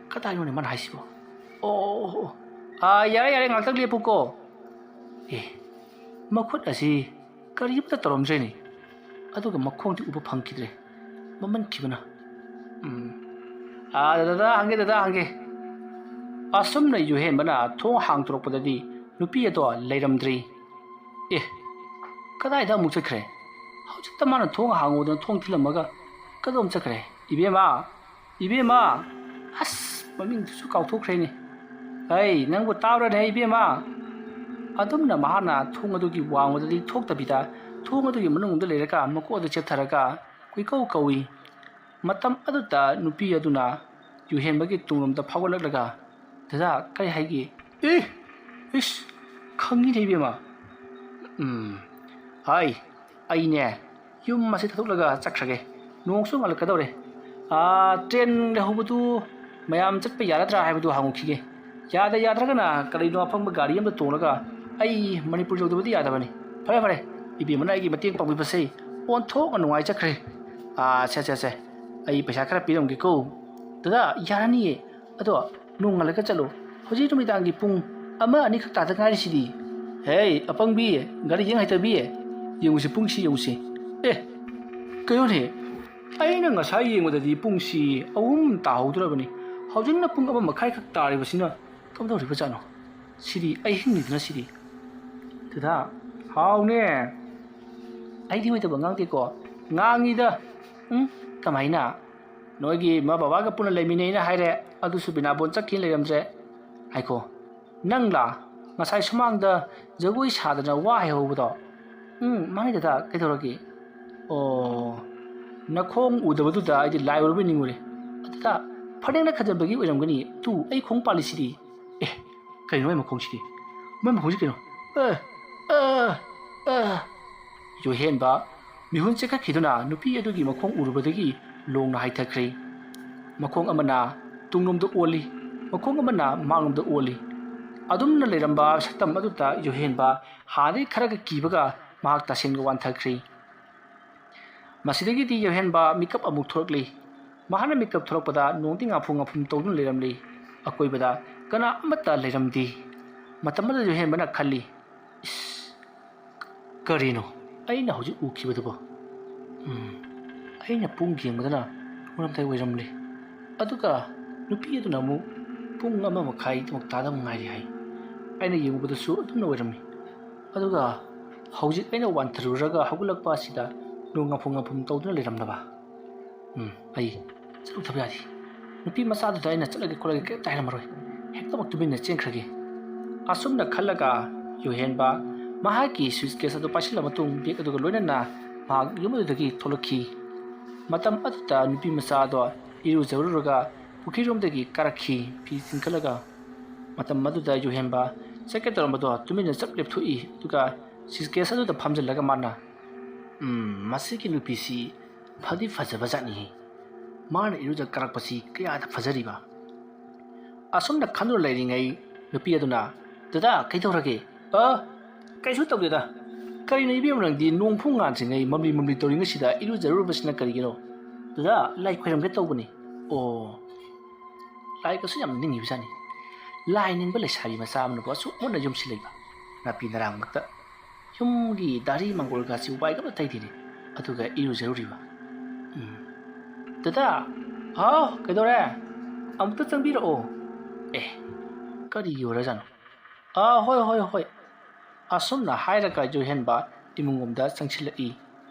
ꯀꯗꯥꯏꯅꯣꯅꯦ ꯃꯥꯅ ꯍꯥꯏꯁꯤꯕꯣ? ꯑꯣ, ꯑꯣ, ꯑꯣ, ꯑꯣ꯫ ꯑꯥ, ꯌꯥꯔꯦ, ꯌꯥꯔꯦ, ꯉꯥꯛꯇꯪ ꯂꯦꯞꯄꯨꯀꯣ꯫ ꯑꯦ, ꯃꯈꯨꯠ ꯑꯁꯤ ꯀꯔꯤꯝꯇ ꯇꯧꯔꯝꯗ꯭ꯔꯦꯅꯦ꯫ ꯑꯗꯨꯒ ꯃꯈꯣꯡꯗꯤ ꯎꯕ ꯐꯪꯈꯤꯗ꯭ꯔꯦ꯫ ꯃꯃꯟꯈꯤꯕꯅ꯫ ꯎꯝ꯫ ꯑꯥ, ꯗꯗꯥ, ꯍꯪꯒꯦ, ꯗꯗꯥ, ꯍꯪꯒꯦ꯫ ꯑꯁꯨꯝꯅ ꯌꯨꯍꯦꯟꯕꯅ ꯊꯣꯡ ꯍꯥꯡꯗꯣꯔꯛꯄꯗꯗꯤ ꯅꯨꯄꯤ ꯑꯗꯣ ꯂꯩꯔꯝꯗ꯭ꯔꯦ꯫ ꯑꯦ, ꯀꯗꯥꯏꯗ ꯑꯃꯨꯛ ꯆꯠꯈ꯭ꯔꯦ? ꯍꯧꯖꯤꯛꯇ ꯃꯥꯅ ꯊꯣꯡ ꯍꯥꯡꯉꯣꯗꯅ ꯊꯣꯡ ꯊꯤꯜꯂꯝꯃꯒ ꯀꯗꯣꯝ ꯆꯠꯈ꯭ꯔꯦ? ꯏꯕꯦꯝꯃ! ꯏꯕꯦꯝꯃ! ꯑꯁ, ꯃꯃꯤꯡꯗꯨꯁꯨ ꯀꯥꯎꯊꯣꯛꯈ꯭ꯔꯦꯅꯦ꯫ ꯍꯩ, ꯅꯪꯕꯨ ꯇꯥꯕ꯭ꯔꯅꯦ, ꯏꯕꯦꯝꯃ? ꯑꯗꯨꯝꯅ ꯃꯍꯥꯛꯅ ꯊꯣꯡ ꯑꯗꯨꯒꯤ ꯋꯥꯡꯃꯗꯗꯤ ꯊꯣꯛꯇꯕꯤꯗ, ꯊꯣꯡ ꯑꯗꯨꯒꯤ ꯃꯅꯨꯡꯗ ꯂꯩꯔꯒ ꯃꯀꯣꯛ ꯑꯗꯨ ꯆꯦꯞꯊꯔꯒ ꯀꯣꯏꯀꯧ ꯀꯧꯏ꯫ ꯃꯇꯝ ꯑꯗꯨꯗ ꯅꯨꯄꯤ ꯑꯗꯨꯅ ꯌꯨꯍꯦꯟꯕꯒꯤ ꯇꯨꯡꯂꯣꯝꯗ ꯐꯥꯎꯒꯠꯂꯛꯂꯒ, "ꯗꯗꯥ, ꯀꯔꯤ ꯍꯥꯏꯒꯦ?" "ꯑꯦ! ꯏꯁ! ꯈꯪꯉꯤꯅꯦ, ꯏꯕꯦꯝꯃ꯫ ꯎꯝ, ꯍꯥꯏ, ꯑꯩꯅꯦ, ꯌꯨꯝ ꯑꯁꯤ ꯊꯥꯗꯣꯛꯂꯒ ꯆꯠꯈ꯭ꯔꯒꯦ꯫ ꯅꯣꯡꯁꯨ ꯉꯥꯜꯂꯛꯀꯗꯧꯔꯦ꯫ ꯑꯥ, ꯇ꯭ꯔꯦꯟ ꯂꯩꯍꯧꯕꯗꯨ ꯃꯌꯥꯝ ꯆꯠꯄ ꯌꯥꯔꯗ꯭ꯔꯥ ꯍꯥꯏꯕꯗꯨ ꯍꯪꯉꯨꯈꯤꯒꯦ꯫ ꯌꯥꯗ ꯌꯥꯗ꯭ꯔꯒꯅ ꯀꯔꯤꯅꯣ ꯑꯐꯪꯕ ꯒꯥꯔꯤ ꯑꯃꯗ ꯇꯣꯡꯂꯒ ꯑꯩ ꯃꯅꯤꯄꯨꯔ ꯌꯧꯗꯕꯗꯤ ꯌꯥꯗꯕꯅꯤ꯫ ꯐꯔꯦ, ꯐꯔꯦ, ꯏꯕꯦꯝꯃꯅ ꯑꯩꯒꯤ ꯃꯇꯦꯡ ꯄꯥꯡꯕꯤꯕꯁꯦ ꯑꯣꯟꯊꯣꯛꯅ ꯅꯨꯡꯉꯥꯏꯖꯈ꯭ꯔꯦ꯫ ꯑꯥ, ꯁꯦ, ꯁꯦ, ꯁꯦ, ꯑꯩ ꯄꯩꯁꯥ ꯈꯔ ꯄꯤꯔꯝꯒꯦꯀꯣ꯫ ꯗꯗꯥ, ꯌꯥꯔꯅꯤꯌꯦ꯫ ꯑꯗꯣ ꯅꯣꯡꯉꯥꯜꯂꯒ ꯆꯠꯂꯣ꯫ ꯍꯧꯖꯤꯛ ꯅꯨꯃꯤꯗꯥꯡꯒꯤ ꯄꯨꯡ ꯑꯃ ꯑꯅꯤꯈꯛ ꯇꯥꯗ ꯉꯥꯏꯔꯤꯁꯤꯗꯤ꯫ ꯍꯦ, ꯑꯄꯪꯕꯤ, ꯒꯥꯔꯤ ꯌꯦꯡ ꯍꯩꯇꯕꯤ, ꯌꯦꯡꯉꯨꯁꯤ, ꯄꯨꯡꯁꯤ ꯌꯦꯡꯉꯨꯁꯤ꯫ ꯑꯦ, ꯀꯩꯅꯣꯅꯦ, ꯑꯩꯅ ꯉꯁꯥꯏ ꯌꯦꯡꯕꯗꯗꯤ ꯄꯨꯡꯁꯤ ꯑꯍꯨꯝ ꯇꯥꯍꯧꯗ꯭ꯔꯕꯅꯤ꯫ ꯍꯧꯖꯤꯛꯅ ꯄꯨꯡ ꯑꯃ ꯃꯈꯥꯏꯈꯛ ꯇꯥꯔꯤꯕꯁꯤꯅ ꯀꯝꯗꯧꯔꯤꯕꯖꯥꯠꯅꯣ? ꯁꯤꯗꯤ ꯑꯍꯤꯡꯅꯤꯗꯅ ꯁꯤꯗꯤ꯫ ꯗꯗꯥ, ꯍꯥꯎꯅꯦ꯫ ꯑꯩꯗꯤ ꯑꯣꯏꯗꯕ ꯉꯥꯡꯗꯦꯀꯣ꯫ ꯉꯥꯡꯉꯤꯗ꯫ ꯎꯝ, ꯀꯃꯥꯏꯅ? ꯅꯣꯏꯒꯤ ꯃꯥ ꯕꯕꯥꯒ ꯄꯨꯟꯅ ꯂꯩꯃꯤꯟꯅꯩꯅ ꯍꯥꯏꯔꯦ, ꯑꯗꯨꯁꯨ ꯕꯤꯅꯥꯕꯣꯟ ꯆꯠꯈꯤ ꯂꯩꯔꯝꯗ꯭ꯔꯦ꯫ ꯍꯥꯏꯈꯣ, ꯅꯪꯂꯥ? ꯉꯁꯥꯏ ꯁꯨꯃꯥꯡꯗ ꯖꯒꯣꯏ ꯁꯥꯗꯅ ꯋꯥ ꯍꯥꯏꯍꯧꯕꯗꯣ? ꯎꯝ, ꯃꯥꯅꯤ ꯗꯗꯥ, ꯀꯩꯗꯧꯔꯒꯦ? ꯑꯣ, ꯅꯈꯣꯡ ꯎꯗꯕꯗꯨꯗ ꯑꯩꯗꯤ ꯂꯥꯏ ꯑꯣꯏꯔꯕꯣꯏ ꯅꯤꯡꯉꯨꯔꯦ꯫ ꯑꯗꯨꯗ ꯐꯅꯦꯛꯅ ꯈꯟꯖꯟꯕꯒꯤ ꯑꯣꯏꯔꯝꯒꯅꯤ꯫ ꯇꯨ, ꯑꯩ ꯈꯣꯡ ꯄꯥꯜꯂꯤꯁꯤꯗꯤ꯫ ꯑꯦ, ꯀꯩꯅꯣ ꯃꯥꯏ ꯃꯈꯣꯡꯁꯤꯗꯤ? ꯃꯥꯏ ꯃꯈꯣꯡꯁꯤ ꯀꯩꯅꯣ? ꯑꯦ, ꯑꯦ, ꯑꯦ꯫ ꯌꯣꯍꯦꯟꯕ ꯃꯤꯍꯨꯟ ꯆꯦꯟꯈꯠꯈꯤꯗꯨꯅ ꯅꯨꯄꯤ ꯑꯗꯨꯒꯤ ꯃꯈꯣꯡ ꯎꯔꯨꯕꯗꯒꯤ ꯂꯣꯡꯅ ꯍꯥꯏꯊꯈ꯭ꯔꯦ꯫ ꯃꯈꯣꯡ ꯑꯃꯅ ꯇꯨꯡꯂꯣꯝꯗ ꯑꯣꯜꯂꯤ, ꯃꯈꯣꯡ ꯑꯃꯅ ꯃꯥꯡꯂꯣꯝꯗ ꯑꯣꯜꯂꯤ꯫ ꯑꯗꯨꯝꯅ ꯂꯩꯔꯝꯕ ꯁꯛꯇꯝ ꯑꯗꯨꯗ ꯌꯣꯍꯦꯟꯕ ꯍꯥꯟꯅꯗꯒꯤ ꯈꯔꯒ ꯀꯤꯕꯒ ꯃꯍꯥꯛ ꯇꯁꯦꯡꯅ ꯋꯥꯟꯊꯈ꯭ꯔꯦ꯫ ꯃꯁꯤꯗꯒꯤꯗꯤ ꯌꯣꯍꯦꯟꯕ ꯃꯤꯀꯞ ꯑꯃꯨꯛ ꯊꯣꯔꯛꯂꯤ꯫ ꯃꯍꯥꯛꯅ ꯃꯤꯀꯞ ꯊꯣꯔꯛꯄꯗ ꯅꯣꯡꯗꯤ ꯉꯥꯐꯨ ꯉꯥꯐꯨꯝ ꯇꯧꯗꯨꯅ ꯂꯩꯔꯝꯂꯤ꯫ ꯑꯀꯣꯏꯕꯗ ꯀꯅꯥ ꯑꯃꯠꯇ ꯂꯩꯔꯝꯗꯦ꯫ ꯃꯇꯝ ꯑꯗꯨꯗ ꯌꯣꯍꯦꯟꯕꯅ ꯈꯜꯂꯤ, "ꯏꯁ, ꯀꯔꯤꯅꯣ ꯑꯩꯅ ꯍꯧꯖꯤꯛ ꯎꯈꯤꯕꯗꯨꯕꯣ? ꯎꯝ, ꯑꯩꯅ ꯄꯨꯡ ꯌꯦꯡꯕꯗꯅ ꯅꯣꯡꯉꯥꯜꯂꯝꯗꯥꯏ ꯑꯣꯏꯔꯝꯂꯦ꯫ ꯑꯗꯨꯒ ꯅꯨꯄꯤ ꯑꯗꯨꯅ ꯑꯃꯨꯛ ꯄꯨꯡ ꯑꯃ ꯃꯈꯥꯏꯃꯨꯛ ꯇꯥꯗ ꯉꯥꯏꯔꯤ ꯍꯥꯏ꯫ ꯑꯩꯅ ꯌꯦꯡꯉꯨꯕꯗꯁꯨ ꯑꯗꯨꯝꯅ ꯑꯣꯏꯔꯝꯃꯤ꯫ ꯑꯗꯨꯒ ꯍꯧꯖꯤꯛ ꯑꯩꯅ ꯋꯥꯟꯊꯔꯨꯔꯒ ꯍꯧꯒꯠꯂꯛꯄ ꯑꯁꯤꯗ ꯅꯣꯡ ꯉꯥꯐꯨ ꯉꯥꯐꯨꯝ ꯇꯧꯗꯨꯅ ꯂꯩꯔꯝꯂꯕ꯫ ꯎꯝ, ꯑꯩ ꯆꯠꯂꯨꯗꯕ ꯌꯥꯗꯦ꯫ ꯅꯨꯄꯤ ꯃꯆꯥꯗꯨꯗ ꯑꯩꯅ ꯆꯠꯂꯒꯦ ꯈꯣꯠꯂꯒꯦ ꯀꯔꯤꯝꯇ ꯍꯥꯏꯔꯝꯃꯔꯣꯏ꯫ ꯍꯦꯛꯇꯃꯛ ꯇꯨꯃꯤꯟꯅ ꯆꯦꯟꯈ꯭ꯔꯒꯦ꯫" ꯑꯁꯨꯝꯅ ꯈꯜꯂꯒ ꯌꯣꯍꯦꯟꯕ ꯃꯍꯥꯛꯀꯤ ꯁꯨꯏꯠ ꯀꯦꯁ ꯑꯗꯨ ꯄꯥꯏꯁꯤꯜꯂ ꯃꯇꯨꯡ ꯕꯦꯒ ꯑꯗꯨꯒ ꯂꯣꯏꯅꯅ ꯃꯍꯥꯛ ꯌꯨꯝ ꯑꯗꯨꯗꯒꯤ ꯊꯣꯛꯂꯛꯈꯤ꯫ ꯃꯇꯝ ꯑꯗꯨꯗ ꯅꯨꯄꯤ ꯃꯆꯥ ꯑꯗꯣ ꯏꯔꯨꯖꯔꯨꯔꯒ ꯄꯨꯈ꯭ꯔꯤꯔꯣꯝꯗꯒꯤ ꯀꯥꯔꯛꯈꯤ꯫ ꯐꯤ ꯆꯤꯡꯈꯠꯂꯒ ꯃꯇꯝ ꯑꯗꯨꯗ ꯌꯣꯍꯦꯟꯕ ꯆꯠꯀꯦ ꯇꯧꯔꯝꯕꯗꯣ ꯇꯨꯃꯤꯟꯅ ꯆꯞ ꯂꯦꯞꯊꯣꯛꯏ꯫ ꯑꯗꯨꯒ ꯁꯨꯏꯠ ꯀꯦꯁ ꯑꯗꯨꯗ ꯐꯝꯖꯤꯜꯂꯒ ꯃꯥꯅ, "ꯎꯝ, ꯃꯁꯤꯒꯤ ꯅꯨꯄꯤꯁꯤ ꯐꯗꯤ ꯐꯖꯕ ꯖꯥꯠꯅꯤꯍꯦ꯫ ꯃꯥꯅ ꯏꯔꯨꯖ ꯀꯥꯔꯛꯄꯁꯤ ꯀꯌꯥꯗ ꯐꯖꯔꯤꯕ?" ꯑꯁꯨꯝꯅ ꯈꯟꯗꯨꯅ ꯂꯩꯔꯤꯉꯩ ꯅꯨꯄꯤ ꯑꯗꯨꯅ, "ꯗꯗꯥ, ꯀꯩꯗꯧꯔꯒꯦ?" "ꯑ, ꯀꯩꯁꯨ ꯇꯧꯗꯦꯗ꯫ ꯀꯔꯤꯅꯣ ꯏꯕꯦꯝꯃ ꯅꯪꯗꯤ ꯅꯣꯡꯐꯨ ꯉꯥꯟꯗ꯭ꯔꯤꯉꯩ ꯃꯝꯂꯤ ꯃꯝꯂꯤ ꯇꯧꯔꯤꯉꯩꯁꯤꯗ ꯏꯔꯨꯖꯔꯨꯔꯕꯁꯤꯅ ꯀꯔꯤꯒꯤꯅꯣ?" "ꯗꯗꯥ, ꯂꯥꯏ ꯈꯣꯏꯔꯝꯒꯦ ꯇꯧꯕꯅꯤ꯫" "ꯑꯣ, ꯂꯥꯏꯒꯁꯨ ꯌꯥꯝ ꯅꯤꯡꯉꯤꯕꯖꯥꯠꯅꯤ꯫ ꯂꯥꯏ ꯅꯤꯡꯕ ꯂꯩꯁꯥꯕꯤ ꯃꯆꯥ ꯑꯃꯅꯕꯨ ꯑꯁꯨꯛ ꯃꯨꯟꯅ ꯌꯨꯝꯁꯤ ꯂꯩꯕ꯫ ꯅꯥꯄꯤ ꯅꯔꯥꯡꯃꯛꯇ ꯌꯨꯝꯒꯤ ꯗꯥꯔꯤ ꯃꯪꯒꯣꯜꯒꯁꯤ ꯋꯥꯏꯒꯞꯅ ꯇꯩꯗꯦꯅꯦ꯫ ꯑꯗꯨꯒ ꯏꯔꯨꯖꯔꯨꯔꯤꯕ꯫ ꯎꯝ꯫ ꯗꯗꯥ, ꯍꯥꯎ, ꯀꯩꯗꯧꯔꯦ? ꯑꯃꯨꯛꯇ ꯆꯪꯕꯤꯔꯛꯑꯣ꯫ ꯑꯦ, ꯀꯔꯤꯒꯤ ꯑꯣꯏꯔꯖꯥꯠꯅꯣ? ꯑꯥ, ꯍꯣꯏ, ꯍꯣꯏ, ꯍꯣꯏ꯫ ꯑꯁꯨꯝꯅ ꯍꯥꯏꯔꯒ ꯌꯨꯍꯦꯟꯕ ꯏꯃꯨꯡꯂꯣꯝꯗ ꯆꯪꯁꯤꯜꯂꯛꯏ꯫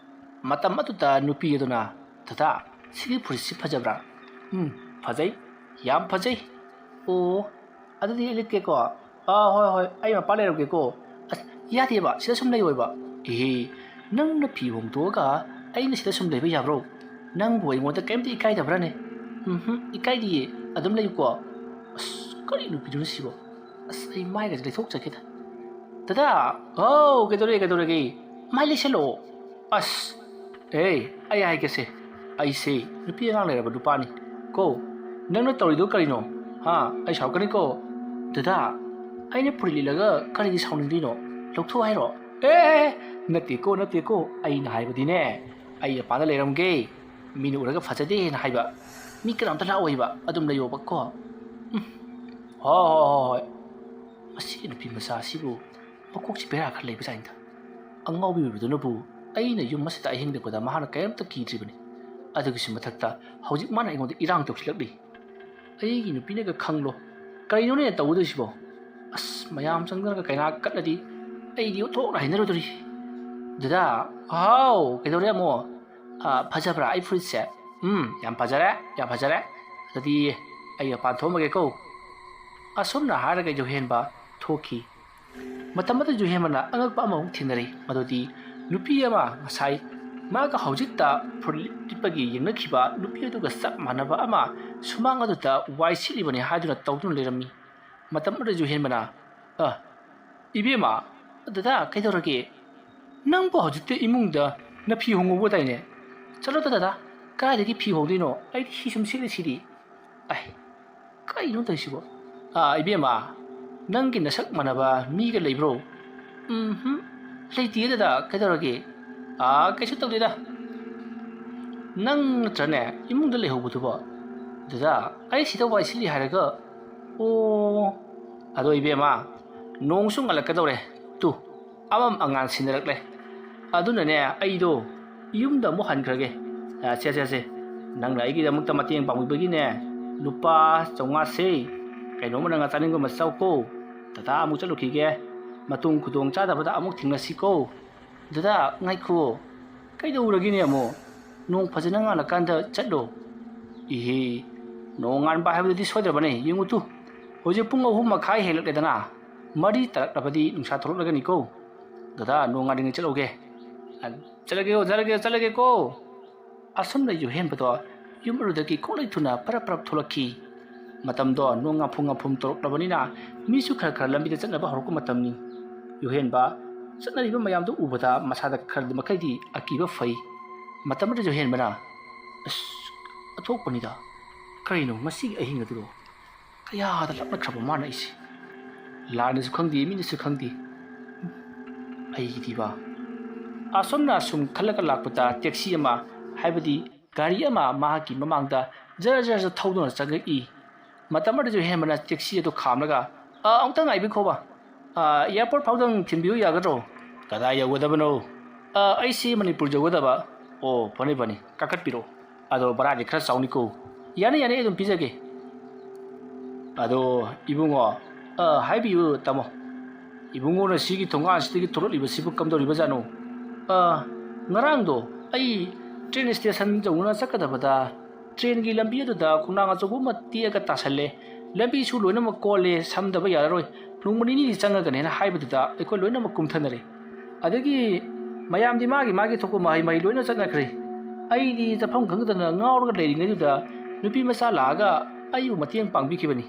ꯃꯇꯝ ꯑꯗꯨꯗ ꯅꯨꯄꯤ ꯑꯗꯨꯅ, "ꯗꯗꯥ, ꯁꯤꯒꯤ ꯐꯨꯔꯤꯠꯁꯤ ꯐꯖꯕ꯭ꯔꯥ?" "ꯎꯝ, ꯐꯖꯩ, ꯌꯥꯝ ꯐꯖꯩ꯫" "ꯑꯣ, ꯑꯗꯨꯗꯤ ꯑꯩ ꯂꯤꯠꯀꯦꯀꯣ꯫" "ꯑꯥ, ꯍꯣꯏ, ꯍꯣꯏ, ꯑꯩ ꯃꯄꯥꯟ ꯂꯩꯔꯝꯒꯦꯀꯣ꯫" "ꯑꯁ, ꯌꯥꯗꯦꯕ, ꯁꯤꯗ ꯁꯨꯝ ꯂꯩꯌꯣꯏꯕ꯫" "ꯑꯦꯍꯦ, ꯅꯪꯅ ꯐꯤ ꯍꯣꯡꯗꯣꯛꯑꯒ ꯑꯩꯅ ꯁꯤꯗ ꯁꯨꯝ ꯂꯩꯕ ꯌꯥꯕ꯭ꯔꯣ? ꯅꯪꯕꯨ ꯑꯩꯉꯣꯟꯗ ꯀꯔꯤꯝꯇ ꯏꯀꯥꯏꯗꯕ꯭ꯔꯥꯅꯦ?" "ꯎꯝꯍꯨꯝ, ꯏꯀꯥꯏꯗꯤꯌꯦ, ꯑꯗꯨꯝ ꯂꯩꯌꯨꯀꯣ꯫" ꯑꯁ, ꯀꯔꯤ ꯅꯨꯄꯤꯅꯣ ꯁꯤꯕꯣ? ꯑꯁ, ꯑꯩ ꯃꯥꯏꯒꯁꯦ ꯂꯩꯊꯣꯛꯆꯒꯦꯗ꯫ "ꯗꯗꯥ, ꯍꯥꯎ, ꯀꯩꯗꯧꯔꯦ, ꯀꯩꯗꯧꯔꯒꯦ? ꯃꯥꯏ ꯂꯩꯁꯜꯂꯛꯑꯣ꯫" "ꯑꯁ, ꯑꯦ, ꯑꯩ ꯍꯥꯏꯒꯦꯁꯦ, ꯑꯩꯁꯦ ꯅꯨꯄꯤ ꯑꯉꯥꯡ ꯂꯩꯔꯕ ꯅꯨꯄꯥꯅꯤ ꯀꯣ꯫ ꯅꯪꯅ ꯇꯧꯔꯤꯗꯣ ꯀꯔꯤꯅꯣ? ꯍꯥ, ꯑꯩ ꯁꯥꯎꯔꯛꯀꯅꯤꯀꯣ꯫" "ꯗꯗꯥ, ꯑꯩꯅ ꯐꯨꯔꯤꯠ ꯂꯤꯠꯂꯒ ꯀꯔꯤꯒꯤ ꯁꯥꯎꯅꯤꯡꯗꯣꯏꯅꯣ? ꯂꯧꯊꯣꯛ ꯍꯥꯏꯔꯣ?" "ꯑꯦ, ꯅꯠꯇꯦꯀꯣ, ꯅꯠꯇꯦꯀꯣ, ꯑꯩꯅ ꯍꯥꯏꯕꯗꯤꯅꯦ, ꯑꯩ ꯃꯄꯥꯟꯗ ꯂꯩꯔꯝꯒꯦ, ꯃꯤꯅ ꯎꯔꯒ ꯐꯖꯗꯦꯅ ꯍꯥꯏꯕ, ꯃꯤ ꯀꯅꯥꯝꯇ ꯂꯥꯛꯑꯣꯏꯕ, ꯑꯗꯨꯝ ꯂꯩꯌꯣꯕꯀꯣ꯫" ꯎꯝ, ꯍꯣꯏ, ꯍꯣꯏ, ꯍꯣꯏ, ꯍꯣꯏ꯫ ꯃꯁꯤꯒꯤ ꯅꯨꯄꯤ ꯃꯆꯥ ꯑꯁꯤꯕꯨ ꯃꯀꯣꯛꯁꯤ ꯕꯦꯔꯥ ꯈꯔ ꯂꯩꯕꯖꯥꯠꯅꯤꯗ꯫ ꯑꯉꯥꯎꯕꯤ ꯑꯣꯏꯕꯗꯨꯅꯕꯨ ꯑꯩꯅ ꯌꯨꯝ ꯑꯁꯤꯗ ꯑꯍꯤꯡ ꯂꯦꯛꯄꯗ ꯃꯍꯥꯛꯅ ꯀꯔꯤꯝꯇ ꯀꯤꯗ꯭ꯔꯤꯕꯅꯤ꯫ ꯑꯗꯨꯒꯤꯁꯨ ꯃꯊꯛꯇ ꯍꯧꯖꯤꯛ ꯃꯥꯅ ꯑꯩꯉꯣꯟꯗ ꯏꯔꯥꯡ ꯇꯧꯁꯤꯜꯂꯛꯂꯤ꯫ ꯑꯩꯒꯤ ꯅꯨꯄꯤꯅꯒ ꯈꯪꯂꯣ꯫ ꯀꯔꯤꯅꯣꯅꯦ ꯇꯧꯒꯗꯣꯏꯁꯤꯕꯣ? ꯑꯁ, ꯃꯌꯥꯝ ꯆꯪꯗꯅꯒ ꯀꯩꯅꯥ ꯀꯠꯂꯗꯤ ꯑꯩꯗꯤ ꯑꯣꯟꯊꯣꯛꯅ ꯍꯩꯅꯔꯣꯏꯗꯧꯔꯤ꯫ ꯗꯗꯥ, ꯍꯥꯎ, ꯀꯩꯗꯧꯔꯦ ꯑꯃꯨꯛ? ꯑ, ꯐꯖꯕ꯭ꯔꯥ ꯑꯩ ꯐꯨꯔꯤꯠꯁꯦ? ꯎꯝ, ꯌꯥꯝ ꯐꯖꯔꯦ, ꯌꯥꯝ ꯐꯖꯔꯦ꯫ ꯑꯗꯨꯗꯤ ꯑꯩ ꯃꯄꯥꯟ ꯊꯣꯛꯑꯝꯃꯒꯦꯀꯣ꯫ ꯑꯁꯨꯝꯅ ꯍꯥꯏꯔꯒ ꯌꯨꯍꯦꯟꯕ ꯊꯣꯛꯈꯤ꯫ ꯃꯇꯝ ꯑꯗꯨ ꯌꯨꯍꯦꯟꯕꯅ ꯑꯉꯛꯄ ꯑꯃꯃꯨꯛ ꯊꯦꯡꯅꯔꯤ, ꯃꯗꯨꯗꯤ ꯅꯨꯄꯤ ꯑꯃ ꯉꯁꯥꯏ ꯃꯥꯒ ꯍꯧꯖꯤꯛꯇ ꯐꯨꯔꯤꯠ ꯂꯤꯠꯄꯒꯤ ꯌꯦꯡꯅꯈꯤꯕ ꯅꯨꯄꯤ ꯑꯗꯨꯒ ꯆꯞ ꯃꯥꯟꯅꯕ ꯑꯃ ꯁꯨꯃꯥꯡ ꯑꯗꯨꯗ ꯋꯥꯏ ꯁꯤꯠꯂꯤꯕꯅꯤ ꯍꯥꯏꯗꯨꯅ ꯇꯧꯗꯨꯅ ꯂꯩꯔꯝꯃꯤ꯫ ꯃꯇꯝ ꯑꯗꯨꯗ ꯌꯨꯍꯦꯟꯕꯅ, "ꯑ, ꯏꯕꯦꯝꯃ, ꯗꯗꯥ, ꯀꯩꯗꯧꯔꯒꯦ? ꯅꯪꯕꯨ ꯍꯧꯖꯤꯛꯇ ꯏꯃꯨꯡꯗ ꯅꯐꯤ ꯍꯣꯡꯍꯧꯕꯗꯥꯏꯅꯦ? ꯆꯠꯂꯣꯗ ꯗꯗꯥ, ꯀꯗꯥꯏꯗꯒꯤ ꯐꯤ ꯍꯣꯡꯗꯣꯏꯅꯣ? ꯑꯩꯗꯤ ꯁꯤ ꯁꯨꯝ ꯁꯦꯠꯂꯤꯁꯤꯗꯤ꯫" ꯑꯩ, ꯀꯩꯅꯣ ꯇꯧꯔꯤꯁꯤꯕꯣ? "ꯑꯥ, ꯏꯕꯦꯝꯃ, ꯅꯪꯒꯤ ꯅꯁꯛ ꯃꯥꯟꯅꯕ ꯃꯤꯒ ꯂꯩꯕ꯭ꯔꯣ?" "ꯎꯝꯍꯨꯝ, ꯂꯩꯇꯤꯌꯦ ꯗꯗꯥ, ꯀꯩꯗꯧꯔꯒꯦ?" "ꯑꯥ, ꯀꯩꯁꯨ ꯇꯧꯗꯦꯗ꯫ ꯅꯪ ꯅꯠꯇ꯭ꯔꯅꯦ ꯏꯃꯨꯡꯗ ꯂꯩꯍꯧꯕꯗꯨꯕꯣ?" "ꯗꯗꯥ, ꯑꯩ ꯁꯤꯗ ꯋꯥꯏ ꯁꯤꯠꯂꯤ ꯍꯥꯏꯔꯒ꯫" "ꯑꯣ, ꯑꯗꯣ ꯏꯕꯦꯝꯃ, ꯅꯣꯡꯁꯨ ꯉꯜꯂꯛꯀꯗꯧꯔꯦ꯫ ꯇꯨ, ꯑꯃꯝ ꯑꯉꯥꯟ ꯁꯤꯟꯅꯔꯛꯂꯦ꯫ ꯑꯗꯨꯅꯅꯦ ꯑꯩꯗꯣ ꯌꯨꯝꯗ ꯑꯃꯨꯛ ꯍꯟꯈ꯭ꯔꯒꯦ꯫ ꯑ, ꯁꯦ, ꯁꯦ, ꯁꯦ꯫ ꯅꯪꯅ ꯑꯩꯒꯤꯗꯃꯛꯇ ꯃꯇꯦꯡ ꯄꯥꯡꯕꯤꯕꯒꯤꯅꯦ, ꯂꯨꯄꯥ ꯆꯥꯝꯃꯉꯥꯁꯦ, ꯀꯩꯅꯣꯝꯃ ꯅꯪꯅ ꯆꯥꯅꯤꯡꯕ ꯑꯃ ꯆꯥꯎꯀꯣ꯫ ꯗꯗꯥ ꯑꯃꯨꯛ ꯆꯠꯂꯨꯈꯤꯒꯦ꯫ ꯃꯇꯨꯡ ꯈꯨꯗꯣꯡ ꯆꯥꯗꯕꯗ ꯑꯃꯨꯛ ꯊꯦꯡꯅꯁꯤꯀꯣ꯫ ꯗꯗꯥ, ꯉꯥꯏꯈꯨꯑꯣ꯫ ꯀꯩꯗꯧꯔꯒꯦꯅꯦ ꯑꯃꯨꯛ? ꯅꯣꯡ ꯐꯖꯅ ꯉꯥꯜꯂꯀꯥꯟꯗ ꯆꯠꯂꯣ꯫ ꯏꯍꯦ, ꯅꯣꯡ ꯉꯥꯟꯕ ꯍꯥꯏꯕꯗꯨꯗꯤ ꯁꯣꯏꯗ꯭ꯔꯕꯅꯦ꯫ ꯌꯦꯡꯉꯨ ꯇꯨ, ꯍꯧꯖꯤꯛ ꯄꯨꯡ ꯑꯍꯨꯝ ꯃꯈꯥꯏ ꯍꯦꯜꯂꯛꯂꯦꯗꯅ꯫ ꯃꯔꯤ ꯇꯥꯔꯛꯂꯕꯗꯤ ꯅꯨꯡꯁꯥ ꯊꯣꯛꯂꯛꯂꯒꯅꯤꯀꯣ꯫ ꯗꯗꯥ, ꯅꯣꯡ ꯉꯥꯜꯂꯤꯉꯩ ꯆꯠꯂꯧꯒꯦ꯫ ꯑ, ꯆꯠꯂꯒꯦꯀꯣ, ꯆꯠꯂꯒꯦ, ꯆꯠꯂꯒꯦꯀꯣ꯫ ꯑꯁꯨꯝꯅ ꯌꯨꯍꯦꯟꯕꯗꯣ ꯌꯨꯝ ꯑꯗꯨꯗꯒꯤ ꯈꯣꯡꯂꯩ ꯊꯨꯅ ꯄꯔꯞ ꯄꯔꯞ ꯊꯣꯛꯂꯛꯈꯤ꯫ ꯃꯇꯝꯗꯣ ꯅꯣꯡ ꯉꯥꯐꯨꯝ ꯉꯥꯐꯨꯝ ꯇꯧꯔꯛꯂꯕꯅꯤꯅ ꯃꯤꯁꯨ ꯈꯔ ꯈꯔ ꯂꯝꯕꯤꯗ ꯆꯠꯅꯕ ꯍꯧꯔꯛꯄ ꯃꯇꯝꯅꯤ꯫ ꯌꯨꯍꯦꯟꯕ ꯆꯠꯅꯔꯤꯕ ꯃꯌꯥꯝꯗꯨ ꯎꯕꯗ ꯃꯁꯥꯗ ꯈꯔ ꯃꯈꯩꯗꯤ ꯑꯀꯤꯕ ꯐꯩ꯫ ꯃꯇꯝ ꯑꯗꯨꯗ ꯌꯨꯍꯦꯟꯕꯅ, "ꯑꯁ, ꯑꯊꯣꯛꯄꯅꯤꯗ꯫ ꯀꯔꯤꯅꯣ ꯉꯁꯤꯒꯤ ꯑꯍꯤꯡ ꯑꯗꯨꯔꯣ? ꯀꯌꯥꯗ ꯂꯥꯞꯅꯈ꯭ꯔꯕ ꯃꯥꯅ ꯑꯩꯁꯦ? ꯂꯥꯏꯅꯁꯨ ꯈꯪꯗꯦ, ꯃꯤꯅꯁꯨ ꯈꯪꯗꯦ꯫ ꯑꯩꯒꯤꯗꯤꯕ?" ꯑꯁꯨꯝꯅ ꯑꯁꯨꯝ ꯈꯜꯂꯒ ꯂꯥꯛꯄꯗ ꯇꯦꯛꯁꯤ ꯑꯃ, ꯍꯥꯏꯕꯗꯤ ꯒꯥꯔꯤ ꯑꯃ ꯃꯍꯥꯛꯀꯤ ꯃꯃꯥꯡꯗ ꯖꯔ ꯖꯔ ꯖꯔ ꯊꯧꯗꯨꯅ ꯆꯪꯉꯛꯏ꯫ ꯃꯇꯝ ꯑꯗꯨꯗ ꯌꯨꯍꯦꯟꯕꯅ ꯇꯦꯛꯁꯤ ꯑꯗꯨ ꯈꯥꯝꯂꯒ, "ꯑ, ꯑꯃꯨꯛꯇ ꯉꯥꯏꯕꯤꯈꯣꯕ꯫ ꯑ, ꯑꯦꯌꯥꯔꯄꯣꯔꯠ ꯐꯥꯎꯗꯪ ꯊꯤꯟꯕꯤꯌꯨ ꯌꯥꯒꯗ꯭ꯔꯣ?" "ꯀꯗꯥꯏ ꯌꯧꯒꯗꯕꯅꯣ?" "ꯑ, ꯑꯩꯁꯤ ꯃꯅꯤꯄꯨꯔ ꯌꯧꯒꯗꯕ꯫" "ꯑꯣ, ꯐꯅꯤ, ꯐꯅꯤ, ꯀꯥꯈꯠꯄꯤꯔꯣ꯫ ꯑꯗꯣ ꯚꯔꯥꯗꯤ ꯈꯔ ꯆꯥꯎꯅꯤꯀꯣ꯫" "ꯌꯥꯅꯤ, ꯌꯥꯅꯤ, ꯑꯩ ꯑꯗꯨꯝ ꯄꯤꯖꯒꯦ꯫" "ꯑꯗꯣ ꯏꯕꯨꯡꯉꯣ꯫" "ꯑ, ꯍꯥꯏꯕꯤꯌꯨ ꯇꯥꯃꯣ꯫" "ꯏꯕꯨꯡꯉꯣꯅ ꯁꯤꯒꯤ ꯊꯣꯡꯒꯥꯟꯁꯤꯗꯒꯤ ꯊꯣꯛꯂꯛꯂꯤꯕꯁꯤꯕꯨ ꯀꯝꯗꯧꯔꯤꯕꯖꯥꯠꯅꯣ?" "ꯑ, ꯉꯔꯥꯡꯗꯣ ꯑꯩ ꯇ꯭ꯔꯦꯟ ꯁ꯭ꯇꯦꯁꯟ ꯌꯧꯅ ꯆꯠꯀꯗꯕꯗ ꯇ꯭ꯔꯦꯟꯒꯤ ꯂꯝꯕꯤ ꯑꯗꯨꯗ ꯈꯣꯡꯅꯥꯡ ꯑꯆꯧꯕ ꯑꯃ ꯇꯦꯛꯑꯒ ꯇꯥꯁꯜꯂꯦ꯫ ꯂꯝꯕꯤꯁꯨ ꯂꯣꯏꯅꯃꯛ ꯀꯣꯜꯂꯦ, ꯁꯝꯗꯕ ꯌꯥꯔꯔꯣꯏ꯫ ꯅꯣꯡꯃ ꯅꯤꯅꯤꯗꯤ ꯆꯪꯉꯒꯅꯦꯅ ꯍꯥꯏꯕꯗꯨꯗ ꯑꯩꯈꯣꯏ ꯂꯣꯏꯅꯃꯛ ꯀꯨꯝꯊꯅꯔꯦ꯫ ꯑꯗꯒꯤ ꯃꯌꯥꯝꯗꯤ ꯃꯥꯒꯤ ꯃꯥꯒꯤ ꯊꯣꯛꯄ ꯃꯍꯩ ꯃꯍꯩ ꯂꯣꯏꯅ ꯆꯠꯅꯈ꯭ꯔꯦ꯫ ꯑꯩꯗꯤ ꯆꯠꯐꯝ ꯈꯪꯗꯗꯅ ꯉꯥꯎꯔꯒ ꯂꯩꯔꯤꯉꯩꯗꯨꯗ ꯅꯨꯄꯤ ꯃꯆꯥ ꯂꯥꯛꯑꯒ ꯑꯩꯕꯨ ꯃꯇꯦꯡ ꯄꯥꯡꯕꯤꯈꯤꯕꯅꯤ꯫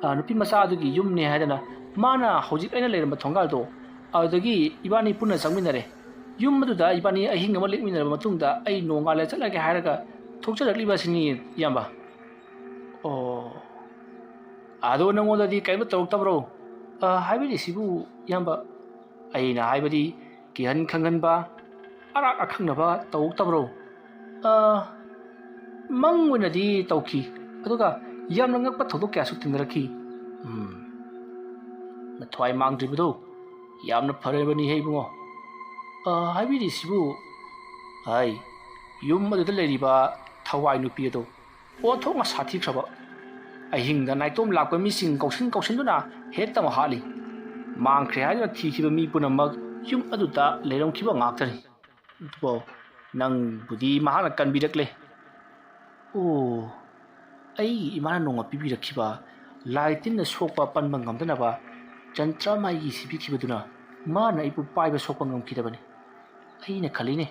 ꯑ, ꯅꯨꯄꯤ ꯃꯆꯥ ꯑꯗꯨꯒꯤ ꯌꯨꯝꯅꯦ ꯍꯥꯏꯗꯅ ꯃꯥꯅ ꯍꯧꯖꯤꯛ ꯑꯩꯅ ꯂꯩꯔꯝꯕ ꯊꯣꯡꯒꯥꯜꯗꯣ ꯑꯗꯨꯗꯒꯤ ꯏꯕꯥꯅꯤ ꯄꯨꯟꯅ ꯆꯪꯃꯤꯟꯅꯔꯦ꯫ ꯌꯨꯝ ꯑꯗꯨꯗ ꯏꯕꯥꯅꯤ ꯑꯍꯤꯡ ꯑꯃ ꯂꯦꯛꯃꯤꯟꯅꯔꯕ ꯃꯇꯨꯡꯗ ꯑꯩ ꯅꯣꯡꯉꯥꯜꯂ ꯆꯠꯂꯒꯦ ꯍꯥꯏꯔꯒ ꯊꯣꯛꯆꯔꯛꯂꯤꯕ ꯑꯁꯤꯅꯤ, ꯏꯌꯥꯝꯕ꯫" "ꯑꯣ, ꯑꯗꯣ ꯅꯪꯉꯣꯟꯗꯗꯤ ꯀꯔꯤꯝꯇ ꯇꯧꯔꯛꯇꯕ꯭ꯔꯣ?" "ꯑ, ꯍꯥꯏꯕꯤꯔꯤꯁꯤꯕꯨ, ꯏꯌꯥꯝꯕ, ꯑꯩꯅ ꯍꯥꯏꯕꯗꯤ ꯀꯤꯍꯟ ꯈꯪꯍꯟꯕ, ꯑꯔꯥꯛ ꯑꯈꯪꯅꯕ ꯇꯧꯔꯛꯇꯕ꯭ꯔꯣ?" "ꯑ, ꯃꯪ ꯑꯣꯏꯅꯗꯤ ꯇꯧꯈꯤ, ꯑꯗꯨꯒ ꯌꯥꯝꯅ ꯉꯛꯄ ꯊꯧꯗꯣꯛ ꯀꯌꯥꯁꯨ ꯊꯦꯡꯅꯔꯛꯈꯤ꯫" "ꯎꯝ, ꯅꯊ꯭ꯋꯥꯏ ꯃꯥꯡꯗ꯭ꯔꯤꯕꯗꯣ ꯌꯥꯝꯅ ꯐꯔꯕꯅꯤꯍꯦ ꯏꯕꯨꯡꯉꯣ꯫" "ꯑ, ꯍꯥꯏꯕꯤꯔꯤꯁꯤꯕꯨ?" "ꯍꯥꯏ, ꯌꯨꯝ ꯑꯗꯨꯗ ꯂꯩꯔꯤꯕ ꯊꯋꯥꯏ ꯅꯨꯄꯤ ꯑꯗꯨ ꯑꯣꯟꯊꯣꯛꯅ ꯁꯥꯊꯤꯈ꯭ꯔꯕ꯫ ꯑꯍꯤꯡꯗ ꯅꯥꯏꯇꯣꯝ ꯂꯥꯛꯄ ꯃꯤꯁꯤꯡ ꯀꯧꯁꯤꯟ ꯀꯧꯁꯤꯟꯗꯨꯅ ꯍꯦꯛꯇꯃꯛ ꯍꯥꯠꯂꯤ꯫ ꯃꯥꯡꯈ꯭ꯔꯦ ꯍꯥꯏꯗꯨꯅ ꯊꯤꯈꯤꯕ ꯃꯤ ꯄꯨꯝꯅꯃꯛ ꯌꯨꯝ ꯑꯗꯨꯗ ꯂꯩꯔꯝꯈꯤꯕ ꯉꯥꯛꯇꯅꯤ꯫ ꯑꯗꯨꯕꯨ ꯅꯪꯕꯨꯗꯤ ꯃꯍꯥꯛꯅ ꯀꯟꯕꯤꯔꯛꯂꯦ꯫ ꯑꯣ, ꯑꯩꯒꯤ ꯏꯃꯥꯅ ꯅꯣꯡꯃ ꯄꯤꯕꯤꯔꯛꯈꯤꯕ ꯂꯥꯏ ꯇꯤꯟꯅ ꯁꯣꯛꯄ ꯄꯟꯕ ꯉꯝꯗꯅꯕ ꯖꯟꯇ꯭ꯔ ꯑꯃ ꯑꯩꯒꯤ ꯁꯤꯕꯤꯈꯤꯕꯗꯨꯅ ꯃꯥꯅ ꯑꯩꯕꯨ ꯄꯥꯏꯕ ꯁꯣꯛꯄ ꯉꯝꯈꯤꯗꯕꯅꯤ꯫ ꯑꯩꯅ ꯈꯜꯂꯤꯅꯦ,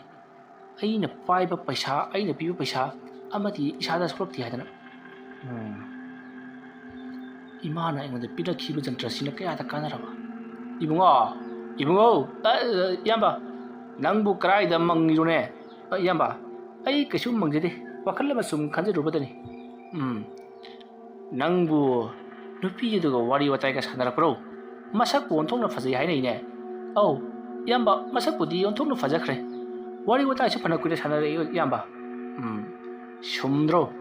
ꯑꯩꯅ ꯄꯥꯏꯕ ꯄꯩꯁꯥ, ꯑꯩꯅ ꯄꯤꯕ ꯄꯩꯁꯥ ꯑꯃꯗꯤ ꯏꯁꯥꯗ ꯁꯣꯛꯂꯛꯇꯦ ꯍꯥꯏꯗꯅ꯫ ꯎꯝ꯫ ꯏꯃꯥꯅ ꯑꯩꯉꯣꯟꯗ ꯄꯤꯔꯛꯈꯤꯕ ꯖꯟꯇ꯭ꯔꯁꯤꯅ ꯀꯌꯥꯗ ꯀꯥꯟꯅꯔꯕ? ꯏꯕꯨꯡꯉꯣ, ꯏꯕꯨꯡꯉꯣ, ꯑ, ꯑ, ꯏꯌꯥꯝꯕ, ꯅꯪꯕꯨ ꯀꯗꯥꯏꯗ ꯃꯪꯉꯤꯔꯣꯅꯦ? ꯑ, ꯏꯌꯥꯝꯕ, ꯑꯩ ꯀꯩꯁꯨꯝ ꯃꯪꯖꯗꯦ, ꯋꯥꯈꯜ ꯑꯃ ꯁꯨꯝ ꯈꯟꯖꯔꯨꯕꯗꯅꯤ꯫ ꯎꯝ, ꯅꯪꯕꯨ ꯅꯨꯄꯤ ꯑꯗꯨꯒ ꯋꯥꯔꯤ ꯋꯥꯇꯥꯏꯒ ꯁꯥꯟꯅꯔꯛꯄ꯭ꯔꯣ? ꯃꯁꯛꯄꯨ ꯑꯣꯟꯊꯣꯛꯅ ꯐꯖꯩ ꯍꯥꯏꯅꯩꯅꯦ꯫ ꯑꯧ, ꯏꯌꯥꯝꯕ, ꯃꯁꯛꯄꯨꯗꯤ ꯑꯣꯟꯊꯣꯛꯅ ꯐꯖꯈ꯭ꯔꯦ꯫ ꯋꯥꯔꯤ ꯋꯥꯇꯥꯏꯁꯨ ꯐꯅ ꯀꯨꯏꯅ ꯁꯥꯟꯅꯔꯛꯏ, ꯏꯌꯥꯝꯕ꯫ ꯎꯝ, ꯁꯨꯝꯗ꯭ꯔꯣ?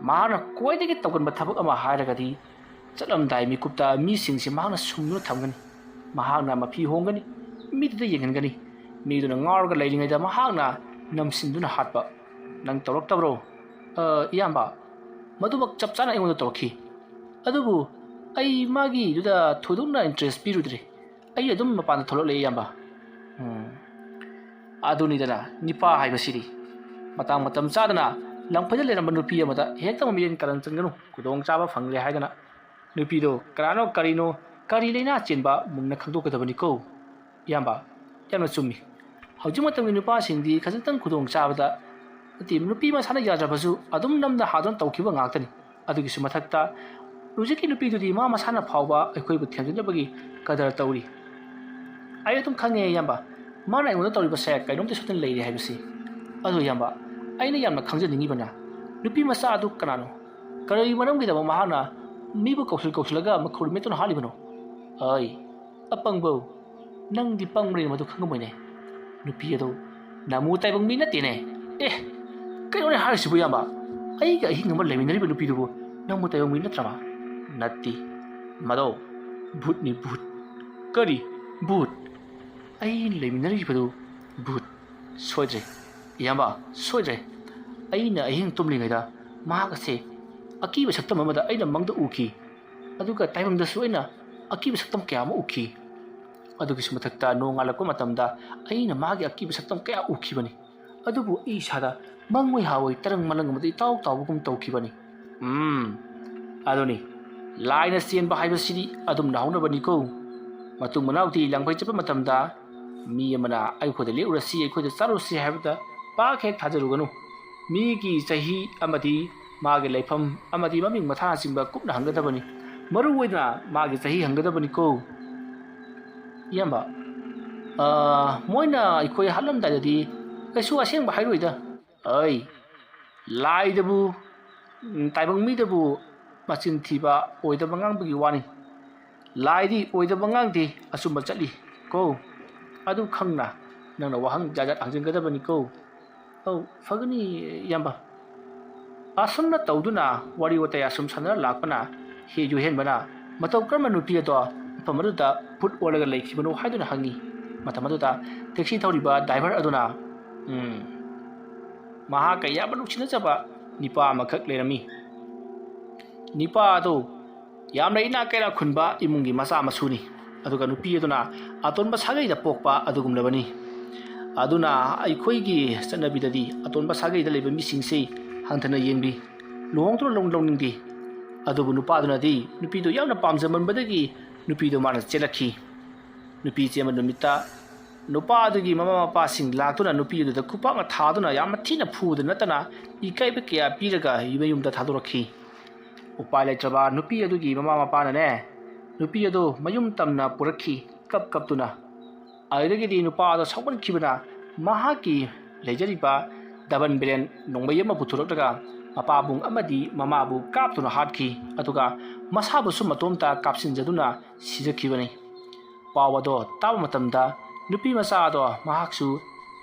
ꯃꯍꯥꯛꯅ ꯈ꯭ꯋꯥꯏꯗꯒꯤ ꯇꯧꯒꯟꯕ ꯊꯕꯛ ꯑꯃ ꯍꯥꯏꯔꯒꯗꯤ ꯆꯠꯂꯝꯗꯥꯏ ꯃꯤꯀꯨꯞꯇ ꯃꯤꯁꯤꯡꯁꯤ ꯃꯍꯥꯛꯅ ꯁꯨꯝꯗꯨꯅ ꯊꯝꯒꯅꯤ꯫ ꯃꯍꯥꯛꯅ ꯃꯐꯤ ꯍꯣꯡꯒꯅꯤ, ꯃꯤꯗꯨꯗ ꯌꯦꯡꯍꯟꯒꯅꯤ꯫ ꯃꯤꯗꯨꯅ ꯉꯥꯎꯔꯒ ꯂꯩꯔꯤꯉꯩꯗ ꯃꯍꯥꯛꯅ ꯅꯝꯁꯤꯟꯗꯨꯅ ꯍꯥꯠꯄ꯫ ꯅꯪ ꯇꯧꯔꯛꯇꯕ꯭ꯔꯣ? ꯑ, ꯏꯌꯥꯝꯕ, ꯃꯗꯨꯃꯛ ꯆꯞ ꯆꯥꯅ ꯑꯩꯉꯣꯟꯗ ꯇꯧꯔꯛꯈꯤ꯫ ꯑꯗꯨꯕꯨ ꯑꯩ ꯃꯥꯒꯤꯗꯨꯗ ꯊꯣꯏꯗꯣꯛꯅ interest ꯄꯤꯔꯨꯗ꯭ꯔꯦ꯫ ꯑꯩ ꯑꯗꯨꯝ ꯃꯄꯥꯟꯗ ꯊꯣꯛꯂꯛꯂꯦ, ꯏꯌꯥꯝꯕ꯫ ꯎꯝ꯫ ꯑꯗꯨꯅꯤꯗꯅ ꯅꯨꯄꯥ ꯍꯥꯏꯕꯁꯤꯗꯤ꯫ ꯃꯇꯥꯡ ꯃꯇꯝ ꯆꯥꯗꯅ ꯂꯝꯐꯩꯗ ꯂꯩꯔꯝꯕ ꯅꯨꯄꯤ ꯑꯃꯗ ꯍꯦꯛꯇ ꯃꯤꯠꯌꯦꯡ ꯀꯔꯟ ꯆꯪꯒꯅꯨ, ꯈꯨꯗꯣꯡꯆꯥꯕ ꯐꯪꯂꯦ ꯍꯥꯏꯗꯅ꯫ ꯅꯨꯄꯤꯗꯣ ꯀꯅꯥꯅꯣ ꯀꯔꯤꯅꯣ, ꯀꯔꯤ ꯂꯩꯅꯥ ꯆꯦꯟꯕ ꯃꯨꯟꯅ ꯈꯪꯗꯣꯛꯀꯗꯕꯅꯤꯀꯣ꯫ ꯏꯌꯥꯝꯕ, ꯌꯥꯝꯅ ꯆꯨꯝꯃꯤ꯫ ꯍꯧꯖꯤꯛ ꯃꯇꯝꯒꯤ ꯅꯨꯄꯥꯁꯤꯡꯗꯤ ꯈꯖꯤꯛꯇꯪ ꯈꯨꯗꯣꯡ ꯆꯥꯕꯗ, ꯅꯠꯇꯦ, ꯅꯨꯄꯤ ꯃꯁꯥꯅ ꯌꯥꯗ꯭ꯔꯕꯁꯨ ꯑꯗꯨꯝ ꯅꯝꯗ ꯍꯥꯗꯨꯅ ꯇꯧꯈꯤꯕ ꯉꯥꯛꯇꯅꯤ꯫ ꯑꯗꯨꯒꯤꯁꯨ ꯃꯊꯛꯇ ꯍꯧꯖꯤꯛꯀꯤ ꯅꯨꯄꯤꯗꯨꯗꯤ ꯃꯥ ꯃꯁꯥꯅ ꯐꯥꯎꯕ ꯑꯩꯈꯣꯏꯕꯨ ꯊꯦꯝꯖꯤꯟꯅꯕꯒꯤ ꯀꯗꯔ ꯇꯧꯔꯤ꯫ ꯑꯩ ꯑꯗꯨꯝ ꯈꯪꯉꯦ, ꯏꯌꯥꯝꯕ, ꯃꯥꯅ ꯑꯩꯉꯣꯟꯗ ꯇꯧꯔꯤꯕꯁꯦ ꯀꯩꯅꯣꯝꯇ ꯁꯣꯏꯗꯅ ꯂꯩꯔꯦ ꯍꯥꯏꯕꯁꯤ꯫ ꯑꯗꯨ, ꯏꯌꯥꯝꯕ, ꯑꯩꯅ ꯌꯥꯝꯅ ꯈꯪꯖꯅꯤꯡꯉꯤꯕꯅ, ꯅꯨꯄꯤ ꯃꯆꯥ ꯑꯗꯨ ꯀꯅꯥꯅꯣ? ꯀꯔꯤ ꯃꯔꯝꯒꯤꯗꯃꯛ ꯃꯍꯥꯛꯅ ꯃꯤꯕꯨ ꯀꯧꯁꯤꯜ ꯀꯧꯁꯤꯜꯂꯒ ꯃꯈꯧꯔꯤ ꯃꯦꯠꯇꯨꯅ ꯍꯥꯠꯂꯤꯕꯅꯣ? ꯑꯩ, ꯑꯄꯪꯕꯧ, ꯅꯪꯗꯤ ꯄꯪꯕꯅꯤꯅ ꯃꯗꯨ ꯈꯪꯉꯝꯃꯣꯏꯅꯦ꯫ ꯅꯨꯄꯤ ꯑꯗꯨ ꯅꯃꯨ ꯇꯥꯏꯕꯪ ꯃꯤ ꯅꯠꯇꯦꯅꯦ꯫ ꯑꯦ, ꯀꯩꯅꯣꯅꯦ ꯍꯥꯏꯔꯤꯁꯤꯕꯨ, ꯏꯌꯥꯝꯕ? ꯑꯩꯒ ꯑꯍꯤꯡ ꯑꯃ ꯂꯩꯃꯤꯟꯅꯔꯤꯕ ꯅꯨꯄꯤꯗꯨꯕꯨ ꯅꯃꯨ ꯇꯥꯏꯕꯪ ꯃꯤ ꯅꯠꯇ꯭ꯔꯕ? ꯅꯠꯇꯦ꯫ ꯃꯗꯣ ꯚꯨꯠꯅꯤ, ꯚꯨꯠ꯫ ꯀꯔꯤ? ꯚꯨꯠ? ꯑꯩ ꯂꯩꯃꯤꯟꯅꯔꯤꯕꯗꯨ ꯚꯨꯠ꯫ ꯁꯣꯏꯗ꯭ꯔꯦ꯫ ꯏꯌꯥꯝꯕ, ꯁꯣꯏꯗ꯭ꯔꯦ꯫ ꯑꯩꯅ ꯑꯍꯤꯡ ꯇꯨꯝꯂꯤꯉꯩꯗ ꯃꯍꯥꯛ ꯑꯁꯦ ꯑꯀꯤꯕ ꯁꯛꯇꯝ ꯑꯃꯗ ꯑꯩꯅ ꯃꯪꯗ ꯎꯈꯤ꯫ ꯑꯗꯨꯒ ꯇꯥꯏꯕꯪꯗꯁꯨ ꯑꯩꯅ ꯑꯀꯤꯕ ꯁꯛꯇꯝ ꯀꯌꯥ ꯑꯃ ꯎꯈꯤ꯫ ꯑꯗꯨꯒꯤꯁꯨ ꯃꯊꯛꯇ ꯅꯣꯡꯉꯥꯜꯂꯛꯄ ꯃꯇꯝꯗ ꯑꯩꯅ ꯃꯥꯒꯤ ꯑꯀꯤꯕ ꯁꯛꯇꯝ ꯀꯌꯥ ꯎꯈꯤꯕꯅꯤ꯫ ꯑꯗꯨꯕꯨ ꯑꯩ ꯏꯁꯥꯗ ꯃꯪꯑꯣꯏ ꯍꯥꯑꯣꯏ ꯇꯔꯪ ꯃꯂꯪ ꯑꯃꯗ ꯏꯇꯥꯎ ꯇꯥꯎꯕꯒꯨꯝ ꯇꯧꯈꯤꯕꯅꯤ꯫ ꯎꯝ, ꯑꯗꯨꯅꯤ꯫ ꯂꯥꯏꯅ ꯆꯦꯟꯕ ꯍꯥꯏꯕꯁꯤꯗꯤ ꯑꯗꯨꯝꯅ ꯍꯧꯅꯕꯅꯤꯀꯣ꯫ ꯃꯇꯨꯡ ꯃꯅꯥꯎꯗꯤ ꯂꯪꯐꯩ ꯆꯠꯄ ꯃꯇꯝꯗ ꯃꯤ ꯑꯃꯅ ꯑꯩꯈꯣꯏꯗ ꯂꯦꯛꯎꯔꯁꯤ, ꯑꯩꯈꯣꯏꯗ ꯆꯠꯂꯨꯁꯤ ꯍꯥꯏꯕꯗ ꯄꯥꯛ ꯍꯦꯛ ꯊꯥꯖꯔꯨꯒꯅꯨ꯫ ꯃꯤꯒꯤ ꯆꯍꯤ ꯑꯃꯗꯤ ꯃꯥꯒꯤ ꯂꯩꯐꯝ ꯑꯃꯗꯤ ꯃꯃꯤꯡ ꯃꯊꯥꯅꯆꯤꯡꯕ ꯀꯨꯞꯅ ꯍꯪꯒꯗꯕꯅꯤ꯫ ꯃꯔꯨ ꯑꯣꯏꯅ ꯃꯥꯒꯤ ꯆꯍꯤ ꯍꯪꯒꯗꯕꯅꯤꯀꯣ꯫ ꯏꯌꯥꯝꯕ, ꯑꯥ, ꯃꯣꯏꯅ ꯑꯩꯈꯣꯏ ꯍꯥꯠꯂꯝꯗꯥꯏꯗꯗꯤ ꯀꯩꯁꯨ ꯑꯁꯦꯡꯕ ꯍꯥꯏꯔꯣꯏꯗ꯫ ꯑꯩ, ꯂꯥꯏꯗꯕꯨ, ꯎꯝ, ꯇꯥꯏꯕꯪ ꯃꯤꯗꯕꯨ ꯃꯆꯤꯟ ꯊꯤꯕ, ꯑꯣꯏꯗꯕ ꯉꯥꯡꯕꯒꯤ ꯋꯥꯅꯤ꯫ ꯂꯥꯏꯗꯤ ꯑꯣꯏꯗꯕ ꯉꯥꯡꯗꯦ, ꯑꯆꯨꯝꯕ ꯆꯠꯂꯤ ꯀꯣ꯫ ꯑꯗꯨ ꯈꯪꯅ ꯅꯪꯅ ꯋꯥꯍꯪ ꯖꯥꯠ ꯖꯥꯠ ꯍꯪꯖꯤꯟꯒꯗꯕꯅꯤꯀꯣ꯫ ꯑꯧ, ꯐꯒꯅꯤ ꯏꯌꯥꯝꯕ꯫ ꯑꯁꯨꯝꯅ ꯇꯧꯗꯨꯅ ꯋꯥꯔꯤ ꯋꯥꯇꯥꯏ ꯑꯁꯨꯝ ꯁꯥꯟꯅꯔ ꯂꯥꯛꯄꯅ ꯍꯦꯛ ꯌꯨꯍꯦꯟꯕꯅ ꯃꯇꯧ ꯀꯔꯝꯕ ꯅꯨꯄꯤ ꯑꯗꯣ ꯃꯐꯝ ꯑꯗꯨꯗ ꯐꯨꯠ ꯑꯣꯜꯂꯒ ꯂꯩꯈꯤꯕꯅꯣ ꯍꯥꯏꯗꯨꯅ ꯍꯪꯉꯤ꯫ ꯃꯇꯝ ꯑꯗꯨꯗ ꯇꯦꯛꯁꯤ ꯊꯧꯔꯤꯕ ꯗ꯭ꯔꯥꯏꯚꯔ ꯑꯗꯨꯅ, "ꯎꯝ, ꯃꯍꯥꯛꯀ ꯌꯥꯝꯅ ꯅꯨꯡꯁꯤꯅꯖꯕ ꯅꯤꯄꯥ ꯑꯃꯈꯛ ꯂꯩꯔꯝꯃꯤ꯫ ꯅꯤꯄꯥ ꯑꯗꯨ ꯌꯥꯝꯅ ꯏꯅꯥꯛ ꯀꯩꯔꯥꯛ ꯈꯨꯟꯕ ꯏꯃꯨꯡꯒꯤ ꯃꯆꯥ ꯃꯁꯨꯅꯤ꯫ ꯑꯗꯨꯒ ꯅꯨꯄꯤ ꯑꯗꯨꯅ ꯑꯇꯣꯟꯕ ꯁꯥꯒꯩꯗ ꯄꯣꯛꯄ ꯑꯗꯨꯒꯨꯝꯂꯕꯅꯤ꯫ ꯑꯗꯨꯅ ꯑꯩꯈꯣꯏꯒꯤ ꯆꯠꯅꯕꯤꯗꯗꯤ ꯑꯇꯣꯟꯕ ꯁꯥꯒꯩꯗ ꯂꯩꯕ ꯃꯤꯁꯤꯡꯁꯤ ꯍꯟꯊꯅ ꯌꯦꯡꯕꯤ, ꯂꯨꯍꯣꯡꯗꯨꯅ ꯂꯧ-, ꯂꯧꯅꯤꯡꯗꯦ꯫ ꯑꯗꯨꯕꯨ ꯅꯨꯄꯥꯗꯨꯅꯗꯤ ꯅꯨꯄꯤꯗꯨ ꯌꯥꯝꯅ ꯄꯥꯝꯖꯃꯟꯕꯗꯒꯤ ꯅꯨꯄꯤꯗꯨ ꯃꯥꯅ ꯆꯦꯜꯂꯛꯈꯤ꯫ ꯅꯨꯄꯤ ꯆꯦꯟꯕ ꯅꯨꯃꯤꯠꯇ ꯅꯨꯄꯥ ꯑꯗꯨꯒꯤ ꯃꯃꯥ ꯃꯄꯥꯁꯤꯡ ꯂꯥꯛꯇꯨꯅ ꯅꯨꯄꯤ ꯑꯗꯨꯗ ꯈꯨꯄꯥꯛꯅ ꯊꯥꯗꯨꯅ ꯌꯥꯝꯅ ꯊꯤꯅ ꯐꯨꯕꯗ ꯅꯠꯇꯅ ꯏꯀꯥꯏꯕ ꯀꯌꯥ ꯄꯤꯔꯒ ꯃꯌꯨꯝꯗ ꯊꯥꯗꯣꯔꯛꯈꯤ꯫ ꯎꯄꯥꯏ ꯂꯩꯇ꯭ꯔꯕ ꯅꯨꯄꯤ ꯑꯗꯨꯒꯤ ꯃꯃꯥ ꯃꯄꯥꯅꯅꯦ, ꯅꯨꯄꯤ ꯑꯗꯨ ꯃꯌꯨꯝ ꯇꯝꯅ ꯄꯨꯔꯛꯈꯤ, ꯀꯞ ꯀꯞꯇꯨꯅ꯫ ꯑꯗꯨꯗꯒꯤꯗꯤ ꯅꯨꯄꯥ ꯑꯗꯨ ꯁꯥꯎꯒꯠꯈꯤꯕꯅ ꯃꯍꯥꯛꯀꯤ ꯂꯩꯖꯔꯤꯕ ꯗꯕꯟ ꯕꯦꯔꯦꯟ ꯅꯣꯡꯃꯩ ꯑꯃ ꯄꯨꯊꯣꯔꯛꯂꯒ ꯃꯄꯥꯕꯨꯡ ꯑꯃꯗꯤ ꯃꯃꯥꯕꯨ ꯀꯥꯞꯇꯨꯅ ꯍꯥꯠꯈꯤ, ꯑꯗꯨꯒ ꯃꯁꯥꯕꯨꯁꯨ ꯃꯇꯣꯝꯇ ꯀꯥꯞꯁꯤꯟꯖꯗꯨꯅ ꯁꯤꯖꯈꯤꯕꯅꯤ꯫ ꯄꯥꯎ ꯑꯗꯣ ꯇꯥꯕ ꯃꯇꯝꯗ ꯅꯨꯄꯤ ꯃꯆꯥ ꯑꯗꯣ ꯃꯍꯥꯛꯁꯨ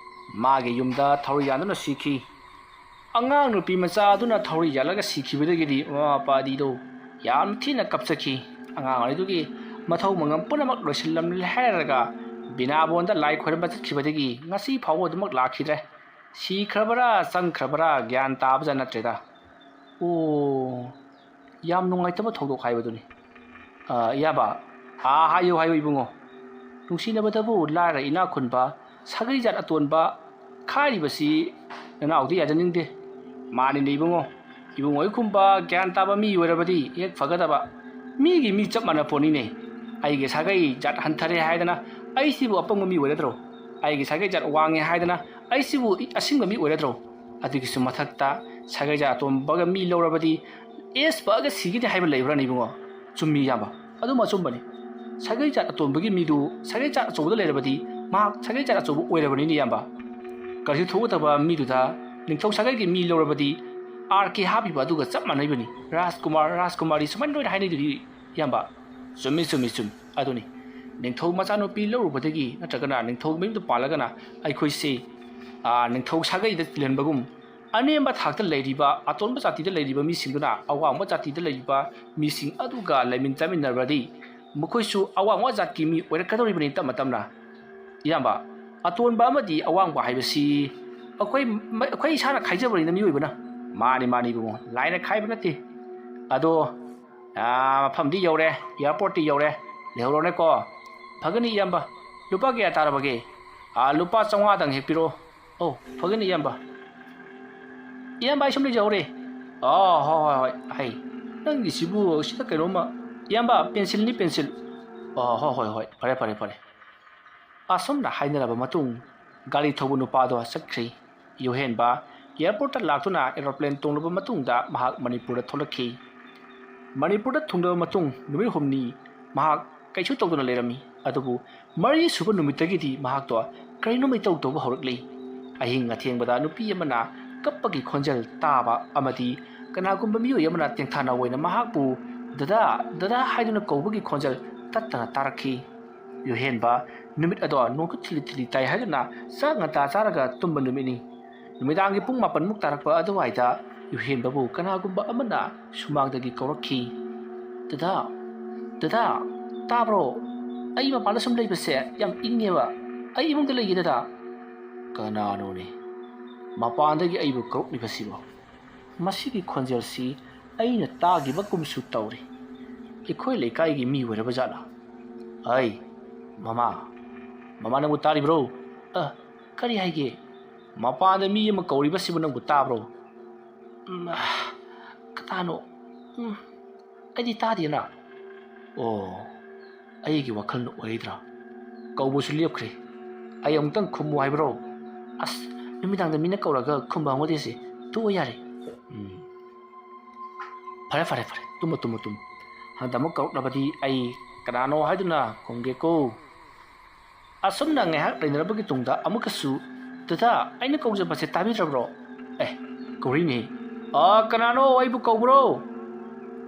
ꯃꯥꯒꯤ ꯌꯨꯝꯗ ꯊꯧꯔꯤ ꯌꯥꯟꯗꯨꯅ ꯁꯤꯈꯤ꯫ ꯑꯉꯥꯡ ꯅꯨꯄꯤ ꯃꯆꯥ ꯑꯗꯨꯅ ꯊꯧꯔꯤ ꯌꯥꯜꯂꯒ ꯁꯤꯈꯤꯕꯗꯒꯤꯗꯤ ꯃꯃꯥ ꯃꯄꯥꯗꯤꯗꯣ ꯌꯥꯝ ꯊꯤꯅ ꯀꯞꯆꯈꯤ꯫ ꯑꯉꯥꯡ ꯑꯗꯨꯒꯤ ꯃꯊꯧ ꯃꯉꯝ ꯄꯨꯝꯅꯃꯛ ꯂꯣꯏꯁꯤꯜꯂꯝꯂꯦ ꯍꯥꯏꯔꯒ ꯕꯤꯅꯥꯕꯣꯟꯗ ꯂꯥꯏ ꯈꯣꯏꯔꯝꯕ ꯆꯠꯈꯤꯕꯗꯒꯤ ꯉꯁꯤ ꯐꯥꯎꯕ ꯑꯗꯨꯃꯛ ꯂꯥꯛꯈꯤꯗ꯭ꯔꯦ꯫ ꯁꯤꯈ꯭ꯔꯕꯔꯥ ꯆꯪꯈ꯭ꯔꯕꯔꯥ ꯒ꯭ꯌꯥꯟ ꯇꯥꯕꯖꯥꯠ ꯅꯠꯇ꯭ꯔꯦꯗ꯫ ꯑꯣ, ꯌꯥꯝ ꯅꯨꯡꯉꯥꯏꯇꯕ ꯊꯧꯗꯣꯛ ꯍꯥꯏꯕꯗꯨꯅꯤ꯫ ꯑ, ꯏꯌꯥꯝꯕ, ꯑꯥ, ꯍꯥꯏꯌꯨ, ꯍꯥꯏꯌꯨ, ꯏꯕꯨꯡꯉꯣ꯫ ꯅꯨꯡꯁꯤꯅꯕꯗꯕꯨ ꯂꯥꯏꯔ ꯏꯅꯥꯛ ꯈꯨꯟꯕ, ꯁꯥꯒꯩ ꯖꯥꯠ ꯑꯇꯣꯟꯕ ꯈꯥꯏꯔꯤꯕꯁꯤ ꯅꯅꯥꯎꯗꯤ ꯌꯥꯖꯅꯤꯡꯗꯦ꯫ ꯃꯥꯅꯤꯅꯦ, ꯏꯕꯨꯡꯉꯣ꯫ ꯏꯕꯨꯡꯉꯣ ꯍꯣꯏꯒꯨꯝꯕ ꯒ꯭ꯌꯥꯟ ꯇꯥꯕ ꯃꯤ ꯑꯣꯏꯔꯕꯗꯤ ꯍꯦꯛ ꯐꯒꯗꯕ꯫ ꯃꯤꯒꯤ ꯃꯤ ꯆꯞ ꯃꯥꯟꯅ ꯄꯣꯠꯅꯤꯅꯦ꯫ ꯑꯩꯒꯤ ꯁꯥꯒꯩ ꯖꯥꯠ ꯍꯟꯊꯔꯦ ꯍꯥꯏꯗꯅ ꯑꯩꯁꯤꯕꯨ ꯑꯄꯪꯕ ꯃꯤ ꯑꯣꯏꯔꯗ꯭ꯔꯣ? ꯑꯩꯒꯤ ꯁꯥꯒꯩ ꯖꯥꯠ ꯋꯥꯡꯉꯦ ꯍꯥꯏꯗꯅ ꯑꯩꯁꯤꯕꯨ ꯑꯁꯤꯡꯕ ꯃꯤ ꯑꯣꯏꯔꯗ꯭ꯔꯣ? ꯑꯗꯨꯒꯤꯁꯨ ꯃꯊꯛꯇ ꯁꯥꯒꯩ ꯖꯥꯠ ꯑꯇꯣꯟꯕꯒ ꯃꯤ ꯂꯧꯔꯕꯗꯤ ꯑꯦꯁ ꯄꯛꯑꯒ ꯁꯤꯒꯅꯤ ꯍꯥꯏꯕ ꯂꯩꯕ꯭ꯔꯥꯅꯦ, ꯏꯕꯨꯡꯉꯣ? ꯆꯨꯝꯃꯤ, ꯏꯌꯥꯝꯕ꯫ ꯑꯗꯨꯝ ꯑꯆꯨꯝꯕꯅꯤ꯫ ꯁꯥꯒꯩ ꯖꯥꯠ ꯑꯇꯣꯟꯕꯒꯤ ꯃꯤꯗꯨ ꯁꯥꯒꯩ ꯖꯥꯠ ꯑꯆꯧꯕꯗ ꯂꯩꯔꯕꯗꯤ ꯃꯍꯥꯛ ꯁꯥꯒꯩ ꯖꯥꯠ ꯑꯆꯧꯕ ꯑꯣꯏꯔꯕꯅꯤꯅꯦ, ꯏꯌꯥꯝꯕ꯫ ꯀꯔꯤꯁꯨ ꯊꯣꯛꯇꯕ ꯃꯤꯗꯨꯗ ꯅꯤꯡꯊꯧ ꯁꯥꯒꯩꯒꯤ ꯃꯤ ꯂꯧꯔꯕꯗꯤ ꯑꯥꯔ ꯀꯦ ꯍꯥꯞꯄꯤꯕ ꯑꯗꯨꯒ ꯆꯞ ꯃꯥꯟꯅꯩꯕꯅꯤ꯫ ꯔꯥꯖꯀꯨꯃꯥꯔ, ꯔꯥꯖꯀꯨꯃꯥꯔꯤ ꯁꯨꯃꯥꯏꯅ ꯂꯣꯏꯅ ꯍꯥꯏꯅꯩꯗꯨꯗꯤ, ꯏꯌꯥꯝꯕ꯫ ꯆꯨꯝꯃꯤ, ꯆꯨꯝꯃꯤ, ꯆꯨꯝꯃꯤ꯫ ꯑꯗꯨꯅꯤ, ꯅꯤꯡꯊꯧ ꯃꯆꯥꯅꯨꯄꯤ ꯂꯧꯔꯨꯕꯗꯒꯤ ꯅꯠꯇ꯭ꯔꯒꯅ ꯅꯤꯡꯊꯧ ꯃꯌꯨꯝꯗ ꯄꯥꯜꯂꯒꯅ ꯑꯩꯈꯣꯏꯁꯤ, ꯑꯥ, ꯅꯤꯡꯊꯧ ꯁꯥꯒꯩꯗ ꯇꯤꯜꯍꯟꯕꯒꯨꯝ, ꯑꯅꯦꯝꯕ ꯊꯥꯛꯇ ꯂꯩꯔꯤꯕ, ꯑꯇꯣꯟꯕ ꯖꯥꯇꯤꯗ ꯂꯩꯔꯤꯕ ꯃꯤꯁꯤꯡꯗꯨꯅ ꯑꯋꯥꯡꯕ ꯖꯥꯇꯤꯗ ꯂꯩꯔꯤꯕ ꯃꯤꯁꯤꯡ ꯑꯗꯨꯒ ꯂꯩꯃꯤꯟ ꯆꯥꯃꯤꯟꯅꯔꯕꯗꯤ ꯃꯈꯣꯏꯁꯨ ꯑꯋꯥꯡꯕ ꯖꯥꯠꯀꯤ ꯃꯤ ꯑꯣꯏꯔꯛꯀꯗꯧꯔꯤꯕꯅꯤ ꯇꯞꯅ ꯇꯞꯅ꯫ ꯏꯌꯥꯝꯕ, ꯑꯇꯣꯟꯕ ꯑꯃꯗꯤ ꯑꯋꯥꯡꯕ ꯍꯥꯏꯕꯁꯤ ꯑꯩꯈꯣꯏ, ꯑꯩꯈꯣꯏ ꯏꯁꯥꯅ ꯈꯥꯏꯖꯕꯅꯤꯅ ꯃꯤꯑꯣꯏꯕꯅ꯫ ꯃꯥꯅꯤ, ꯃꯥꯅꯤ, ꯏꯕꯨꯡꯉꯣ, ꯂꯥꯏꯅ ꯈꯥꯏꯕ ꯅꯠꯇꯦ꯫ ꯑꯗꯣ, ꯑꯥ, ꯃꯐꯝꯗꯤ ꯌꯧꯔꯦ, ꯑꯦꯌꯥꯔꯄꯣꯔꯠꯇꯤ ꯌꯧꯔꯦ, ꯂꯩꯍꯧꯔꯣꯅꯦꯀꯣ꯫ ꯐꯒꯅꯤ ꯏꯌꯥꯝꯕ, ꯂꯨꯄꯥ ꯀꯌꯥ ꯇꯥꯔꯕꯒꯦ? ꯑꯥ, ꯂꯨꯄꯥ ꯆꯥꯝꯃꯉꯥꯗꯪ ꯍꯦꯛ ꯄꯤꯔꯛꯑꯣ꯫ ꯑꯧ, ꯐꯒꯅꯤ ꯏꯌꯥꯝꯕ꯫ ꯏꯌꯥꯝꯕ, ꯑꯩ ꯁꯨꯝ ꯂꯩꯖꯍꯧꯔꯦ꯫ ꯑꯣ, ꯍꯣꯏ, ꯍꯣꯏ, ꯍꯣꯏ, ꯍꯩ, ꯅꯪꯒꯤꯁꯤꯕꯨ ꯁꯤꯗ ꯀꯩꯅꯣꯝꯃ, ꯏꯌꯥꯝꯕ, ꯄꯦꯟꯁꯤꯜꯅꯤ, ꯄꯦꯟꯁꯤꯜ꯫ ꯑꯣ, ꯍꯣꯏ, ꯍꯣꯏ, ꯍꯣꯏ, ꯐꯔꯦ, ꯐꯔꯦ, ꯐꯔꯦ꯫ ꯑꯁꯨꯝꯅ ꯍꯥꯏꯅꯔꯕ ꯃꯇꯨꯡ, ꯒꯥꯔꯤ ꯊꯧꯕ ꯅꯨꯄꯥꯗꯣ ꯆꯠꯈ꯭ꯔꯦ꯫ ꯌꯨꯍꯦꯟꯕ ꯑꯦꯌꯥꯔꯄꯣꯔꯠꯇ ꯂꯥꯛꯇꯨꯅ ꯑꯦꯔꯣꯄ꯭ꯂꯦꯟ ꯇꯣꯡꯂꯕ ꯃꯇꯨꯡꯗ ꯃꯍꯥꯛ ꯃꯅꯤꯄꯨꯔꯗ ꯊꯣꯛꯂꯛꯈꯤ꯫ ꯃꯅꯤꯄꯨꯔꯗ ꯊꯨꯡꯂꯕ ꯃꯇꯨꯡ ꯅꯨꯃꯤꯠ ꯍꯨꯝꯅꯤ ꯃꯍꯥꯛ ꯀꯩꯁꯨ ꯇꯧꯗꯅ ꯂꯩꯔꯝꯃꯤ꯫ ꯑꯗꯨꯕꯨ ꯃꯔꯤꯁꯨꯕ ꯅꯨꯃꯤꯠꯇꯒꯤꯗꯤ ꯃꯍꯥꯛꯇꯣ ꯀꯔꯤꯅꯣꯝ ꯏꯇꯧ ꯇꯧꯕ ꯍꯧꯔꯛꯂꯤ꯫ ꯑꯍꯤꯡ ꯑꯊꯦꯡꯕꯗ ꯅꯨꯄꯤ ꯑꯃꯅ ꯀꯞꯄꯒꯤ ꯈꯣꯟꯖꯦꯜ ꯇꯥꯕ ꯑꯃꯗꯤ ꯀꯅꯥꯒꯨꯝꯕ ꯃꯤꯑꯣꯏ ꯑꯃꯅ ꯇꯦꯡꯊꯥꯅ ꯑꯣꯏꯅ ꯃꯍꯥꯛꯄꯨ "ꯗꯗꯥ, ꯗꯗꯥ" ꯍꯥꯏꯗꯨꯅ ꯀꯧꯕꯒꯤ ꯈꯣꯟꯖꯦꯜ ꯇꯠꯇꯅ ꯇꯥꯔꯛꯈꯤ꯫ ꯌꯨꯍꯦꯟꯕ ꯅꯨꯃꯤꯠ ꯑꯗꯣ ꯅꯣꯡꯊꯤ ꯊꯤꯂꯤ ꯊꯤꯂꯤ ꯇꯥꯏ ꯍꯥꯏꯗꯨꯅ ꯆꯥꯛ ꯉꯟꯇꯥ ꯆꯥꯔꯒ ꯇꯨꯝꯕ ꯅꯨꯃꯤꯠꯅꯤ꯫ ꯅꯨꯃꯤꯗꯥꯡꯒꯤ ꯄꯨꯡ ꯃꯥꯄꯟꯃꯨꯛ ꯇꯥꯔꯛꯄ ꯑꯗꯨꯋꯥꯏꯗ ꯌꯨꯍꯦꯟꯕꯕꯨ ꯀꯅꯥꯒꯨꯝꯕ ꯑꯃꯅ ꯁꯨꯃꯥꯡꯗꯒꯤ ꯀꯧꯔꯛꯈꯤ꯫ "ꯗꯗꯥ, ꯗꯗꯥ, ꯇꯥꯕ꯭ꯔꯣ? ꯑꯩ ꯃꯄꯥꯟꯗ ꯁꯨꯝ ꯂꯩꯕꯁꯦ ꯌꯥꯝ ꯏꯪꯉꯦꯕ꯫ ꯑꯩ ꯏꯃꯨꯡꯗ ꯂꯩꯒꯦ, ꯗꯗꯥ꯫" "ꯀꯅꯥꯅꯣꯅꯦ? ꯃꯄꯥꯟꯗꯒꯤ ꯑꯩꯕꯨ ꯀꯧꯔꯛꯂꯤꯕꯁꯤꯕꯣ? ꯃꯁꯤꯒꯤ ꯈꯣꯟꯖꯦꯜꯁꯤ ꯑꯩꯅ ꯇꯥꯈꯤꯕꯒꯨꯝꯁꯨ ꯇꯧꯔꯤ꯫ ꯑꯩꯈꯣꯏ ꯂꯩꯀꯥꯏꯒꯤ ꯃꯤ ꯑꯣꯏꯔꯕ ꯖꯥꯠꯂꯥ? ꯑꯩ, ꯃꯃꯥ, ꯃꯃꯥ, ꯅꯪꯕꯨ ꯇꯥꯔꯤꯕ꯭ꯔꯣ? ꯑ, ꯀꯔꯤ ꯍꯥꯏꯒꯦ? ꯃꯄꯥꯟꯗ ꯃꯤ ꯑꯃ ꯀꯧꯔꯤꯕꯁꯤꯕꯨ ꯅꯪꯕꯨ ꯇꯥꯕ꯭ꯔꯣ? ꯎꯝ, ꯑ, ꯀꯅꯥꯅꯣ? ꯎꯝ, ꯑꯩꯗꯤ ꯇꯥꯗꯦꯅ꯫ ꯑꯣ, ꯑꯩꯒꯤ ꯋꯥꯈꯜꯅ ꯑꯣꯏꯔꯤꯗ꯭ꯔꯥ? ꯀꯧꯕꯁꯨ ꯂꯦꯞꯈ꯭ꯔꯦ꯫ ꯑꯩ ꯑꯃꯨꯛꯇꯪ ꯈꯨꯝꯃꯨ ꯍꯥꯏꯕ꯭ꯔꯣ? ꯑꯁ, ꯅꯨꯃꯤꯗꯥꯡꯗ ꯃꯤꯅ ꯀꯧꯔꯒ ꯈꯨꯝꯕ ꯍꯧꯅꯗꯦꯁꯦ꯫ ꯇꯣꯛꯑꯣ ꯌꯥꯔꯦ꯫ ꯎꯝ꯫ ꯐꯔꯦ, ꯐꯔꯦ, ꯐꯔꯦ꯫ ꯇꯨꯝꯃꯣ, ꯇꯨꯝꯃꯣ, ꯇꯨꯝꯃꯣ꯫ ꯍꯟꯗꯛ ꯑꯃꯨꯛ ꯀꯧꯔꯛꯂꯕꯗꯤ ꯑꯩ ꯀꯅꯥꯅꯣ ꯍꯥꯏꯗꯨꯅ ꯈꯨꯝꯒꯦꯀꯣ꯫ ꯑꯁꯨꯝꯅ ꯉꯥꯏꯍꯥꯛ ꯂꯩꯅꯔꯕꯒꯤ ꯇꯨꯡꯗ ꯑꯃꯨꯛꯀꯁꯨ, "ꯗꯗꯥ, ꯑꯩꯅ ꯀꯧꯖꯕꯁꯦ ꯇꯥꯕꯤꯗ꯭ꯔꯕ꯭ꯔꯣ?" "ꯑꯦ, ꯀꯧꯔꯤꯅꯦ꯫ ꯑꯥ, ꯀꯅꯥꯅꯣ? ꯑꯩꯕꯨ ꯀꯧꯕ꯭ꯔꯣ?"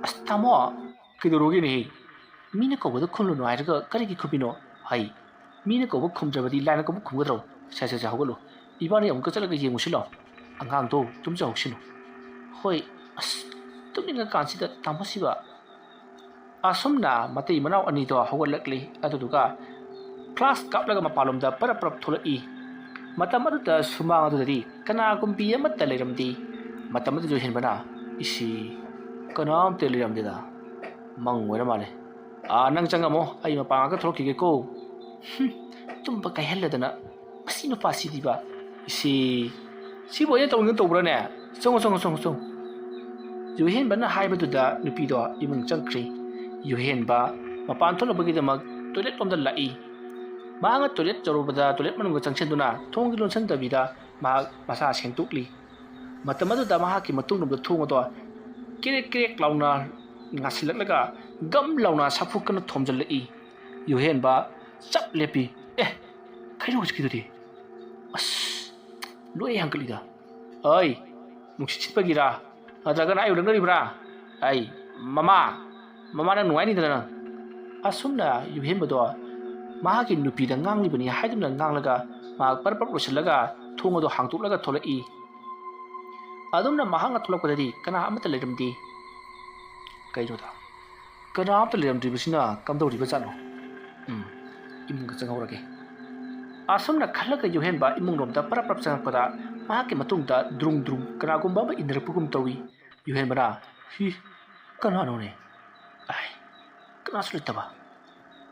"ꯑꯁ, ꯇꯥꯃꯣ, ꯀꯩꯗꯧꯔꯒꯦꯅꯦꯍꯦ? ꯃꯤꯅ ꯀꯧꯕꯗ ꯈꯨꯝꯂꯨꯅꯨ ꯍꯥꯏꯔꯒ ꯀꯔꯤꯒꯤ ꯈꯨꯝꯃꯤꯅꯣ? ꯍꯩ, ꯃꯤꯅ ꯀꯧꯕ ꯈꯨꯝꯗ꯭ꯔꯕꯗꯤ ꯂꯥꯏꯅ ꯀꯧꯕ ꯈꯨꯝꯒꯗ꯭ꯔꯣ? ꯁꯦ, ꯁꯦ, ꯁꯦ, ꯍꯧꯒꯠꯂꯨ꯫ ꯏꯕꯥꯅꯤ ꯑꯃꯨꯛꯀ ꯆꯠꯂꯒ ꯌꯦꯡꯉꯨꯁꯤ ꯂꯥꯎ꯫ ꯑꯉꯥꯡꯗꯣ ꯇꯨꯝꯖꯍꯧꯁꯤꯅꯨ꯫" "ꯍꯣꯏ, ꯑꯁ, ꯇꯨꯝꯅꯤꯡꯉꯀꯥꯟꯁꯤꯗ ꯇꯥꯃꯣꯁꯤꯕ꯫" ꯑꯁꯨꯝꯅ ꯃꯇꯩ ꯃꯅꯥꯎ ꯑꯅꯤꯗꯣ ꯍꯧꯒꯠꯂꯛꯂꯤ꯫ ꯑꯗꯨꯗꯨꯒ ꯐ꯭ꯂꯥꯁ ꯀꯥꯞꯂꯒ ꯃꯄꯥꯟꯂꯣꯝꯗ ꯄꯔꯞ ꯄꯔꯞ ꯊꯣꯛꯂꯛꯏ꯫ ꯃꯇꯝ ꯑꯗꯨꯗ ꯁꯨꯃꯥꯡ ꯑꯗꯨꯗꯗꯤ ꯀꯅꯥꯒꯨꯝꯕꯤ ꯑꯃꯠꯇ ꯂꯩꯔꯝꯗꯦ꯫ ꯃꯇꯝ ꯑꯗꯨꯗ ꯌꯨꯍꯦꯟꯕꯅ, "ꯏꯁꯤ, ꯀꯅꯥꯝꯇ ꯂꯩꯔꯝꯗꯦꯗ꯫ ꯃꯪ ꯑꯣꯏꯔ ꯃꯥꯜꯂꯦ꯫ ꯑꯥ, ꯅꯪ ꯆꯪꯉꯝꯃꯣ, ꯑꯩ ꯃꯄꯥꯟ ꯉꯥꯛꯇ ꯊꯣꯛꯂꯛꯈꯤꯒꯦꯀꯣ꯫" "ꯍꯨꯝ, ꯇꯨꯝꯕ ꯀꯥꯏꯍꯜꯂꯗꯅ ꯃꯁꯤ ꯅꯨꯄꯥꯁꯤꯗꯤꯕ꯫ ꯏꯁꯤ, ꯁꯤꯕꯨ ꯑꯩꯅ ꯇꯧꯅꯤꯡꯗꯅ ꯇꯧꯕ꯭ꯔꯥꯅꯦ? ꯆꯪꯉꯣ, ꯆꯪꯉꯣ, ꯆꯪꯉꯣ, ꯆꯪꯉꯣ꯫" ꯌꯨꯍꯦꯟꯕꯅ ꯍꯥꯏꯕꯗꯨꯗ ꯅꯨꯄꯤꯗꯣ ꯏꯃꯨꯡ ꯆꯪꯈ꯭ꯔꯤ꯫ ꯌꯨꯍꯦꯟꯕ ꯃꯄꯥꯟ ꯊꯣꯛꯅꯕꯒꯤꯗꯃꯛ ꯇꯣꯏꯂꯦꯠ ꯂꯣꯝꯗ ꯂꯥꯛꯏ꯫ ꯃꯍꯥꯛꯅ ꯇꯣꯏꯂꯦꯠ ꯌꯧꯔꯨꯕꯗ ꯇꯣꯏꯂꯦꯠ ꯃꯅꯨꯡꯗ ꯆꯪꯁꯤꯟꯗꯨꯅ ꯊꯣꯡꯒꯤ ꯂꯣꯟꯁꯤꯟꯗꯕꯤꯗ ꯃꯍꯥꯛ ꯃꯁꯥ ꯁꯦꯡꯗꯣꯛꯂꯤ꯫ ꯃꯇꯝ ꯑꯗꯨꯗ ꯃꯍꯥꯛꯀꯤ ꯃꯇꯨꯡꯂꯣꯝꯗ ꯊꯣꯡ ꯑꯗꯣ ꯀ꯭ꯔꯦꯛ ꯀ꯭ꯔꯦꯛ ꯂꯥꯎꯅ ꯉꯥꯁꯤꯜꯂꯛꯂꯒ ꯒꯝ ꯂꯥꯎꯅ ꯁꯥꯐꯨ ꯀꯟꯅ ꯊꯣꯝꯖꯤꯜꯂꯛꯏ꯫ ꯌꯨꯍꯦꯟꯕ ꯆꯞ ꯂꯦꯞꯄꯤ꯫ "ꯑꯦ, ꯀꯩꯅꯣ ꯍꯧꯖꯤꯛꯀꯤꯗꯨꯗꯤ? ꯑꯁ, ꯂꯣꯏ ꯍꯥꯡꯀꯠꯂꯤꯗ꯫ ꯑꯩ, ꯅꯨꯡꯁꯤꯠ ꯁꯤꯠꯄꯒꯤꯔꯥ? ꯅꯠꯇ꯭ꯔꯒꯅ ꯑꯩꯕꯨ ꯂꯛꯅꯔꯤꯕ꯭ꯔꯥ? ꯑꯩ, ꯃꯃꯥ, ꯃꯃꯥ, ꯅꯪ ꯅꯨꯡꯉꯥꯏꯅꯤꯗꯅ ꯅꯪ꯫" ꯑꯁꯨꯝꯅ ꯌꯨꯍꯦꯟꯕꯗꯣ ꯃꯍꯥꯛꯀꯤ ꯅꯨꯄꯤꯗ ꯉꯥꯡꯂꯤꯕꯅꯤ ꯍꯥꯏꯗꯨꯅ ꯉꯥꯡꯂꯒ ꯃꯍꯥꯛ ꯄꯔꯞ ꯄꯔꯞ ꯂꯣꯏꯁꯤꯜꯂꯒ ꯊꯣꯡ ꯑꯗꯨ ꯍꯥꯡꯇꯣꯛꯂꯒ ꯊꯣꯛꯂꯛꯏ꯫ ꯑꯗꯨꯝꯅ ꯃꯍꯥꯛꯅ ꯊꯣꯛꯂꯛꯄꯗꯗꯤ ꯀꯅꯥ ꯑꯃꯠꯇ ꯂꯩꯔꯝꯗꯦ꯫ "ꯀꯩꯅꯣꯗ, ꯀꯅꯥ ꯑꯃꯠꯇ ꯂꯩꯔꯝꯗ꯭ꯔꯤꯕꯁꯤꯅ ꯀꯝꯗꯧꯔꯤꯕꯖꯥꯠꯅꯣ? ꯎꯝ, ꯏꯃꯨꯡꯗ ꯆꯪꯍꯧꯔꯒꯦ꯫" ꯑꯁꯨꯝꯅ ꯈꯜꯂꯒ ꯌꯨꯍꯦꯟꯕ ꯏꯃꯨꯡꯂꯣꯝꯗ ꯄꯔꯞ ꯄꯔꯞ ꯆꯪꯉꯛꯄꯗ ꯃꯍꯥꯛꯀꯤ ꯃꯇꯨꯡꯗ ꯗ꯭ꯔꯨꯡ ꯗ꯭ꯔꯨꯡ ꯀꯅꯥꯒꯨꯝꯕ ꯑꯃ ꯏꯟꯅꯔꯛꯄꯒꯨꯝ ꯇꯧꯏ꯫ ꯌꯨꯍꯦꯟꯕꯅ, "ꯍꯤ, ꯀꯅꯥꯅꯣꯅꯦ? ꯑꯥꯏ, ꯀꯅꯥꯁꯨ ꯂꯩꯇꯕ"꯫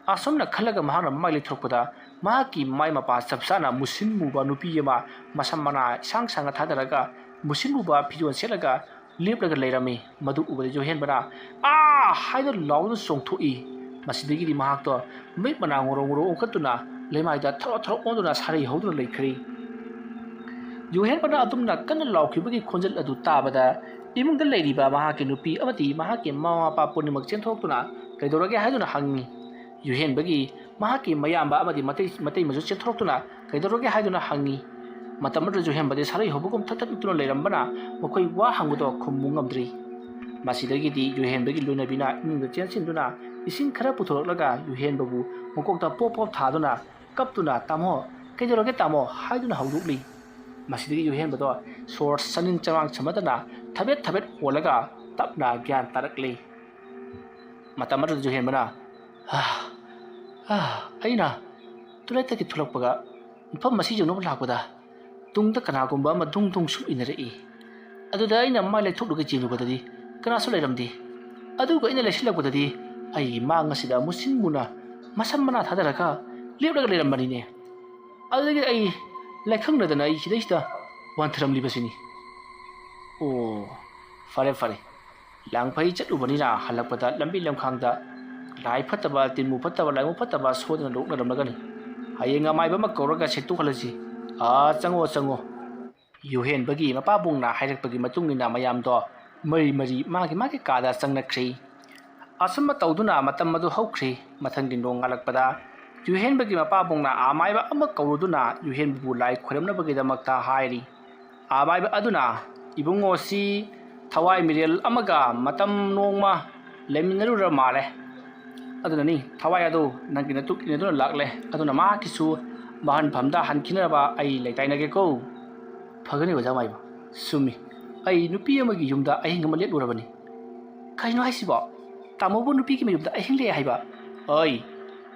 ꯑꯁꯨꯝꯅ ꯈꯜꯂꯒ ꯃꯍꯥꯛꯅ ꯃꯃꯥꯏ ꯂꯩꯊꯣꯔꯛꯄꯗ, ꯃꯍꯥꯛꯀꯤ ꯃꯥꯏ ꯃꯄꯥ ꯆꯞ ꯆꯥꯅ ꯃꯨꯁꯤꯟ ꯃꯨꯕ ꯅꯨꯄꯤ ꯑꯃ ꯃꯁꯝ ꯃꯅꯥ ꯏꯁꯥꯡ ꯁꯥꯡꯅ ꯊꯥꯗꯔꯒ ꯃꯨꯁꯤꯟ ꯃꯨꯕ ꯐꯤꯖꯣꯜ ꯁꯦꯠꯂꯒ ꯂꯦꯞꯂꯒ ꯂꯩꯔꯝꯃꯤ꯫ ꯃꯗꯨ ꯎꯕꯗ ꯌꯨꯍꯦꯟꯕꯅ "ꯑꯥ!" ꯍꯥꯏꯗꯨꯅ ꯂꯥꯎꯗꯨꯅ ꯆꯣꯡꯊꯣꯛꯏ꯫ ꯃꯁꯤꯗꯒꯤꯗꯤ ꯃꯍꯥꯛꯇꯣ ꯃꯃꯤꯠ ꯃꯅꯥ ꯉꯧꯔꯣ ꯉꯧꯔꯣ ꯑꯣꯟꯈꯠꯇꯨꯅ ꯂꯩꯃꯥꯏꯗ ꯊꯔꯣ ꯊꯔꯣ ꯑꯣꯟꯗꯨꯅ ꯁꯥꯔꯩ ꯍꯧꯗꯨꯅ ꯂꯩꯈ꯭ꯔꯦ꯫ ꯌꯨꯍꯦꯟꯕꯅ ꯑꯗꯨꯝꯅ ꯀꯟꯅ ꯂꯥꯎꯈꯤꯕꯒꯤ ꯈꯣꯟꯖꯦꯜ ꯑꯗꯨ ꯇꯥꯕꯗ ꯏꯃꯨꯡꯗ ꯂꯩꯔꯤꯕ ꯃꯍꯥꯛꯀꯤ ꯅꯨꯄꯤ ꯑꯃꯗꯤ ꯃꯍꯥꯛꯀꯤ ꯃꯃꯥ ꯃꯄꯥ ꯄꯨꯝꯅꯃꯛ ꯆꯦꯟꯊꯣꯛꯇꯨꯅ "ꯀꯩꯗꯧꯔꯒꯦ?" ꯍꯥꯏꯗꯨꯅ ꯍꯪꯉꯤ꯫ ꯌꯨꯍꯦꯟꯕꯒꯤ ꯃꯍꯥꯛꯀꯤ ꯃꯌꯥꯝꯕ ꯑꯃꯗꯤ ꯃꯇꯩ-, ꯃꯇꯩꯃꯁꯨ ꯆꯦꯟꯊꯣꯔꯛꯇꯨꯅ "ꯀꯩꯗꯧꯔꯒꯦ?" ꯍꯥꯏꯗꯨꯅ ꯍꯪꯉꯤ꯫ ꯃꯇꯝ ꯑꯗꯨꯗ ꯌꯨꯍꯦꯟꯕꯗꯤ ꯁꯥꯔꯩ ꯍꯧꯕꯒꯨꯝ ꯊꯛ ꯊꯛ ꯅꯤꯛꯇꯨꯅ ꯂꯩꯔꯝꯕꯅ ꯃꯈꯣꯏ ꯋꯥ ꯍꯪꯕꯗꯣ ꯈꯨꯝꯃꯨ ꯉꯝꯗ꯭ꯔꯤ꯫ ꯃꯁꯤꯗꯒꯤꯗꯤ ꯌꯨꯍꯦꯟꯕꯒꯤ ꯂꯣꯏꯅꯕꯤꯅ ꯏꯃꯨꯡꯗ ꯆꯦꯟꯁꯤꯟꯗꯨꯅ ꯏꯁꯤꯡ ꯈꯔ ꯄꯨꯊꯣꯔꯛꯂꯒ ꯌꯨꯍꯦꯟꯕꯕꯨ ꯃꯀꯣꯛꯇ ꯄꯣꯞ ꯄꯣꯞ ꯊꯥꯗꯨꯅ ꯀꯞꯇꯨꯅ "ꯇꯥꯃꯣ, ꯀꯩꯗꯧꯔꯒꯦ ꯇꯥꯃꯣ?" ꯍꯥꯏꯗꯨꯅ ꯍꯧꯗꯣꯛꯂꯤ꯫ ꯃꯁꯤꯗꯒꯤ ꯌꯨꯍꯦꯟꯕꯗꯣ ꯁꯣꯔ ꯁꯅꯤꯡ ꯆꯃꯥꯡ ꯁꯝꯅꯗꯅ ꯊꯕꯦꯠ ꯊꯕꯦꯠ ꯍꯣꯜꯂꯒ ꯇꯞꯅ ꯒ꯭ꯌꯥꯟ ꯇꯥꯔꯛꯂꯤ꯫ ꯃꯇꯝ ꯑꯗꯨꯗ ꯌꯨꯍꯦꯟꯕꯅ, "ꯍꯥ, ꯍꯥ, ꯑꯩꯅ ꯇꯣꯏꯂꯦꯠꯇꯒꯤ ꯊꯣꯛꯂꯛꯄꯒ ꯃꯐꯝ ꯑꯁꯤ ꯌꯧꯅꯕ ꯂꯥꯛꯄꯗ ꯇꯨꯡꯗ ꯀꯅꯥꯒꯨꯝꯕ ꯑꯃ ꯗꯨꯡ ꯗꯨꯡ ꯁꯨꯝ ꯏꯟꯅꯔꯛꯏ꯫ ꯑꯗꯨꯗ ꯑꯩꯅ ꯃꯥꯏ ꯂꯩꯊꯣꯛꯂꯒ ꯌꯦꯡꯂꯨꯕꯗꯗꯤ ꯀꯅꯥꯁꯨ ꯂꯩꯔꯝꯗꯦ꯫ ꯑꯗꯨꯒ ꯑꯩꯅ ꯂꯩꯁꯤꯜꯂꯛꯄꯗꯗꯤ ꯑꯩꯒꯤ ꯃꯥꯡ ꯑꯁꯤꯗ ꯃꯨꯁꯤꯟ ꯃꯨꯅ ꯃꯁꯝ ꯃꯅꯥ ꯊꯥꯗꯔꯒ ꯂꯦꯞꯂꯒ ꯂꯩꯔꯝꯕꯅꯤꯅꯦ꯫ ꯑꯗꯨꯗꯒꯤ ꯑꯩ ꯂꯥꯏꯈꯪꯅꯗꯅ ꯑꯩ ꯁꯤꯗꯩꯁꯤꯗ ꯋꯥꯟꯊꯔꯝꯂꯤꯕꯁꯤꯅꯤ"꯫ ꯑꯣ, ꯐꯔꯦ, ꯐꯔꯦ꯫ ꯂꯥꯡꯐꯩ ꯆꯠꯂꯨꯕꯅꯤꯅ ꯍꯜꯂꯛꯄꯗ ꯂꯝꯕꯤ ꯂꯝꯈꯥꯡꯗ ꯂꯥꯏ ꯐꯠꯇꯕ, ꯇꯤꯟꯃꯨ ꯐꯠꯇꯕ, ꯂꯥꯏꯃꯨ ꯐꯠꯇꯕ ꯁꯣꯏꯗꯅ ꯂꯣꯛꯅꯔꯝꯂꯒꯅꯤ꯫ ꯍꯌꯦꯡ ꯑꯃꯥꯏꯕ ꯑꯃ ꯀꯧꯔꯒ ꯁꯦꯡꯇꯣꯛꯍꯜꯂꯁꯤ꯫ ꯑꯥ, ꯆꯪꯉꯣ, ꯆꯪꯉꯣ꯫ ꯌꯨꯍꯦꯟꯕꯒꯤ ꯃꯄꯥꯕꯨꯡꯅ ꯍꯥꯏꯔꯛꯄꯒꯤ ꯃꯇꯨꯡ ꯏꯟꯅ ꯃꯌꯥꯝꯗꯣ ꯃꯔꯤ ꯃꯔꯤ ꯃꯥꯒꯤ ꯃꯥꯒꯤ ꯀꯥꯗ ꯆꯪꯅꯈ꯭ꯔꯤ꯫ ꯑꯁꯨꯝꯅ ꯇꯧꯗꯨꯅ ꯃꯇꯝ ꯑꯗꯨ ꯍꯧꯈ꯭ꯔꯤ꯫ ꯃꯊꯪꯒꯤ ꯅꯣꯡꯉꯥꯜꯂꯛꯄꯗ ꯌꯨꯍꯦꯟꯕꯒꯤ ꯃꯄꯥꯕꯨꯡꯅ ꯑꯃꯥꯏꯕ ꯑꯃ ꯀꯧꯔꯨꯗꯨꯅ ꯌꯨꯍꯦꯟꯕꯕꯨ ꯂꯥꯏ ꯈꯣꯏꯔꯝꯅꯕꯒꯤꯗꯃꯛꯇ ꯍꯥꯏꯔꯤ꯫ ꯑꯃꯥꯏꯕ ꯑꯗꯨꯅ, "ꯏꯕꯨꯡꯉꯣꯁꯤ ꯊꯋꯥꯏ ꯃꯤꯔꯦꯜ ꯑꯃꯒ ꯃꯇꯝ ꯅꯣꯡꯃ ꯂꯩꯃꯤꯟꯅꯔꯨꯔ ꯃꯥꯜꯂꯦ꯫ ꯑꯗꯨꯅꯅꯤ ꯊꯋꯥꯏ ꯑꯗꯨ ꯅꯪꯒꯤ ꯅꯇꯨꯛ ꯏꯟꯅꯗꯨꯅ ꯂꯥꯛꯂꯦ꯫ ꯑꯗꯨꯅ ꯃꯍꯥꯛꯀꯤꯁꯨ ꯃꯍꯟꯐꯝꯗ ꯍꯟꯈꯤꯅꯕ ꯑꯩ ꯂꯩꯇꯥꯏꯅꯒꯦꯀꯣ"꯫ "ꯐꯒꯅꯤ ꯑꯣꯖꯥ ꯃꯥꯏꯕ꯫ ꯆꯨꯝꯃꯤ꯫ ꯑꯩ ꯅꯨꯄꯤ ꯑꯃꯒꯤ ꯌꯨꯝꯗ ꯑꯍꯤꯡ ꯑꯃ ꯂꯦꯛꯂꯨꯔꯕꯅꯤ"꯫ "ꯀꯩꯅꯣ ꯍꯥꯏꯁꯤꯕꯣ? ꯇꯥꯃꯣꯕꯨ ꯅꯨꯄꯤꯒꯤ ꯃꯌꯨꯝꯗ ꯑꯍꯤꯡ ꯂꯦꯛꯑꯦ ꯍꯥꯏꯕ?" "ꯍꯣꯏ,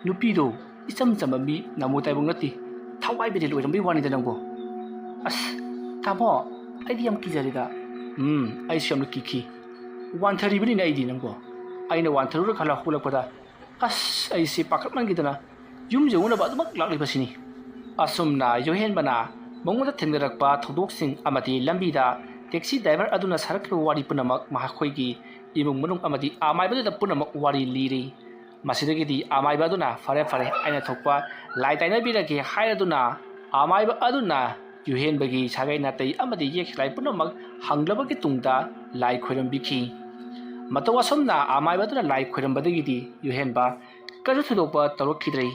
ꯅꯨꯄꯤꯗꯣ ꯏꯆꯝ ꯆꯝꯕ ꯃꯤ ꯅꯃꯣ ꯇꯥꯏꯕꯪ ꯅꯠꯇꯦ꯫ ꯊꯋꯥꯏ ꯃꯤꯔꯦꯜ ꯑꯣꯏꯔꯝꯕꯩ ꯋꯥꯅꯤꯗ ꯅꯪꯕꯣ"꯫ "ꯑꯁ, "ꯇꯥꯃꯣ, ꯑꯩꯗꯤ ꯌꯥꯝ ꯀꯤꯖꯔꯦꯗ꯫" "ꯎꯝ, ꯑꯩꯁꯨ ꯌꯥꯝꯅ ꯀꯤꯈꯤ꯫ ꯋꯥꯟꯊꯔꯤꯕꯅꯤꯅꯦ ꯑꯩꯗꯤ ꯅꯪꯕꯣ꯫ ꯑꯩꯅ ꯋꯥꯟꯊꯔꯨꯔ ꯈꯜꯂ ꯍꯧꯒꯠꯂꯛꯄꯗ, ꯑꯁ, ꯑꯩꯁꯦ ꯄꯥꯈꯠꯃꯟꯈꯤꯗꯅ ꯌꯨꯝ ꯌꯧꯅꯕ ꯑꯗꯨꯃꯛ ꯂꯥꯛꯂꯤꯕꯁꯤꯅꯤ꯫" ꯑꯁꯨꯝꯅ ꯌꯨꯍꯦꯟꯕꯅ ꯃꯉꯣꯟꯗ ꯊꯦꯡꯅꯔꯛꯄ ꯊꯧꯗꯣꯛꯁꯤꯡ ꯑꯃꯗꯤ ꯂꯝꯕꯤꯗ ꯇꯦꯛꯁꯤ ꯗ꯭ꯔꯥꯏꯚꯔ ꯑꯗꯨꯅ ꯁꯥꯔꯛꯈꯤꯕ ꯋꯥꯔꯤ ꯄꯨꯝꯅꯃꯛ ꯃꯈꯣꯏꯒꯤ ꯏꯃꯨꯡ ꯃꯅꯨꯡ ꯑꯃꯗꯤ ꯑꯃꯥꯏꯕꯗꯨꯗ ꯄꯨꯝꯅꯃꯛ ꯋꯥꯔꯤ ꯂꯤꯔꯤ꯫ ꯃꯁꯤꯗꯒꯤꯗꯤ ꯑꯃꯥꯏꯕ ꯑꯗꯨꯅ "ꯐꯔꯦ ꯐꯔꯦ, ꯑꯩꯅ ꯊꯣꯛꯄ ꯂꯥꯏ ꯇꯥꯏꯅꯕꯤꯔꯒꯦ" ꯍꯥꯏꯔꯗꯨꯅ ꯑꯃꯥꯏꯕ ꯑꯗꯨꯅ ꯌꯨꯍꯦꯟꯕꯒꯤ ꯁꯥꯒꯩ ꯅꯥꯇꯩ ꯑꯃꯗꯤ ꯌꯦꯛ ꯂꯥꯏ ꯄꯨꯝꯅꯃꯛ ꯍꯪꯂꯕꯒꯤ ꯇꯨꯡꯗ ꯂꯥꯏ ꯈꯣꯏꯔꯝꯕꯤꯈꯤ꯫ ꯃꯇꯧ ꯑꯁꯨꯝꯅ ꯑꯃꯥꯏꯕ ꯑꯗꯨꯅ ꯂꯥꯏ ꯈꯣꯏꯔꯝꯕꯗꯒꯤꯗꯤ ꯌꯨꯍꯦꯟꯕ ꯀꯔꯤꯁꯨ ꯊꯣꯏꯗꯣꯛꯄ ꯇꯧꯔꯛꯈꯤꯗ꯭ꯔꯦ꯫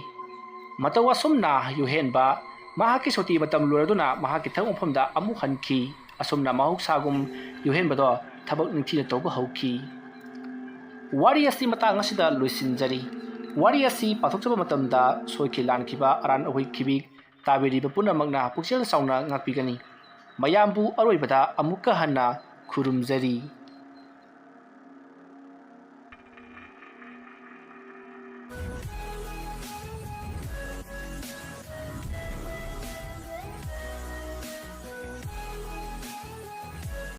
ꯃꯇꯧ ꯑꯁꯨꯝꯅ ꯌꯨꯍꯦꯟꯕ ꯃꯍꯥꯛꯀꯤ ꯁꯨꯇꯤ ꯃꯇꯝ ꯂꯣꯏꯔꯗꯨꯅ ꯃꯍꯥꯛꯀꯤ ꯊꯕꯛ ꯃꯐꯝꯗ ꯑꯃꯨꯛ ꯍꯟꯈꯤ꯫ ꯑꯁꯨꯝꯅ ꯃꯍꯧꯁꯥꯒꯨꯝ ꯌꯨꯍꯦꯟꯕꯗꯣ ꯊꯕꯛ ꯅꯤꯡꯊꯤꯅ ꯇꯧꯕ ꯍꯧꯈꯤ꯫ ꯋꯥꯔꯤ ꯑꯁꯤ ꯃꯇꯥꯡ ꯑꯁꯤꯗ ꯂꯣꯏꯁꯤꯟꯖꯔꯤ꯫ ꯋꯥꯔꯤ ꯑꯁꯤ ꯄꯥꯊꯣꯛꯆꯕ ꯃꯇꯝꯗ ꯁꯣꯏꯈꯤ ꯂꯥꯟꯈꯤꯕ, ꯑꯔꯥꯟ ꯑꯍꯣꯏ ꯈꯤꯕꯤ ꯇꯥꯕꯤꯔꯤꯕ ꯄꯨꯝꯅꯃꯛꯅ ꯄꯨꯛꯆꯦꯜ ꯆꯥꯎꯅ ꯉꯥꯛꯄꯤꯒꯅꯤ꯫ ꯃꯌꯥꯝꯕꯨ ꯑꯔꯣꯏꯕꯗ ꯑꯃꯨꯛꯀ ꯍꯟꯅ ꯈꯨꯔꯨꯝꯖꯔꯤ꯫